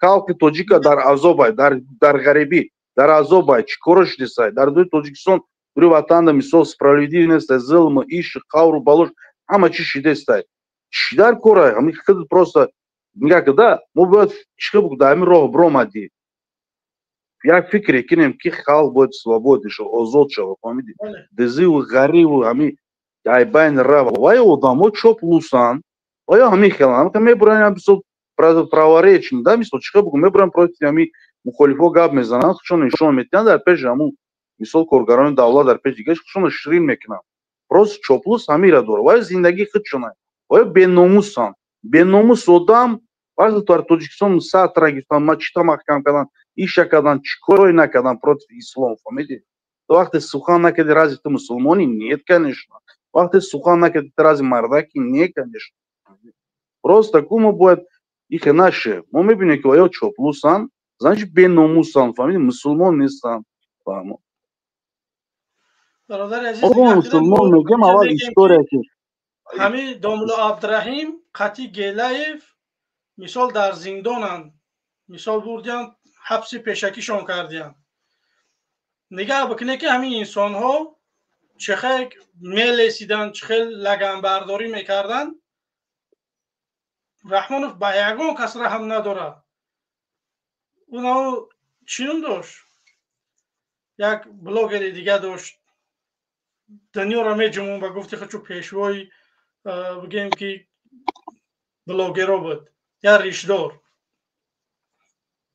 халқи тоҷика дар азобай, дар ғарибӣ, дар азобай, чӣ коро шудесай дар дури Тоҷикистон, дури ватанда, мисол, справедливый нестай, зулму иш, қавру балош, ҳама чи шидестай. Чӣ дар корай? Ҳами худ просто нигаҳ када, мо бояд чӣ дар ҳамин роҳ биромадӣ, як фикре кинем, ки халқ бояд свободный шава, озод шава, фаҳмидӣ? Дизиву ғариву ҳами айбайн рава. Вай одамо чоплусанд, оё ҳамин хелан мебуранд, мисол, праворечни да, мисол, чӣ бугум, мебуранд, против ҳами мухолифо гап мезананд, худшон нишон метиҳанд дар пеши ҳамун, мисол, коргарони давлат, дар пеши дигараш худшонро ширин мекунанд. Просто чоплус ҳамира дорад. Вай зиндагии худшона, вай беномусанд. Беномус одам вақте дар Тоҷикистон сатра гирифтан, мачита маҳкам кардан, иша кардан, чӣ корое накардан против ислом, фаҳмидӣ? Ту вақте сухан накарди, разве ту мусулмонӣ? Нет, конечно. Вақте сухан накарди, ту разве мардаки? Не, конечно. Просто ку мо бояд ихе наше. Мо мебинем, ки оё чоплусанд, значит, беномусанд, фаҳмидӣ? Мусулмон нестанд, фаҳмо? Бародари азиз, мусулмон мегӯям, аввал история ки ҳамин домулло Абдураҳим қати Гелаев, мисол, дар зиндонанд, мисол, бурдиянд, ҳабси пешакишон кардиянд. Нигаҳ бикунед, ки ҳамин инсонҳо чӣ хел мелесиданд, чӣ хел лаганбардорӣ мекарданд. Раҳмонов ба ягон кас раҳм надорад. Унав чӣ ном дошт, як блогери дига дошт, дунёро меҷумон, ба гуфти худчу пешвои, бигем, ки блогеро буд, як ришдор,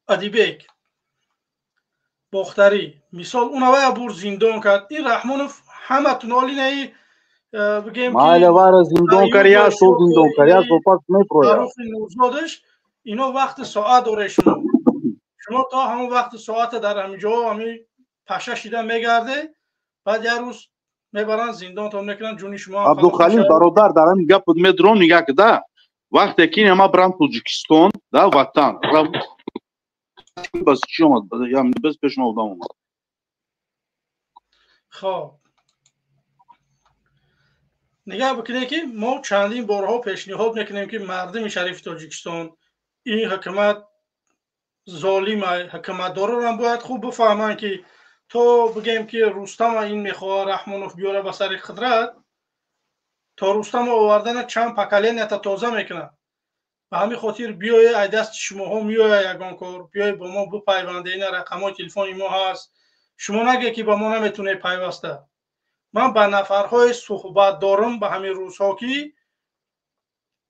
Адибек Бохтарӣ, мисол, унавая бур, зиндон кард. Ин Раҳмонов ҳаматун олинаи бигем. Майли, вара зиндон кард, як сол зиндон кард, як сол пас мепрояд. Нурзодаш, ино вақти соат доре. Шумо то ҳамон вақти соата дар ҳамин ҷо ҳамин паша шида мегарде, баъд як рӯз мебаранд, зиндонтон мекунанд, ҷуни шумо. Абдухалил бародар, дар ҳамин гап медуром, нигаҳ кида, вақте ки ма брам Тоҷикистон да ватан бас, чӣ омад без пешма одам омад. Хоб, нигаҳ бикунед, ки мо чандин борҳо пешниҳод мекунем, ки мардуми шарифи Тоҷикистон, ин ҳукумат золима. Ҳукуматдорорам бояд хуб бифаҳманд, ки то бигем, ки Рустама ин мехоҳад Раҳмонов биёра ба сари қудрат, то Рустама овардана чанд поколения та тоза мекунад. Ба ҳамин хотир биёе, ай дасти шумоҳо меоя ягон кор, биёе, бо мо бипайванде. Ина рақамҳои телефони мо ҳаст. Шумо наге, ки ба мо наметунед пайваста. Ман ба нафарҳое суҳбат дорам ба ҳамин рӯзҳо, ки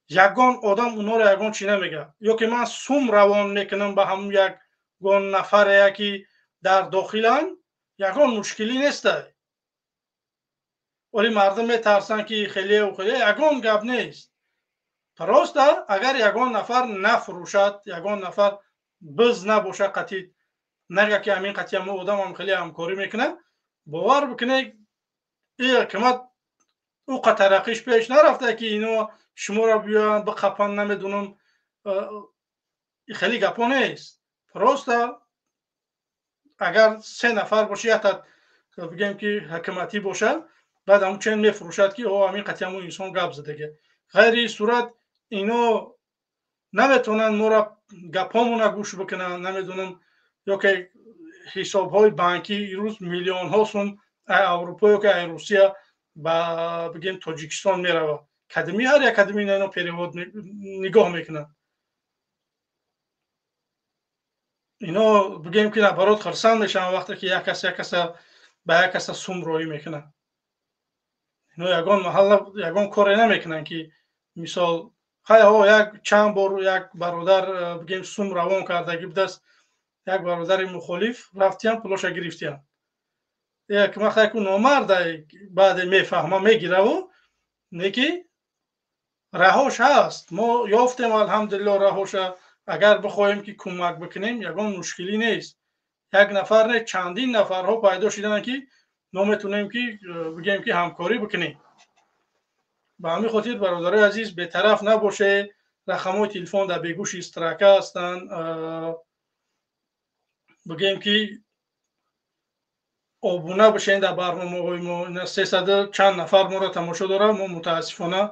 ягон одам онҳоро ягон чӣ намегӯяд, ё ки ман сум равон мекунам ба ҳамун ягон нафаре, ки дар дохиланд, ягон мушкилӣ нестай. Вале мардум метарсанд, ки хелеу хеле. Ягон гап нест. Просто агар ягон нафар нафурӯшад, ягон нафар биз набошад, қатъи нага, ки ҳамин қатъи ҳамун одамам хеле ҳамкорӣ мекунад, бовар бикунед, ин ҳукумат ӯ қатарақиш пеш нарафта, ки ино шуморо биёянд биқапанд, намедунам, хеле гапо нест. Просто агар се нафар боша, якта бигем, ки ҳукуматӣ бошад, баъд ҳамун чен мефурӯшад, ки о ҳамин қатъи ҳамун инсон гап задаге. Ғайри сурат ино наметавонанд моро гапҳомона гӯш бикунанд, намедонам, ё ки ҳисобҳои банкӣ ирӯз миллионҳо сум Аврупо ё ки Русия ба, бигем, Тоҷикистон меравад. Кадами ҳар як кадами ино перевод нигоҳ мекунанд. Ино бигем ки наоборот хурсанд мешаванд вақте ки як кас як каса ба як каса сум роӣ мекунад. Ино ягон маҳалла ягон коре намекунанд ки мисол хайҳо як чанд бор як бародар бигем сум равон кардагӣ будааст, як бародари мухолиф рафтиям пулоша гирифтиям. Як вақт яку номарда баъде мефаҳма мегираву неки раҳош ҳаст. Мо ёфтем алҳамдулилло раҳоша. Агар бихоҳем ки кӯмак бикунем ягон мушкилӣ нест. Як нафар не, чандин нафарҳо пайдо шуданд ки мо метавонем ки бигем ки ҳамкорӣ бикунем. Ба ҳамин хотир бародарои азиз бетараф набошед. Рақамҳои телефон дар бегӯши строка ҳастанд. Бигем ки обуна бишед дар барномаҳои мо. 300 чанд нафар моро тамошо дорад. Мо мутаассифона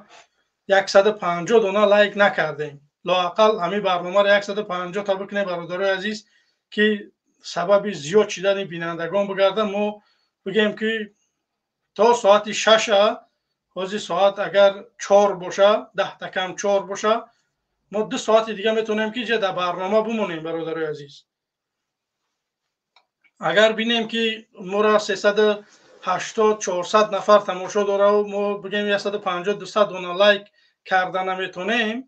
150 дона лайк накардем. Лоақал ҳамин барномаро 150 та бикунем бародарои азиз ки сабаби зиёд шидани бинандагон бигардад. Мо бигем ки то соати 6, ҳозир соат агар 4 боша, 10 та кам 4 боша, мо 2 соати дига метавонем ки ҷа дар барнома бимонем бародарои азиз. Агар бинем ки моро 380 400 нафар тамошо дорад, мо бигем 150 200 дона лайк карда наметонем,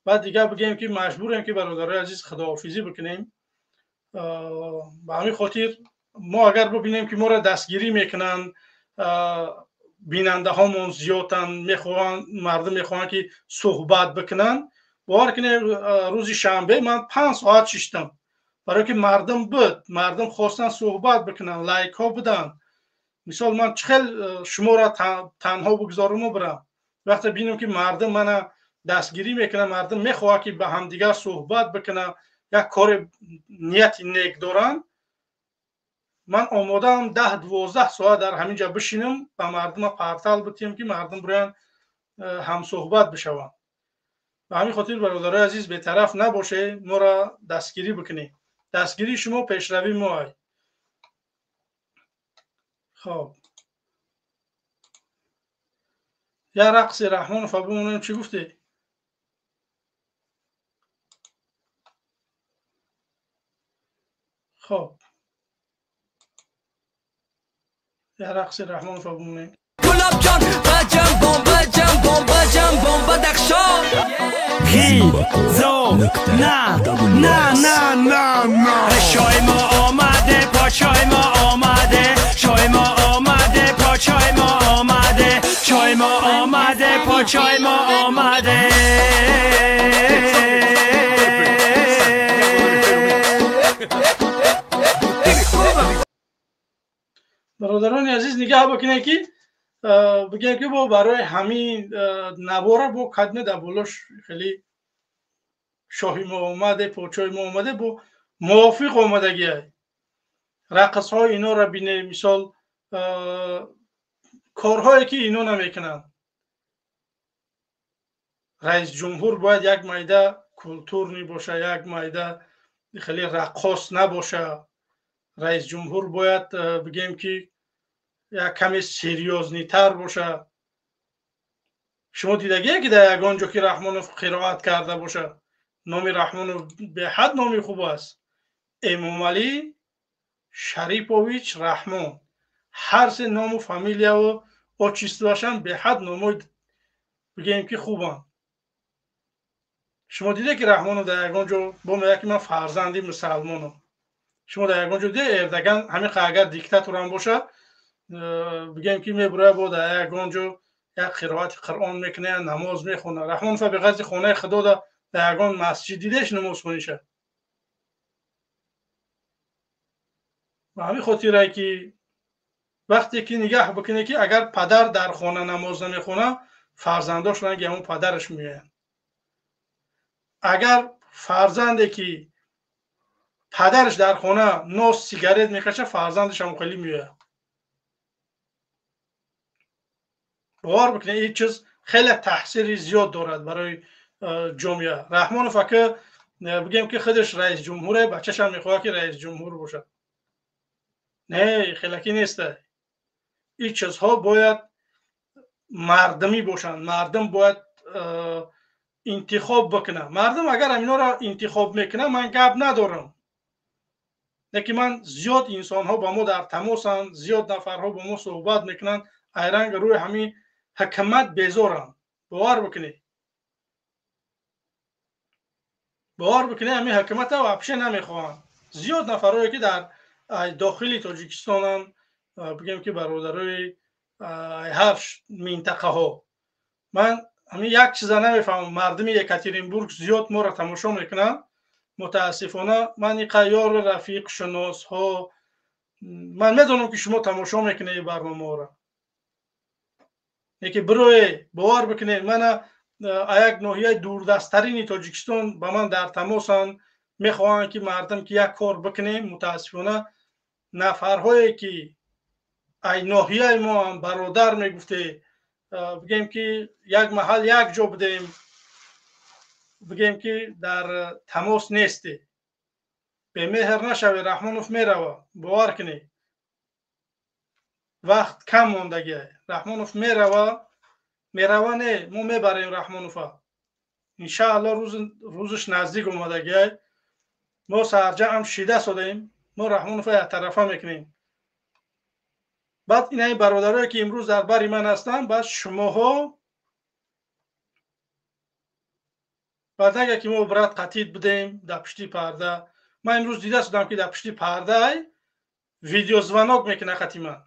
баъд дига бигем ки маҷбурем ки бародарои азиз худоҳофизӣ бикунем. Ба ҳамин хотир мо агар бибинем ки моро дастгирӣ мекунанд, бинандаҳомон зиёданд, мехоҳанд, мардум мехоҳанд ки суҳбат бикунанд, бовар кунед рӯзи шанбе ман 5 соат шиштам, барое ки мардум буд, мардум хостанд суҳбат бикунанд, лайкҳо буданд. Мисол ман чӣ хел шуморо танҳо бигзоруму бирам. Вақте бинем ки мардум мана дастгирӣ мекунад, мардум мехоҳад ки ба ҳамдигар суҳбат бикунад, як кори нияти нек доранд, ман омодаам 10-12 соат дар ҳамин ҷо бишинам, ба мардума портал битиҳам ки мардум бироянд ҳамсуҳбат бишаванд. Ба ҳамин хотир бародарои азиз бетараф набошед, моро дастгирӣ бикунед. Дастгирии шумо пешравии мо ай. Хоб я рақси Раҳмонов бимонем, чӣ гуфтӣ? Хоб я рақси Раҳмонов бимонем. Гулобҷон баҷам бомба ҷам бомба ҷам бомба дахшон хизо на на на на на шои мо омаде, подшои мо омаде, шои мо омаде, подшои мо омаде, шои мо омаде, подшои мо омаде. Бародарони азиз нигаҳ бикунед ки бигем ки бо барои ҳамин навора бо кадме дар болош хеле шоҳи мо омаде, подшоҳи мо омаде, бо мувофиқ омадагиай. Рақсҳои инора бине, мисол корҳое ки ино намекунанд. Раис ҷумҳур бояд як майда культурни боша, як майда хеле раққос набоша. Раис ҷумҳур бояд бигем ки як каме серьёзнитар боша. Шумо дидагие ки дар ягон ҷо ки Раҳмонов қироат карда боша? Номи Раҳмонов беҳад номи хуб аст. Эмомалӣ Шарипович Раҳмон. Ҳар се ному фамилияву отчествоашам беҳад номои бигем ки хубанд. Шумо диде ки Раҳмонов дар ягон ҷо бо мегӯяд ки ман фарзанди мусалмонам? Шумо дар ягон ҷо диде Эрдоган ҳамин қа агар диктаторам бошад, бигем ки мебурояд бо дар ягон ҷо як қироати Қуръон мекунад, намоз мехонад. Раҳмонов беғарзи хонаи худо дар ягон масҷид дидеш намоз хониша? Ба ҳамин хотире ки вақте ки нигаҳ бикунед ки агар падар дар хона намоз намехонад, фарзандош ранги ҳамон падараш меоянд. Агар фарзанде ки падараш дар хона нос сигарет мекашад, фарзандаш ҳам хеле меояд. Бовар бикунед, ин чиз хеле таъсири зиёд дорад барои ҷомеа. Раҳмонов ака бигем ки худаш раис ҷумҳуре, бачашам мехоҳад ки раис ҷумҳур бошад. Не, хелакӣ нест. Ин чизҳо бояд мардумӣ бошанд. Мардум бояд интихоб бикунад. Мардум агар ҳаминҳоро интихоб мекунад, ман гап надорам. Лекин ман зиёд инсонҳо ба мо дар тамосанд, зиёд нафарҳо ба мо суҳбат мекунанд, айранг рӯи ҳамин ҳукумат безоранд. Бовар бикунед, бовар бикунед, ҳамин ҳукумата вообще намехоҳанд. Зиёд нафарҳое ки дар дохили Тоҷикистонанд, бигем ки бародарои ҳар минтақаҳо. Ман ҳамин як чиза намефаҳмам, мардуми Екатеринбург зиёд моро тамошо мекунанд. Мутаассифона ман иқа ёру рафиқ шиносҳо, ман медонам ки шумо тамошо мекунед ин барномаҳоро, лекин бирое бовар бикунед, мана як ноҳияи дурдасттарини Тоҷикистон ба ман дар тамосанд, мехоҳанд ки мардум ки як кор бикунем. Мутаассифона нафарҳое ки ай ноҳияи мо ҳам бародар мегуфте, бигем ки як маҳал як ҷо будем, бигем ки дар тамос несте. Бемеҳр нашаве, Раҳмонов мерава, бовар кунед, вақт кам мондагия. Раҳмонов мерава, мерава не, мо мебарем Раҳмонова, иншаалло рӯзаш наздик омадагия. Мо сарҷаъам шида содем, мо Раҳмонова яктарафа мекунем. Баъд инаи бародарое ки имрӯз дар бари ман ҳастанд, баъд шумоҳо баъд агар ки мо брат қатид будем дар пушти парда, ман имрӯз дида шудам ки дар пушти пардай видеозвонок мекунад қати ман.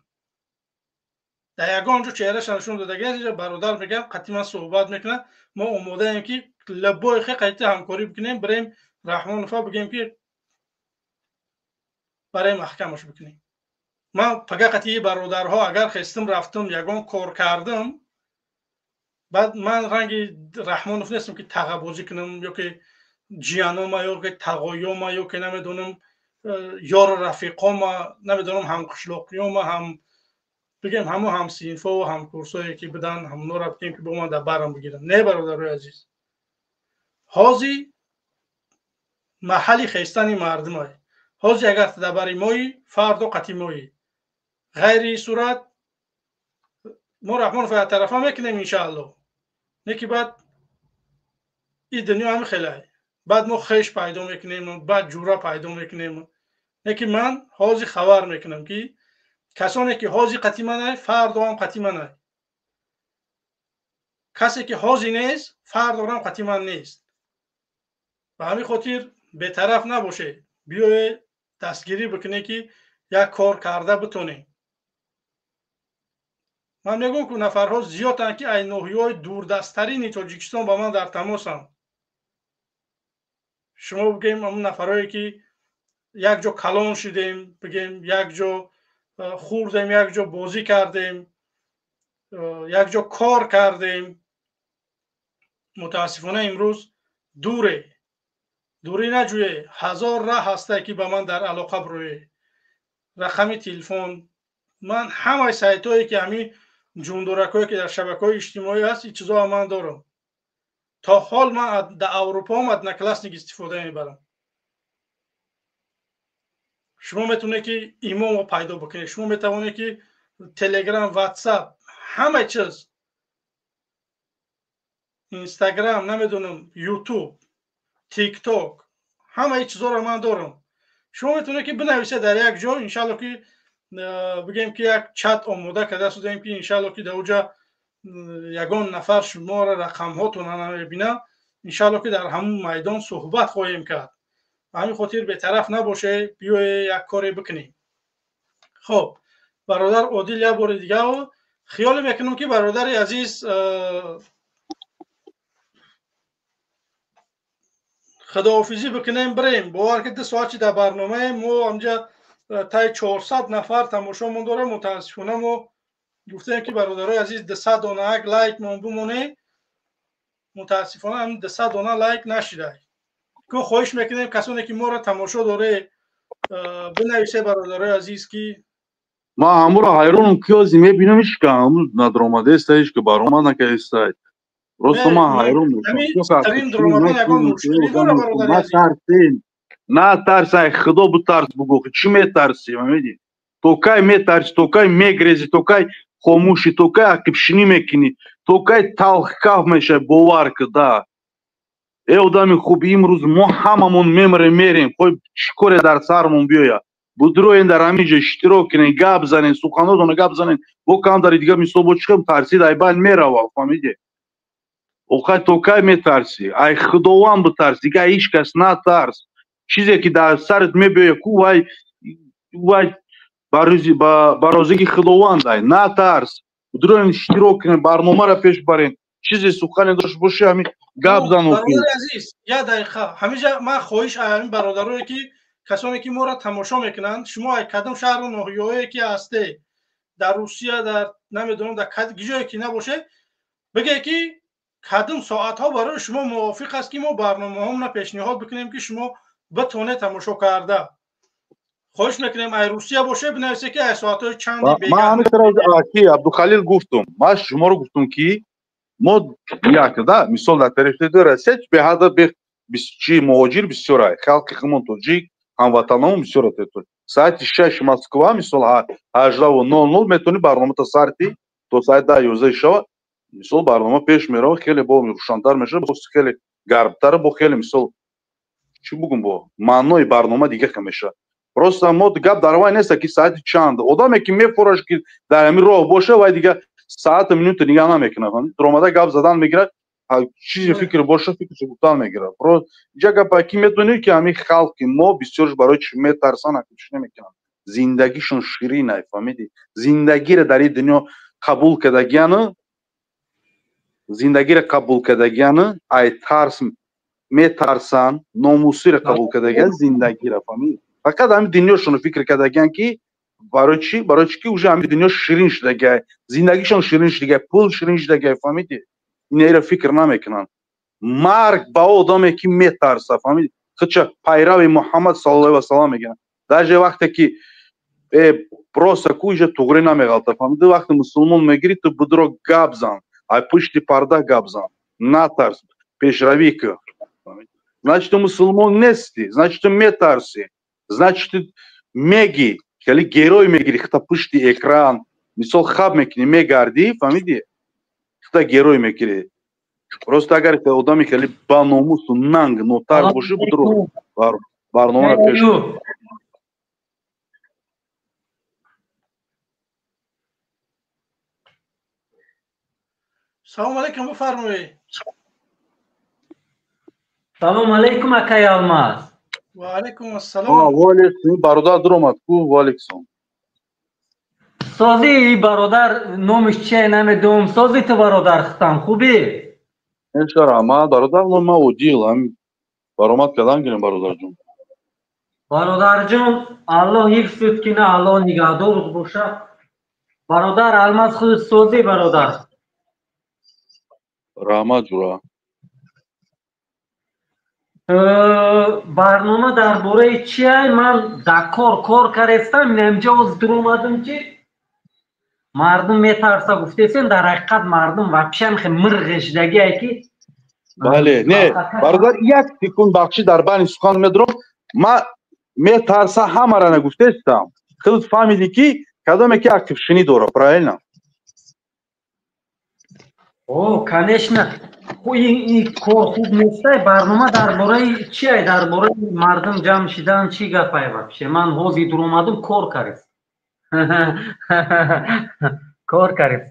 Дар ягон ҷо чеҳраша нишон додагия, бародар мегӯям қати ман суҳбат мекунад. Мо омодаем ки лабои хе қати ҳамкорӣ бикунем, бирем Раҳмонова бигем ки барои маҳкамаш бикунем. Ман фақат қати бародарҳо агар хестим рафтам ягон кор кардам, баъд ман ранги Раҳмонов нестам ки тағабозӣ кунам ё ки ҷиянома ё ки тағоёма ё ки намедонам ёру рафиқома, намедонам ҳамқишлоқиёма, ҳам бигем ҳамо ҳамсинфову ҳамкурсое ки будан, ҳамонора бигем ки бо ман дар барам бигирам. Не, бародарои азиз, ҳозир маҳалли хестани мардумай. Ҳозир агар дар бари моӣ, фардо қати моӣ. Ғайри сурат мо Раҳмонов як тарафа мекунем иншаалло. Не ки баъд ин дунё ҳами хелай, баъд мо хеш пайдо мекунем, баъд ҷура пайдо мекунем. Не ки ман ҳозир хабар мекунам ки касоне ки ҳозир қати манай, фардо ҳам қати манай. Касе ки ҳозир нест, фардо ҳам қати ман нест. Ба ҳамин хотир бетараф набошед, биёед дастгирӣ бикунед ки як кор карда битонем. Ман мегӯям ки нафарҳо зиёданд ки ай ноҳияҳои дурдасттарини Тоҷикистон ба ман дар тамосанд. Шумо бигем ҳамон нафарҳое ки як ҷо калон шудем, бигем як ҷо хӯрдем, як ҷо бозӣ кардем, як ҷо кор кардем, мутаассифона имрӯз дуре. Дурӣ наҷӯе, ҳазор раҳ ҳастае ки ба ман дар алоқа бирӯе. Рақами телефон, ман ҳамаи сайтҳое ки ҳамин ҷундоракҳое ки дар шабакаҳои иҷтимоӣ ҳаст, ин чизоро ман дорам. То ҳол ман дар Аврупоам Одноклассник истифода мебарам. Шумо метавонед ки имомо пайдо бикунед, шумо метавонед ки Телеграм, Ватсап, ҳама чиз, Инстаграм, намедонам, Ютуб, Тикток, ҳамаи чизоро ман дорам. Шумо метавонед ки бинависед дар як ҷо, иншаалло ки бигем ки як чат омода карда шудаем ки иншаалло ки дар оҷа ягон нафар шуморо рақамҳотонро намебинад, иншаалло ки дар ҳамон майдон суҳбат хоҳем кард. Ба ҳамин хотир бетараф набошед, биёед як коре бикунем. Хоб, бародар Одил як бори дига хиёле мекунам ки бародари азиз худоҳофизӣ бикунем, бирем. Бовар ки 2 соат чи дар барномаем, мо ҳамҷа таи 400 нафар тамошомон дорем. Мутаассифона мо гуфтем ки бародарои азиз 200 дона як лайк мон бимонем, мутаассифона ҳамин 200 дона лайк нашидай. Ко хоҳиш мекунем касоне ки моро тамошо доре бинависе бародарои азиз ки ман ҳамуро ҳайронам ки ози мебинам ҳеч ка ҳамуз надромадаеста, ҳеч ка баромад накардаеста. Просто ман ҳайрон мешавам. Натарс, ай худо бутарс, бугӯ чӣ метарсӣ? Мамедӣ, то кай метарсӣ, то кай мегрезӣ, то кай хомӯшӣ, то кай ақибшинӣ мекунӣ, то кай талхкаф мешавӣ? Бовар ки да, э одами хуб, имрӯз мо ҳамамон мемирем, мерем, хой чӣ коре дар сармон биёяд? Будроен дар ҳамин ҷо иштирок кунен, гап занен, суханотона гап занен. Бо камтари дига мисол бо чӣ тарсид, ай байн мерава, фаҳмиде? Охай то кай метарсӣ? Ай Худованд битарс, дига ҳеҷ кас натарс. Чизе ки дар сарат мебиёяд ку, вай вай ба розигии Худованд ай, натарс. Будроен иштирок кунен, барномаро пеш барен. Чизе сухане дошт бошӣ, ҳамин гап зан. Бародари азиз, як дақиқа. Ҳаминҷа ман хоҳиш ҳамин бародарое ки касоне ки моро тамошо мекунанд, шумо ай кадом шаҳру ноҳияҳое ки ҳастед, дар Русия, дар намедонам дар ҷое ки набошед, бигӯед ки кадом соатҳо барои шумо мувофиқ аст ки мо барномаҳомона пешниҳод бикунем ки шумо битонед тамошо карда. Хоҳиш мекунем, ай Русия боше, бинависед ки ай соатҳои чанди бега. Ман ҳамин ки Абдухалил гуфтум, ман шуморо гуфтум ки мо як да мисол дар территорияи Россия беҳада чи муҳоҷир бисёр ай, халқи химон тоҷик ҳамватанамон бисёр территория. Соати 6 Москва, мисол 18:00 метавонӣ барномата сарти то соати 10-11 шава, мисол барнома пеш мерава, хеле бо рӯшантар мешава, бо хеле гармтар, бо хеле мисол чӣ бугум, бо маънои барнома дига ка мешава. Просто мо гап дар вай нест ки соати чанд. Одаме ки мефураш ки дар ҳамин роҳ боша, вай дига соату минута нигаҳ намекунад. Омада гап задан мегирад, чизе фикр боша, фикршо гуфтан мегирад. Просто инҷа гапа ки медонед ки ҳамин халқи мо бисёрш барои чӣ метарсанд, чӣ намекунанд. Зиндагишон ширин ай, фаҳмидӣ? Зиндагиро дар ин дунё қабул кардагияну, зиндагиро қабул кардагияну ай тарс метарсанд, номусиро қабул кардагиян зиндагиро, фаҳмидӣ? Фақат ҳамин дунёшонро фикр кардагиян ки барои чӣ? Барои чӣ ки уже ҳамин дунё ширин шудагиай, зиндагишон ширин шудагиай, пул ширин шудагиай, фаҳмидӣ? Инро фикр намекунанд. Марг ба одаме ки метарса, фаҳмидӣ? Худша пайрави Муҳаммад саллаллоҳу алайҳи васаллам мегӯянд. Даже вақте ки просто ку иҷа туғрӣ намеғалта, фаҳмидӣ? Вақте мусулмон мегирӣ, ту будро гап зан, ай пушти парда гап зан, натарс, пешравӣ кун. Значит, ту мусулмон нестӣ, значит, ту метарсӣ, значит, ту мегӣ, хеле герой мегирӣ, хита пушти экран, мисол хаб мекунӣ, мегардӣ, фаҳмидӣ? Хита герой мегирӣ. Просто агар одами хеле ба номусу нанг нотар бошӣ, будро барномаро пеш. Салом алейкум, бифармоед. Салом алейкум, акай Алмаз. Ва алейкум ассалом. Ва алейкум, бародар дуромад ку, ва алейкум. Сози бародар номаш чие намедонам. Сози ту бародар хитам, хубӣ? Инша раҳмат, бародар, ном ман Одил, ҳамин баромад кардан гирем бародарҷон. Бародарҷон, Аллоҳ ҳифзат кина, Аллоҳ нигаҳдорат боша. Бародар Алмаз худат сози бародар. Раҳмат ҷура. Барнома дар бораи чиай? Ман дар кор карестам, инамҷа оз дуромадам ки мардум метарса гуфтесен, дар ҳақиқат мардум вообще ҳамхе мирғешдагиай ки. Бале, не, бародар, як секунд бахши дар байни сухан медорам. Ман метарса ҳамаро нагуфтестам. Худат фаҳмидӣ ки кадоме ки ақибшинӣ дорад, правильно? О, конечно. Ин кор хуб нестай. Барнома дар бораи чиай? Дар бораи мардум ҷамъ шидан чӣ гапай вообще? Ман ҳозир дуромадам, кор кард. Кор кард.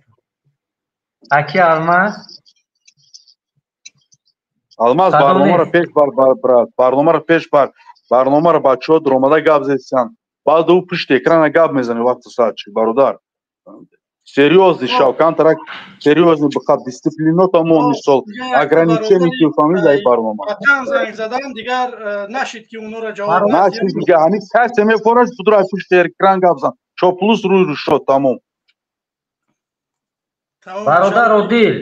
Аки Алмаз? Алмаз, барномаро пеш бар, брат. Барномаро пеш бар. Барномаро бачаҳо дуромада гап зестанд. Баъд ӯ пушти экрана гап мезанӣ вақти соат чи, бародар. Серьезный шав, контракт серьезный бихаб, дисциплина тамон мисол, ограничение ки фаҳмид ай барнома. Ватан занг задан дигар нашид ки онора ҷавоб нашид дигар, ҳамин касе мефораш будро пушти экран гап зан. Чо плюс рӯй рӯ шуд, тамом. Бародар Одил.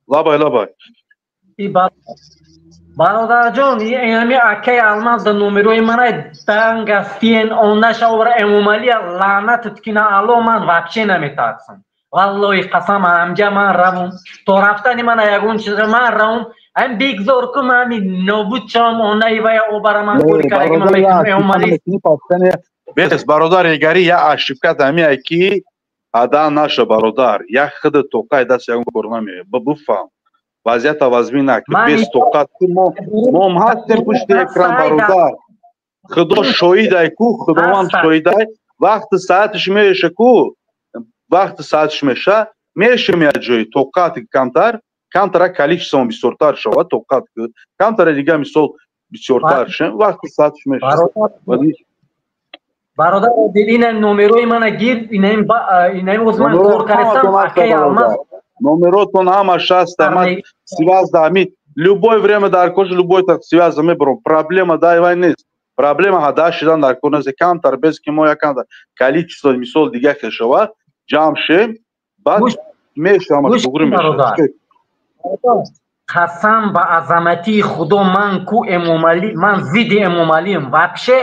Лабай, лабай. Бародарҷон, ҳами акаи Алмаз да номерои манай дангастиен ондаша овара Эмомалия лаънатат кина Алло, ман вообще наметарсам. Валлоҳи қасам, ҳамҷа ман равум. То рафтани мана ягон чиз ман равум. Ҳам бигзор ку ман нобуд шавам, ондаи вая обара ман кори кардаги ман мекунам Эмомалӣ. Бес, бародар, эгари я ошибка ҳамиай ки ада наша бародар, як хида тоқай даст ягон кор намеояд. Бифаҳм. Вазъията вазмин накун. Без тоқат мо ҳастем пушти экран, бародар. Худо шоҳидай ку, Худованд шоҳидай. Вақти саатиш меша ку, вақти саатиш меша, мешем як ҷой, тоқат камтар, камтара количеством бисёртар шавад, тоқат камтара дига мисол бисёртар шем, вақти саатиш меша. Бародар, ина номерои мана гир, инаим оз ман кор карестам, акай Алмаз. Номеротон ҳамаш ҳаст, ман связь да ҳами любое время дар кор, любой так связь мебарам. Проблема дай вай нест. Проблема ҳада шидан дар кор нест. Камтар без ки мо якам количество мисол дига хешава, ҷамъ шем, баъд меша ҳамаш туғри меша. Қасам ба азаматии Худо, ман ку Эмомалӣ, ман зидди Эмомалиам. Вообще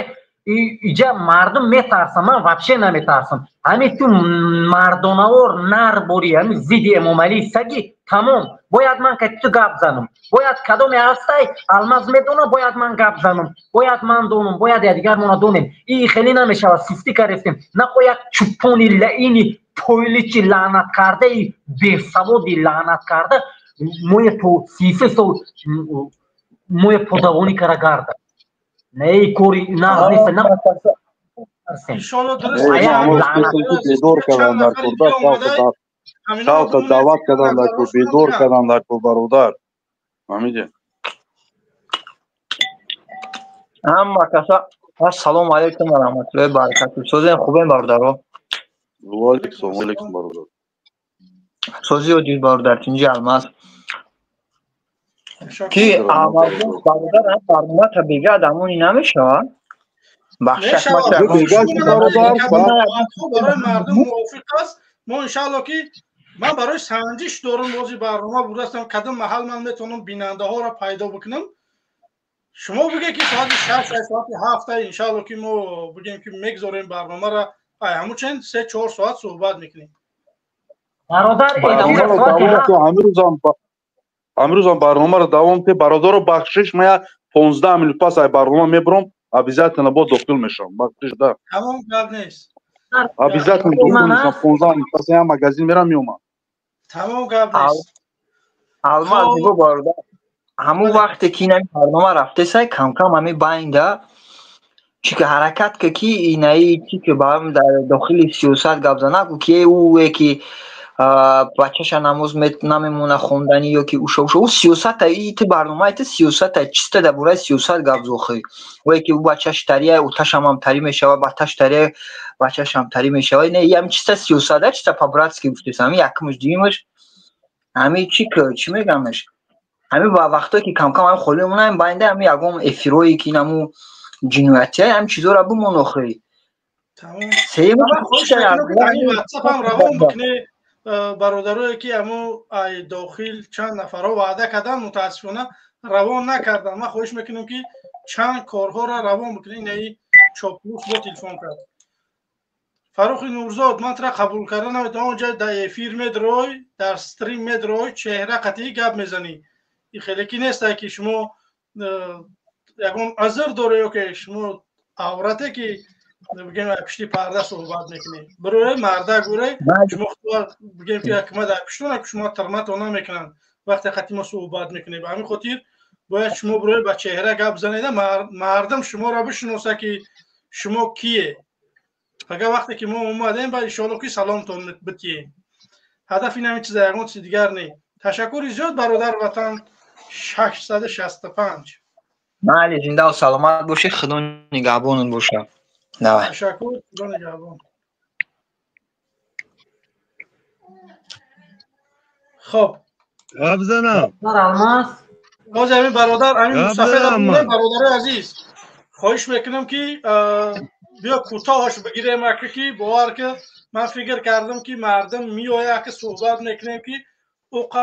иҷа мардум метарсам, ман вообще наметарсам. Ҳамин ту мардонавор нар борӣ, ҳамин зидди Эмомалӣ саги тамом. Бояд ман ка ту гап занам. Бояд кадоме ҳастай, Алмаз медона, бояд ман гап занам. Бояд ман донам, бояд якдигармона донем. И хеле намешавад, сустӣ карестем. Нақо як чупони лаини пойличи лаънаткардаи бесаводи лаънаткарда моя то 33 сол моя подавонӣ кара гарда. Не кори нағз нест, на. Иншоалло дуруст. Бедор кардан дар кор, халқа даъват кардан дар кор, бедор кардан дар кор, бародар. Фаҳмидед? Ҳама каса ассалому алайкум ва раҳматуллоҳи ва баракатуҳ. Созем хубем бародаро? Ва алайкум, ва алайкум бародар. Сози одил бародар, тинҷи Алмаз. Ки Алмаз бародар ҳам барнома та бега адамони намешавад? Бахшаш барои мардум мувофиқ аст. Мо иншаалло ки ман барои санҷиш дорам бози барнома бурдастам, кадом маҳал ман метавонам бинандаҳоро пайдо бикунам. Шумо бигӯед ки соати 6, соати 7 иншаалло ки мо бигӯем ки мегузорем барномаро, ай ҳамучен 3-4 соат суҳбат мекунем. Бародар, амрӯзам барномаро давом те, бародаро бахшиш, ман як 15 минут пас ай барнома мебурам, обязательно бо дохил мешавам. Бахшиш да. Тамом, гап нест. Обязательно дохил мешавам, 15 минут пас я магазин мерам меомам. Тамом, гап нест. Алмаз нигоҳ бародар, ҳамун вақте ки инами барнома рафтесай, камкам ҳами байнда чӣ ки ҳаракат ка ки инаи чӣ ки ба дар дохили сиёсат гап зана ку ки ӯе ки бачаша намоз намемона хонданӣ ё ки уша уша ӯ сиёсата и ту барномаи ту сиёсата чиста дар бораи сиёсат гап зохӣ. Ое ки ӯ бачаш тария, ӯташам тарӣ мешава, баташ тария, бачашам тарӣ мешава. Не, ям чиста сиёсата, чиста по-братски гуфтес. Ҳами якумаш, дуюмаш ҳами чӣ чӣ мегамаш, ҳами ба вақтое ки камкам ҳами холӣ мемонам байнда ҳами ягон эфирое ки инаму ҷиноятия ҳами чизоро бимон охӣ. Ватсапам равон бикунӣ бародарое ки ҳамо ай дохил чанд нафарҳо ваъда карданд, мутаассифона равон накарданд. Ман хоҳиш мекунам ки чанд корҳоро равон бикунӣ. Инаи чоплус бо телефон кард. Фаррухи Нурзод, ман тура қабул карда наметавонам. Онҷа дар эфир медрой, дар стрим медрой, чеҳра қатъӣ гап мезанӣ. И хеле ки нестай ки шумо ягон узр доре ё ки шумо аврате ки бигем пишти парда суҳбат мекунӣ. Бирои марда гӯре шумо бигем ки якма дар пиштона ки шумо тирматон намекунанд вақте қатъи мо суҳбат мекунем. Ба ҳамин хотир бояд шумо бирои ба чеҳра гап занеда, мардум шуморо бишиноса ки шумо кие. Агар вақте ки мо омадем, ба иншоалло ки саломтон битием. Ҳадаф ин ҳамин чиза, ягон чизи дигар не. Ташаккури зиёд бародар ватан 665. Майли, зиндаву саломат бошед, Худо нигаҳбонат бошад. Давай. Ташаккур, Худо нигаҳбон. Хоб. Гап занам. Алмаз. Боз ҳамин бародар, ҳамин мусафир бародари азиз, хоҳиш мекунам ки биё кӯтоҳаш бигирем, ака ки бовар ки ман фикр кардам ки мардум меояд, ки суҳбат мекунем ки оқа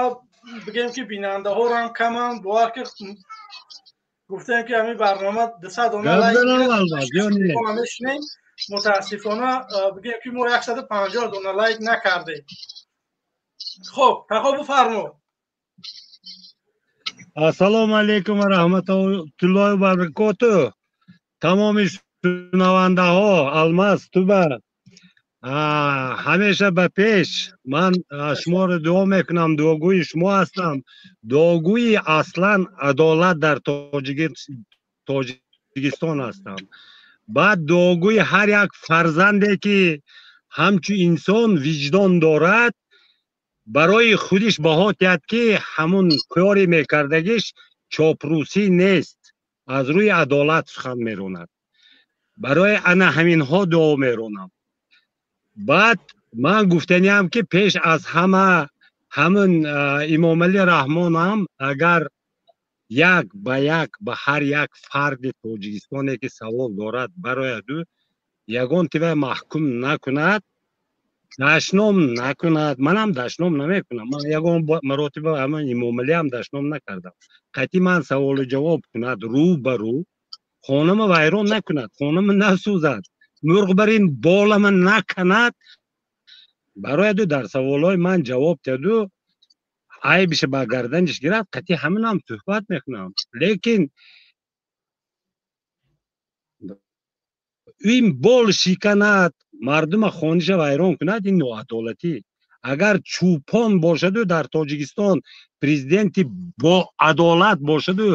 бигем ки бинандаҳоро ҳам каманд. Бовар ки гуфтем ки ҳамин барнома 200 дона лайк мешунем, мутаассифона бигем ки мо 150 дона лайк накардем. Хоб, тақо бифармо. Ассалому алайкум ва раҳматуллоҳи ва баракотуҳ. Тамоми шунавандаҳо, Алмаз туба ҳамеша ба пеш. Ман шуморо дуо мекунам, дуогӯи шумо ҳастам. Дуогӯи аслан адолат дар Тоҷикистон. Тоҷикистон ҳастам. Баъд дуогӯи ҳар як фарзанде ки ҳамчун инсон виҷдон дорад, барои худиш баҳо диҳад, ки ҳамун кори мекардагиш чопрусӣ нест, аз рӯи адолат сухан меронад. Барои ана ҳаминҳо дуо меронам. Баъд ман гуфтаниам, ки пеш аз ҳама ҳамун Имомалӣ Раҳмонам агар як ба як ба ҳар як фарди Тоҷикистоне ки савол дорад барояду ягон тива маҳкум накунад, дашном накунад. Манам дашном намекунам. Ман ягон маротиба ҳамун Имомалиам дашном накардам. Қатъи ман саволу ҷавоб кунад рӯ ба рӯ, хонама вайрон накунад, хонама насӯзад, мурғ бар ин болама наканад, барояду дар саволҳои ман ҷавоб диҳаду айбиша ба гарданиш гирад, қатъи ҳаминам суҳбат мекунам. Лекин ин бол шиканад, мардума хониша вайрон кунад, ин ноадолатӣ. Агар чӯпон бошаду дар Тоҷикистон президенти боадолат бошаду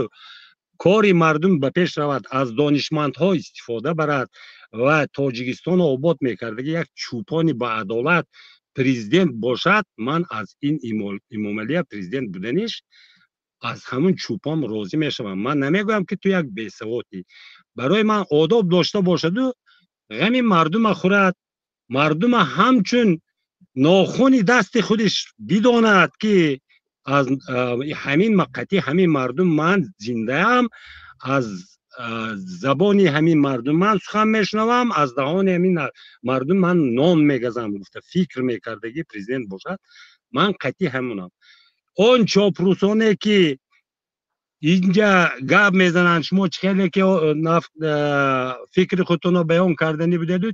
кори мардум ба пеш равад, аз донишмандҳо истифода барад ва Тоҷикистонро обод мекардаги як чӯпони баадолат президент бошад, ман аз ин Имомалия президент буданиш аз ҳамун чӯпон розӣ мешавам. Ман намегӯям, ки ту як бесаводӣ. Барои ман одоб дошта бошаду ғами мардума хӯрад, мардума ҳамчун нохуни дасти худиш бидонад, ки аз ҳамин мақати ҳамин мардум ман зиндаам, аз забони ҳамин мардум ман сухан мешунавам, аз даҳони ҳамин мардум ман нон мегазам гуфта фикр мекардагӣ президент бошад, ман қатъи ҳамонам. Он чопрусоне ки инҷа гап мезананд, шумо чӣ хеле ки фикри худтонро баён карданӣ будеду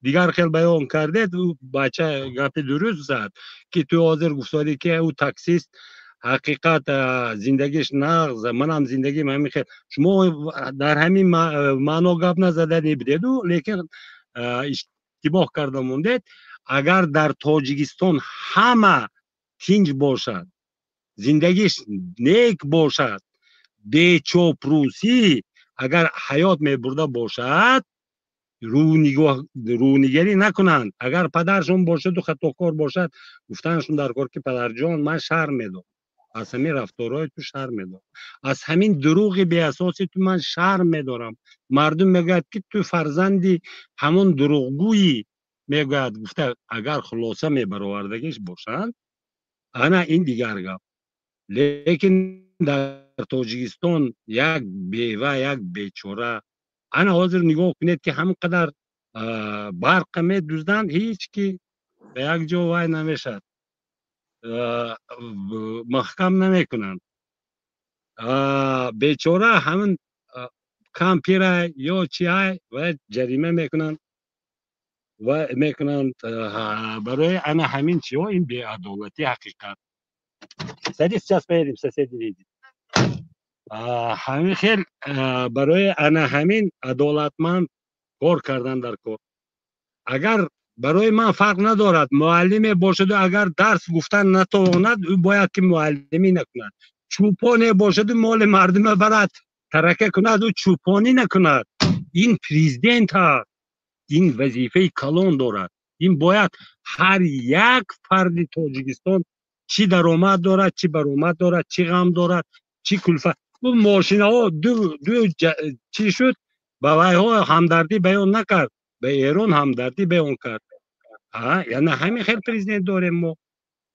дигар хел баён кардед, ӯ бача гапи дуруст зад, ки ту ҳозир гуфтодӣ, ки ӯ таксист, ҳақиқат зиндагиш нағз, манам зиндагим ҳамин хел. Шумо дар ҳамин маъно гап назаданӣ будеду, лекин иштибоҳ карда мондед. Агар дар Тоҷикистон ҳама тинҷ бошад, зиндагиш нек бошад, бечопрусӣ агар ҳаёт мебурда бошад, рӯнигарӣ накунанд. Агар падаршон бошаду хатокор бошад, гуфтанашон дар кор, ки падарҷон, ман шарм медорам, аз ҳамин рафторҳои ту шарм медорам, аз ҳамин дурӯғи беасоси ту ман шарм медорам. Мардум мегӯяд, ки ту фарзанди ҳамон дурӯғгӯӣ, мегӯяд гуфта, агар хулоса мебаровардагиш бошанд, ана ин дигар гап. Лекин дар Тоҷикистон як бева, як бечора, ана ҳозир нигоҳ кунед, ки ҳам қадар барқа медузданд, ҳеҷ ки ба як ҷо вай намешавад, маҳкам намекунанд. Бечора ҳамин кампира ё чиай ва ҷарима мекунанд ва мекунанд. Барои ана ҳамин чиҳо ин беадолатӣ ҳақиқат. Садись, сейчас поедем, соседи видят. Ҳамин хел барои ана ҳамин адолатманд кор кардан дар кор. Агар барои ман фарқ надорад, муаллиме бошаду агар дарс гуфтан натавонад, ӯ бояд ки муаллимӣ накунад. Чӯпоне бошаду моли мардума барад, тарака кунад, ӯ чӯпонӣ накунад. Ин президент аст, ин вазифаи калон дорад. Ин бояд ҳар як фарди Тоҷикистон чӣ даромад дорад, чӣ баромад дорад, чӣ ғам дорад, чӣ кулфат. Ӯ мошинаҳо ду чӣ шуд, ба вайҳо ҳамдардӣ баён накард, ба Эрон ҳамдардӣ баён кард. Яъне ҳамин хел президент дорем мо.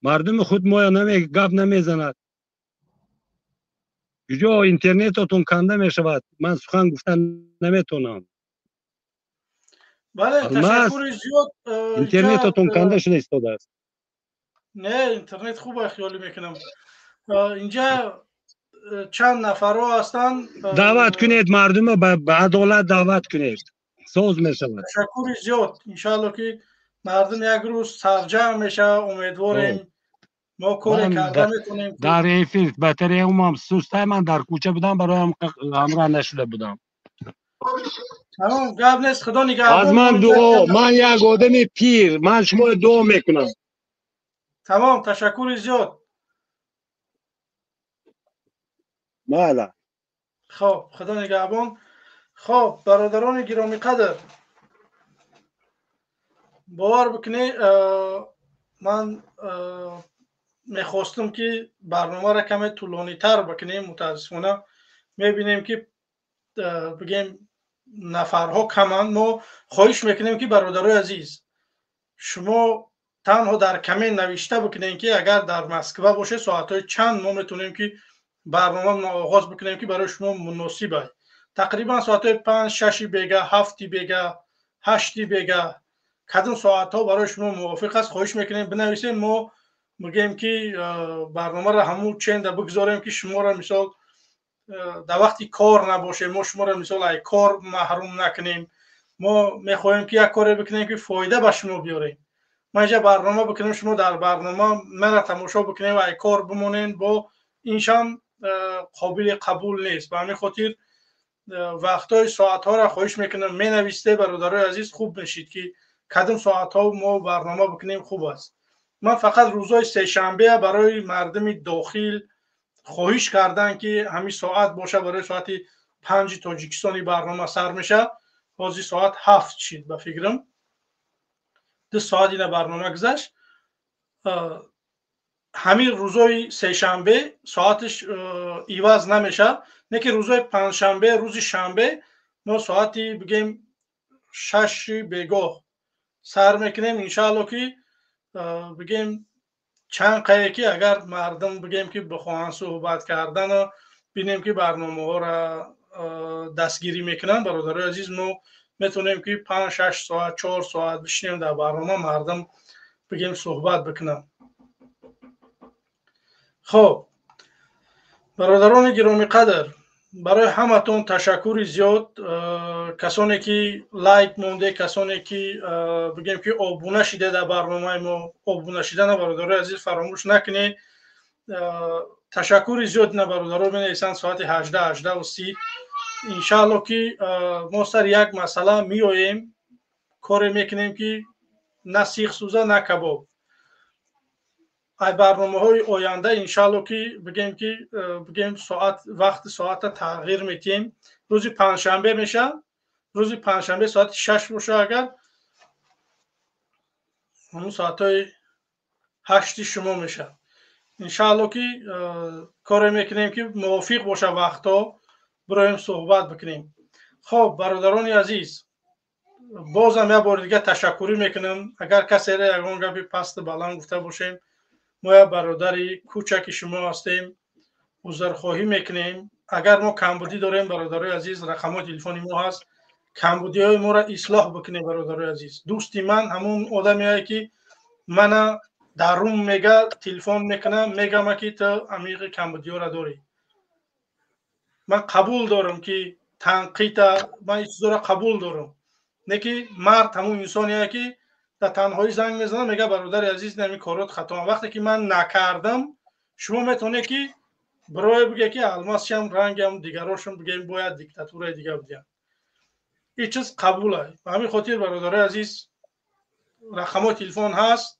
Мардуми худ моя гап намезанад. Куҷо интернетотон канда мешавад, ман сухан гуфтан наметавонам. Бале, ташаккури зиёд. Интернетотон канда шуда истодааст. Не, интернет хуб хиёлӣ мекунам. Инҷа чанд нафарҳо ҳастанд. Даъват кунед мардума ба адолат, даъват кунед, соз мешавад. Ташаккури зиёд. Иншаалло, ки мардум як рӯз сарҷамъ мешавад, умедворем. Мо коре карда метавонем. Дар эфир батареяумам сустай, ман дар кӯча будам, бароям ҳамроҳ нашуда будам. Тамом, гап нест, худо нигаҳбон. Аз ман дуо, ман як одами пир, ман шуморо дуо мекунам. Тамом, ташаккури зиёд. Майла. Хоб, худо нигаҳбон. Хоб, бародарони гиромиқадр, бовар бикунед, ман мехостам, ки барномаро каме тӯлонитар бикунем. Мутаассифона, мебинем, ки бигем, нафарҳо каманд. Мо хоҳиш мекунем, ки, бародарои азиз, шумо танҳо дар коммент навишта бикунем, ки агар дар Москва бошед, соатҳои чанд мо метавонем, ки барномаро оғоз бикунем, ки барои шумо муносиб аст. Тақрибан соатҳои 5, 6-и бега, 7-и бега, 8-и бега, кадом соатҳо барои шумо мувофиқ аст, хоҳиш мекунем, бинависем. Мо мегӯем, ки барномаро ҳамун ченда бигзорем, ки шуморо, мисол, дар вақти кор набошем, мо шуморо, мисол, ай кор маҳрум накунем. Мо мехоҳем, ки як коре бикунем, ки фоида ба шумо биёрем. Ман инҷа барнома бикунем, шумо дар барнома мара тамошо бикунем ва ай кор бимонем, бо иншам қобили қабул нест. Ба ҳамин хотир вақтҳои соатҳоро хоҳиш мекунам, менависте, бародарои азиз, хуб мешид, ки кадом соатҳо мо барнома бикунем хуб аст. Ман фақат рӯзҳои сешанбе барои мардуми дохил хоҳиш кардан, ки ҳамин соат боша. Барои соати 5-и Тоҷикистони барнома сар меша. Ҳозир соат 7 шид, ба фикрам, 2 соат ина барнома гузашт. Ҳамин рӯзҳои сешанбе соаташ иваз намешавад, не ки рӯзҳои панҷшанбе, рӯзи шанбе мо соати, бигем, 6-и бегоҳ сар мекунем. Иншаалло, ки, бигем, чанд қае ки агар мардум, бигем, ки бихоҳанд суҳбат кардану бинем, ки барномаҳоро дастгирӣ мекунанд, бародарои азиз, мо метавонем, ки 5, 6 соат, 4 соат бишинем дар барнома, мардум, бигем, суҳбат бикунанд. Хоб, бародарони гиромиқадр, барои ҳаматон ташаккури зиёд, касоне ки лайк монде, касоне ки, бигем, ки обуна шиде дар барномаи мо. Обуна шидана, бародарои азиз, фаромӯш накунед. Ташаккури зиёд. На, бародаро менависанд, соати 18, 18:30. Иншаалло, ки мо сари як масъала меоем, коре мекунем, ки на сих сӯза, на кабоб. Ай барномаҳои оянда, иншаалло, ки, бигем, ки, бигем, соат, вақти соата тағйир метиҳем. Рӯзи панҷшанбе мешавад, рӯзи панҷшанбе соати 6 боша агар, ҳамун соатҳои 8-и шумо мешавад. Иншаалло, ки коре мекунем, ки мувофиқ боша вақтҳо, бироем, суҳбат бикунем. Хоб, бародарони азиз, бозам як бори дига ташаккурӣ мекунам. Агар касеро ягон гапи пасту баланд гуфта бошем, мо як бародари кӯчаки шумо ҳастем, узрхоҳӣ мекунем. Агар мо камбудӣ дорем, бародарои азиз, рақамҳои телефони мо ҳаст, камбудиҳои моро ислоҳ бикунем. Бародарои азиз, дӯсти ман ҳамун одамее, ки мана дар рум мега, телефон мекунам, мегама, ки ту амиқи камбудиҳоро дорӣ. Ман қабул дорам, ки танқида, ман ин чизоро қабул дорам, не ки мард ҳамун инсоне, ки дар танҳоӣ занг мезанам, мега: «Бародари азиз, ин корот хато». Вақте ки ман накардам, шумо метавонед, ки бирое биге, ки Алмазшам, рангам, дигарошам, бигем, бояд диктатураи дига бидиҳам. Ин чиз қабул аст. Ба ҳамин хотир, бародарои азиз, рақамҳои телефон ҳаст,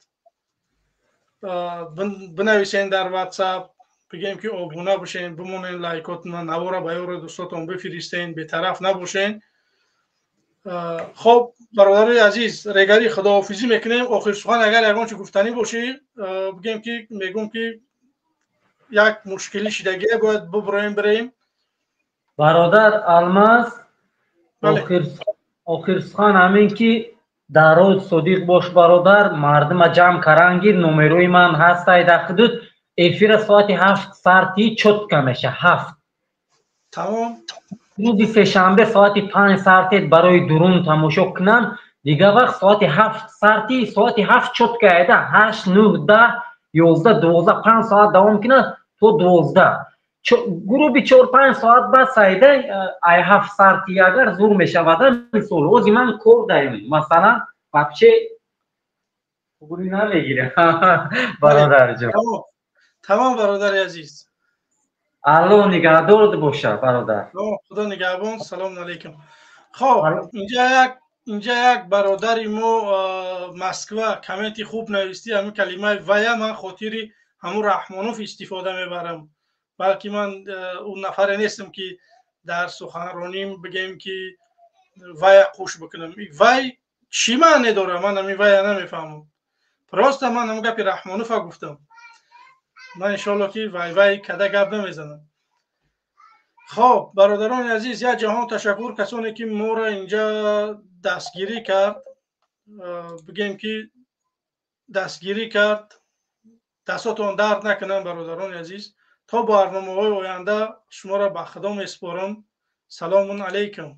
бинависен дар Ватсап, бигем, ки обуна бошен, бимонен, лайкотона, навора ба ёру дӯстотон бифиристен, бетараф набошен. Хоб, бародарои азиз, регари худоҳофизӣ мекунем. Охир сухан, агар ягон чи гуфтанӣ бошӣ, бигем, ки мегӯм, ки як мушкилӣ шидагие, бояд буброем, бирем. Бародар Алмаз, охир сухан ҳамин, ки дар роҳ содиқ бош, бародар. Мардума ҷамъ карангир, номерои ман ҳастай дар ҳудуд. Эфира соати 7 сарти чётко меша, 7. Тамом. Рӯзи сешанбе соати 5 сартед барои дурун тамошо кунанд. Дигар вақт соати 7 сарти, соати 7 чётко айда, 8, 9, 10, 11, 12, 5 соат давом кунад, то 12, гуруби 4-5 соат баъд сайда. Ай 7 сарти агар зур мешавада, мисол, ози ман кор даем, масалан, вообще гури намегирам, бародарҷон. Тамом, бародари азиз. Алло нигаҳдор боша, бародар. Худо нигаҳбон, салому алайкум. Хоб, инҷа як бародари мо Москва комменти хуб навистӣ. Ҳамин калимаи вая ман хотири ҳамун Раҳмонов истифода мебарам, балки ман он нафаре нестам, ки Дар суханроним бигем, ки вая қуш бикунам, вай чӣ маъне дора? Ман ами вая намефаҳмам. Просто ман ам гапи Раҳмонова гуфтам. Ман иншоалло, ки вай вай када гап намезанам. Хоб, бародарони азиз, як ҷаҳон ташаккур, касоне ки моро инҷа дастгирӣ кард, бигем ки дастгирӣ кард. Дастотон дард накунам, бародарони азиз. То барномаҳои оянда шуморо ба Худо месупорам. Саломун алайкум.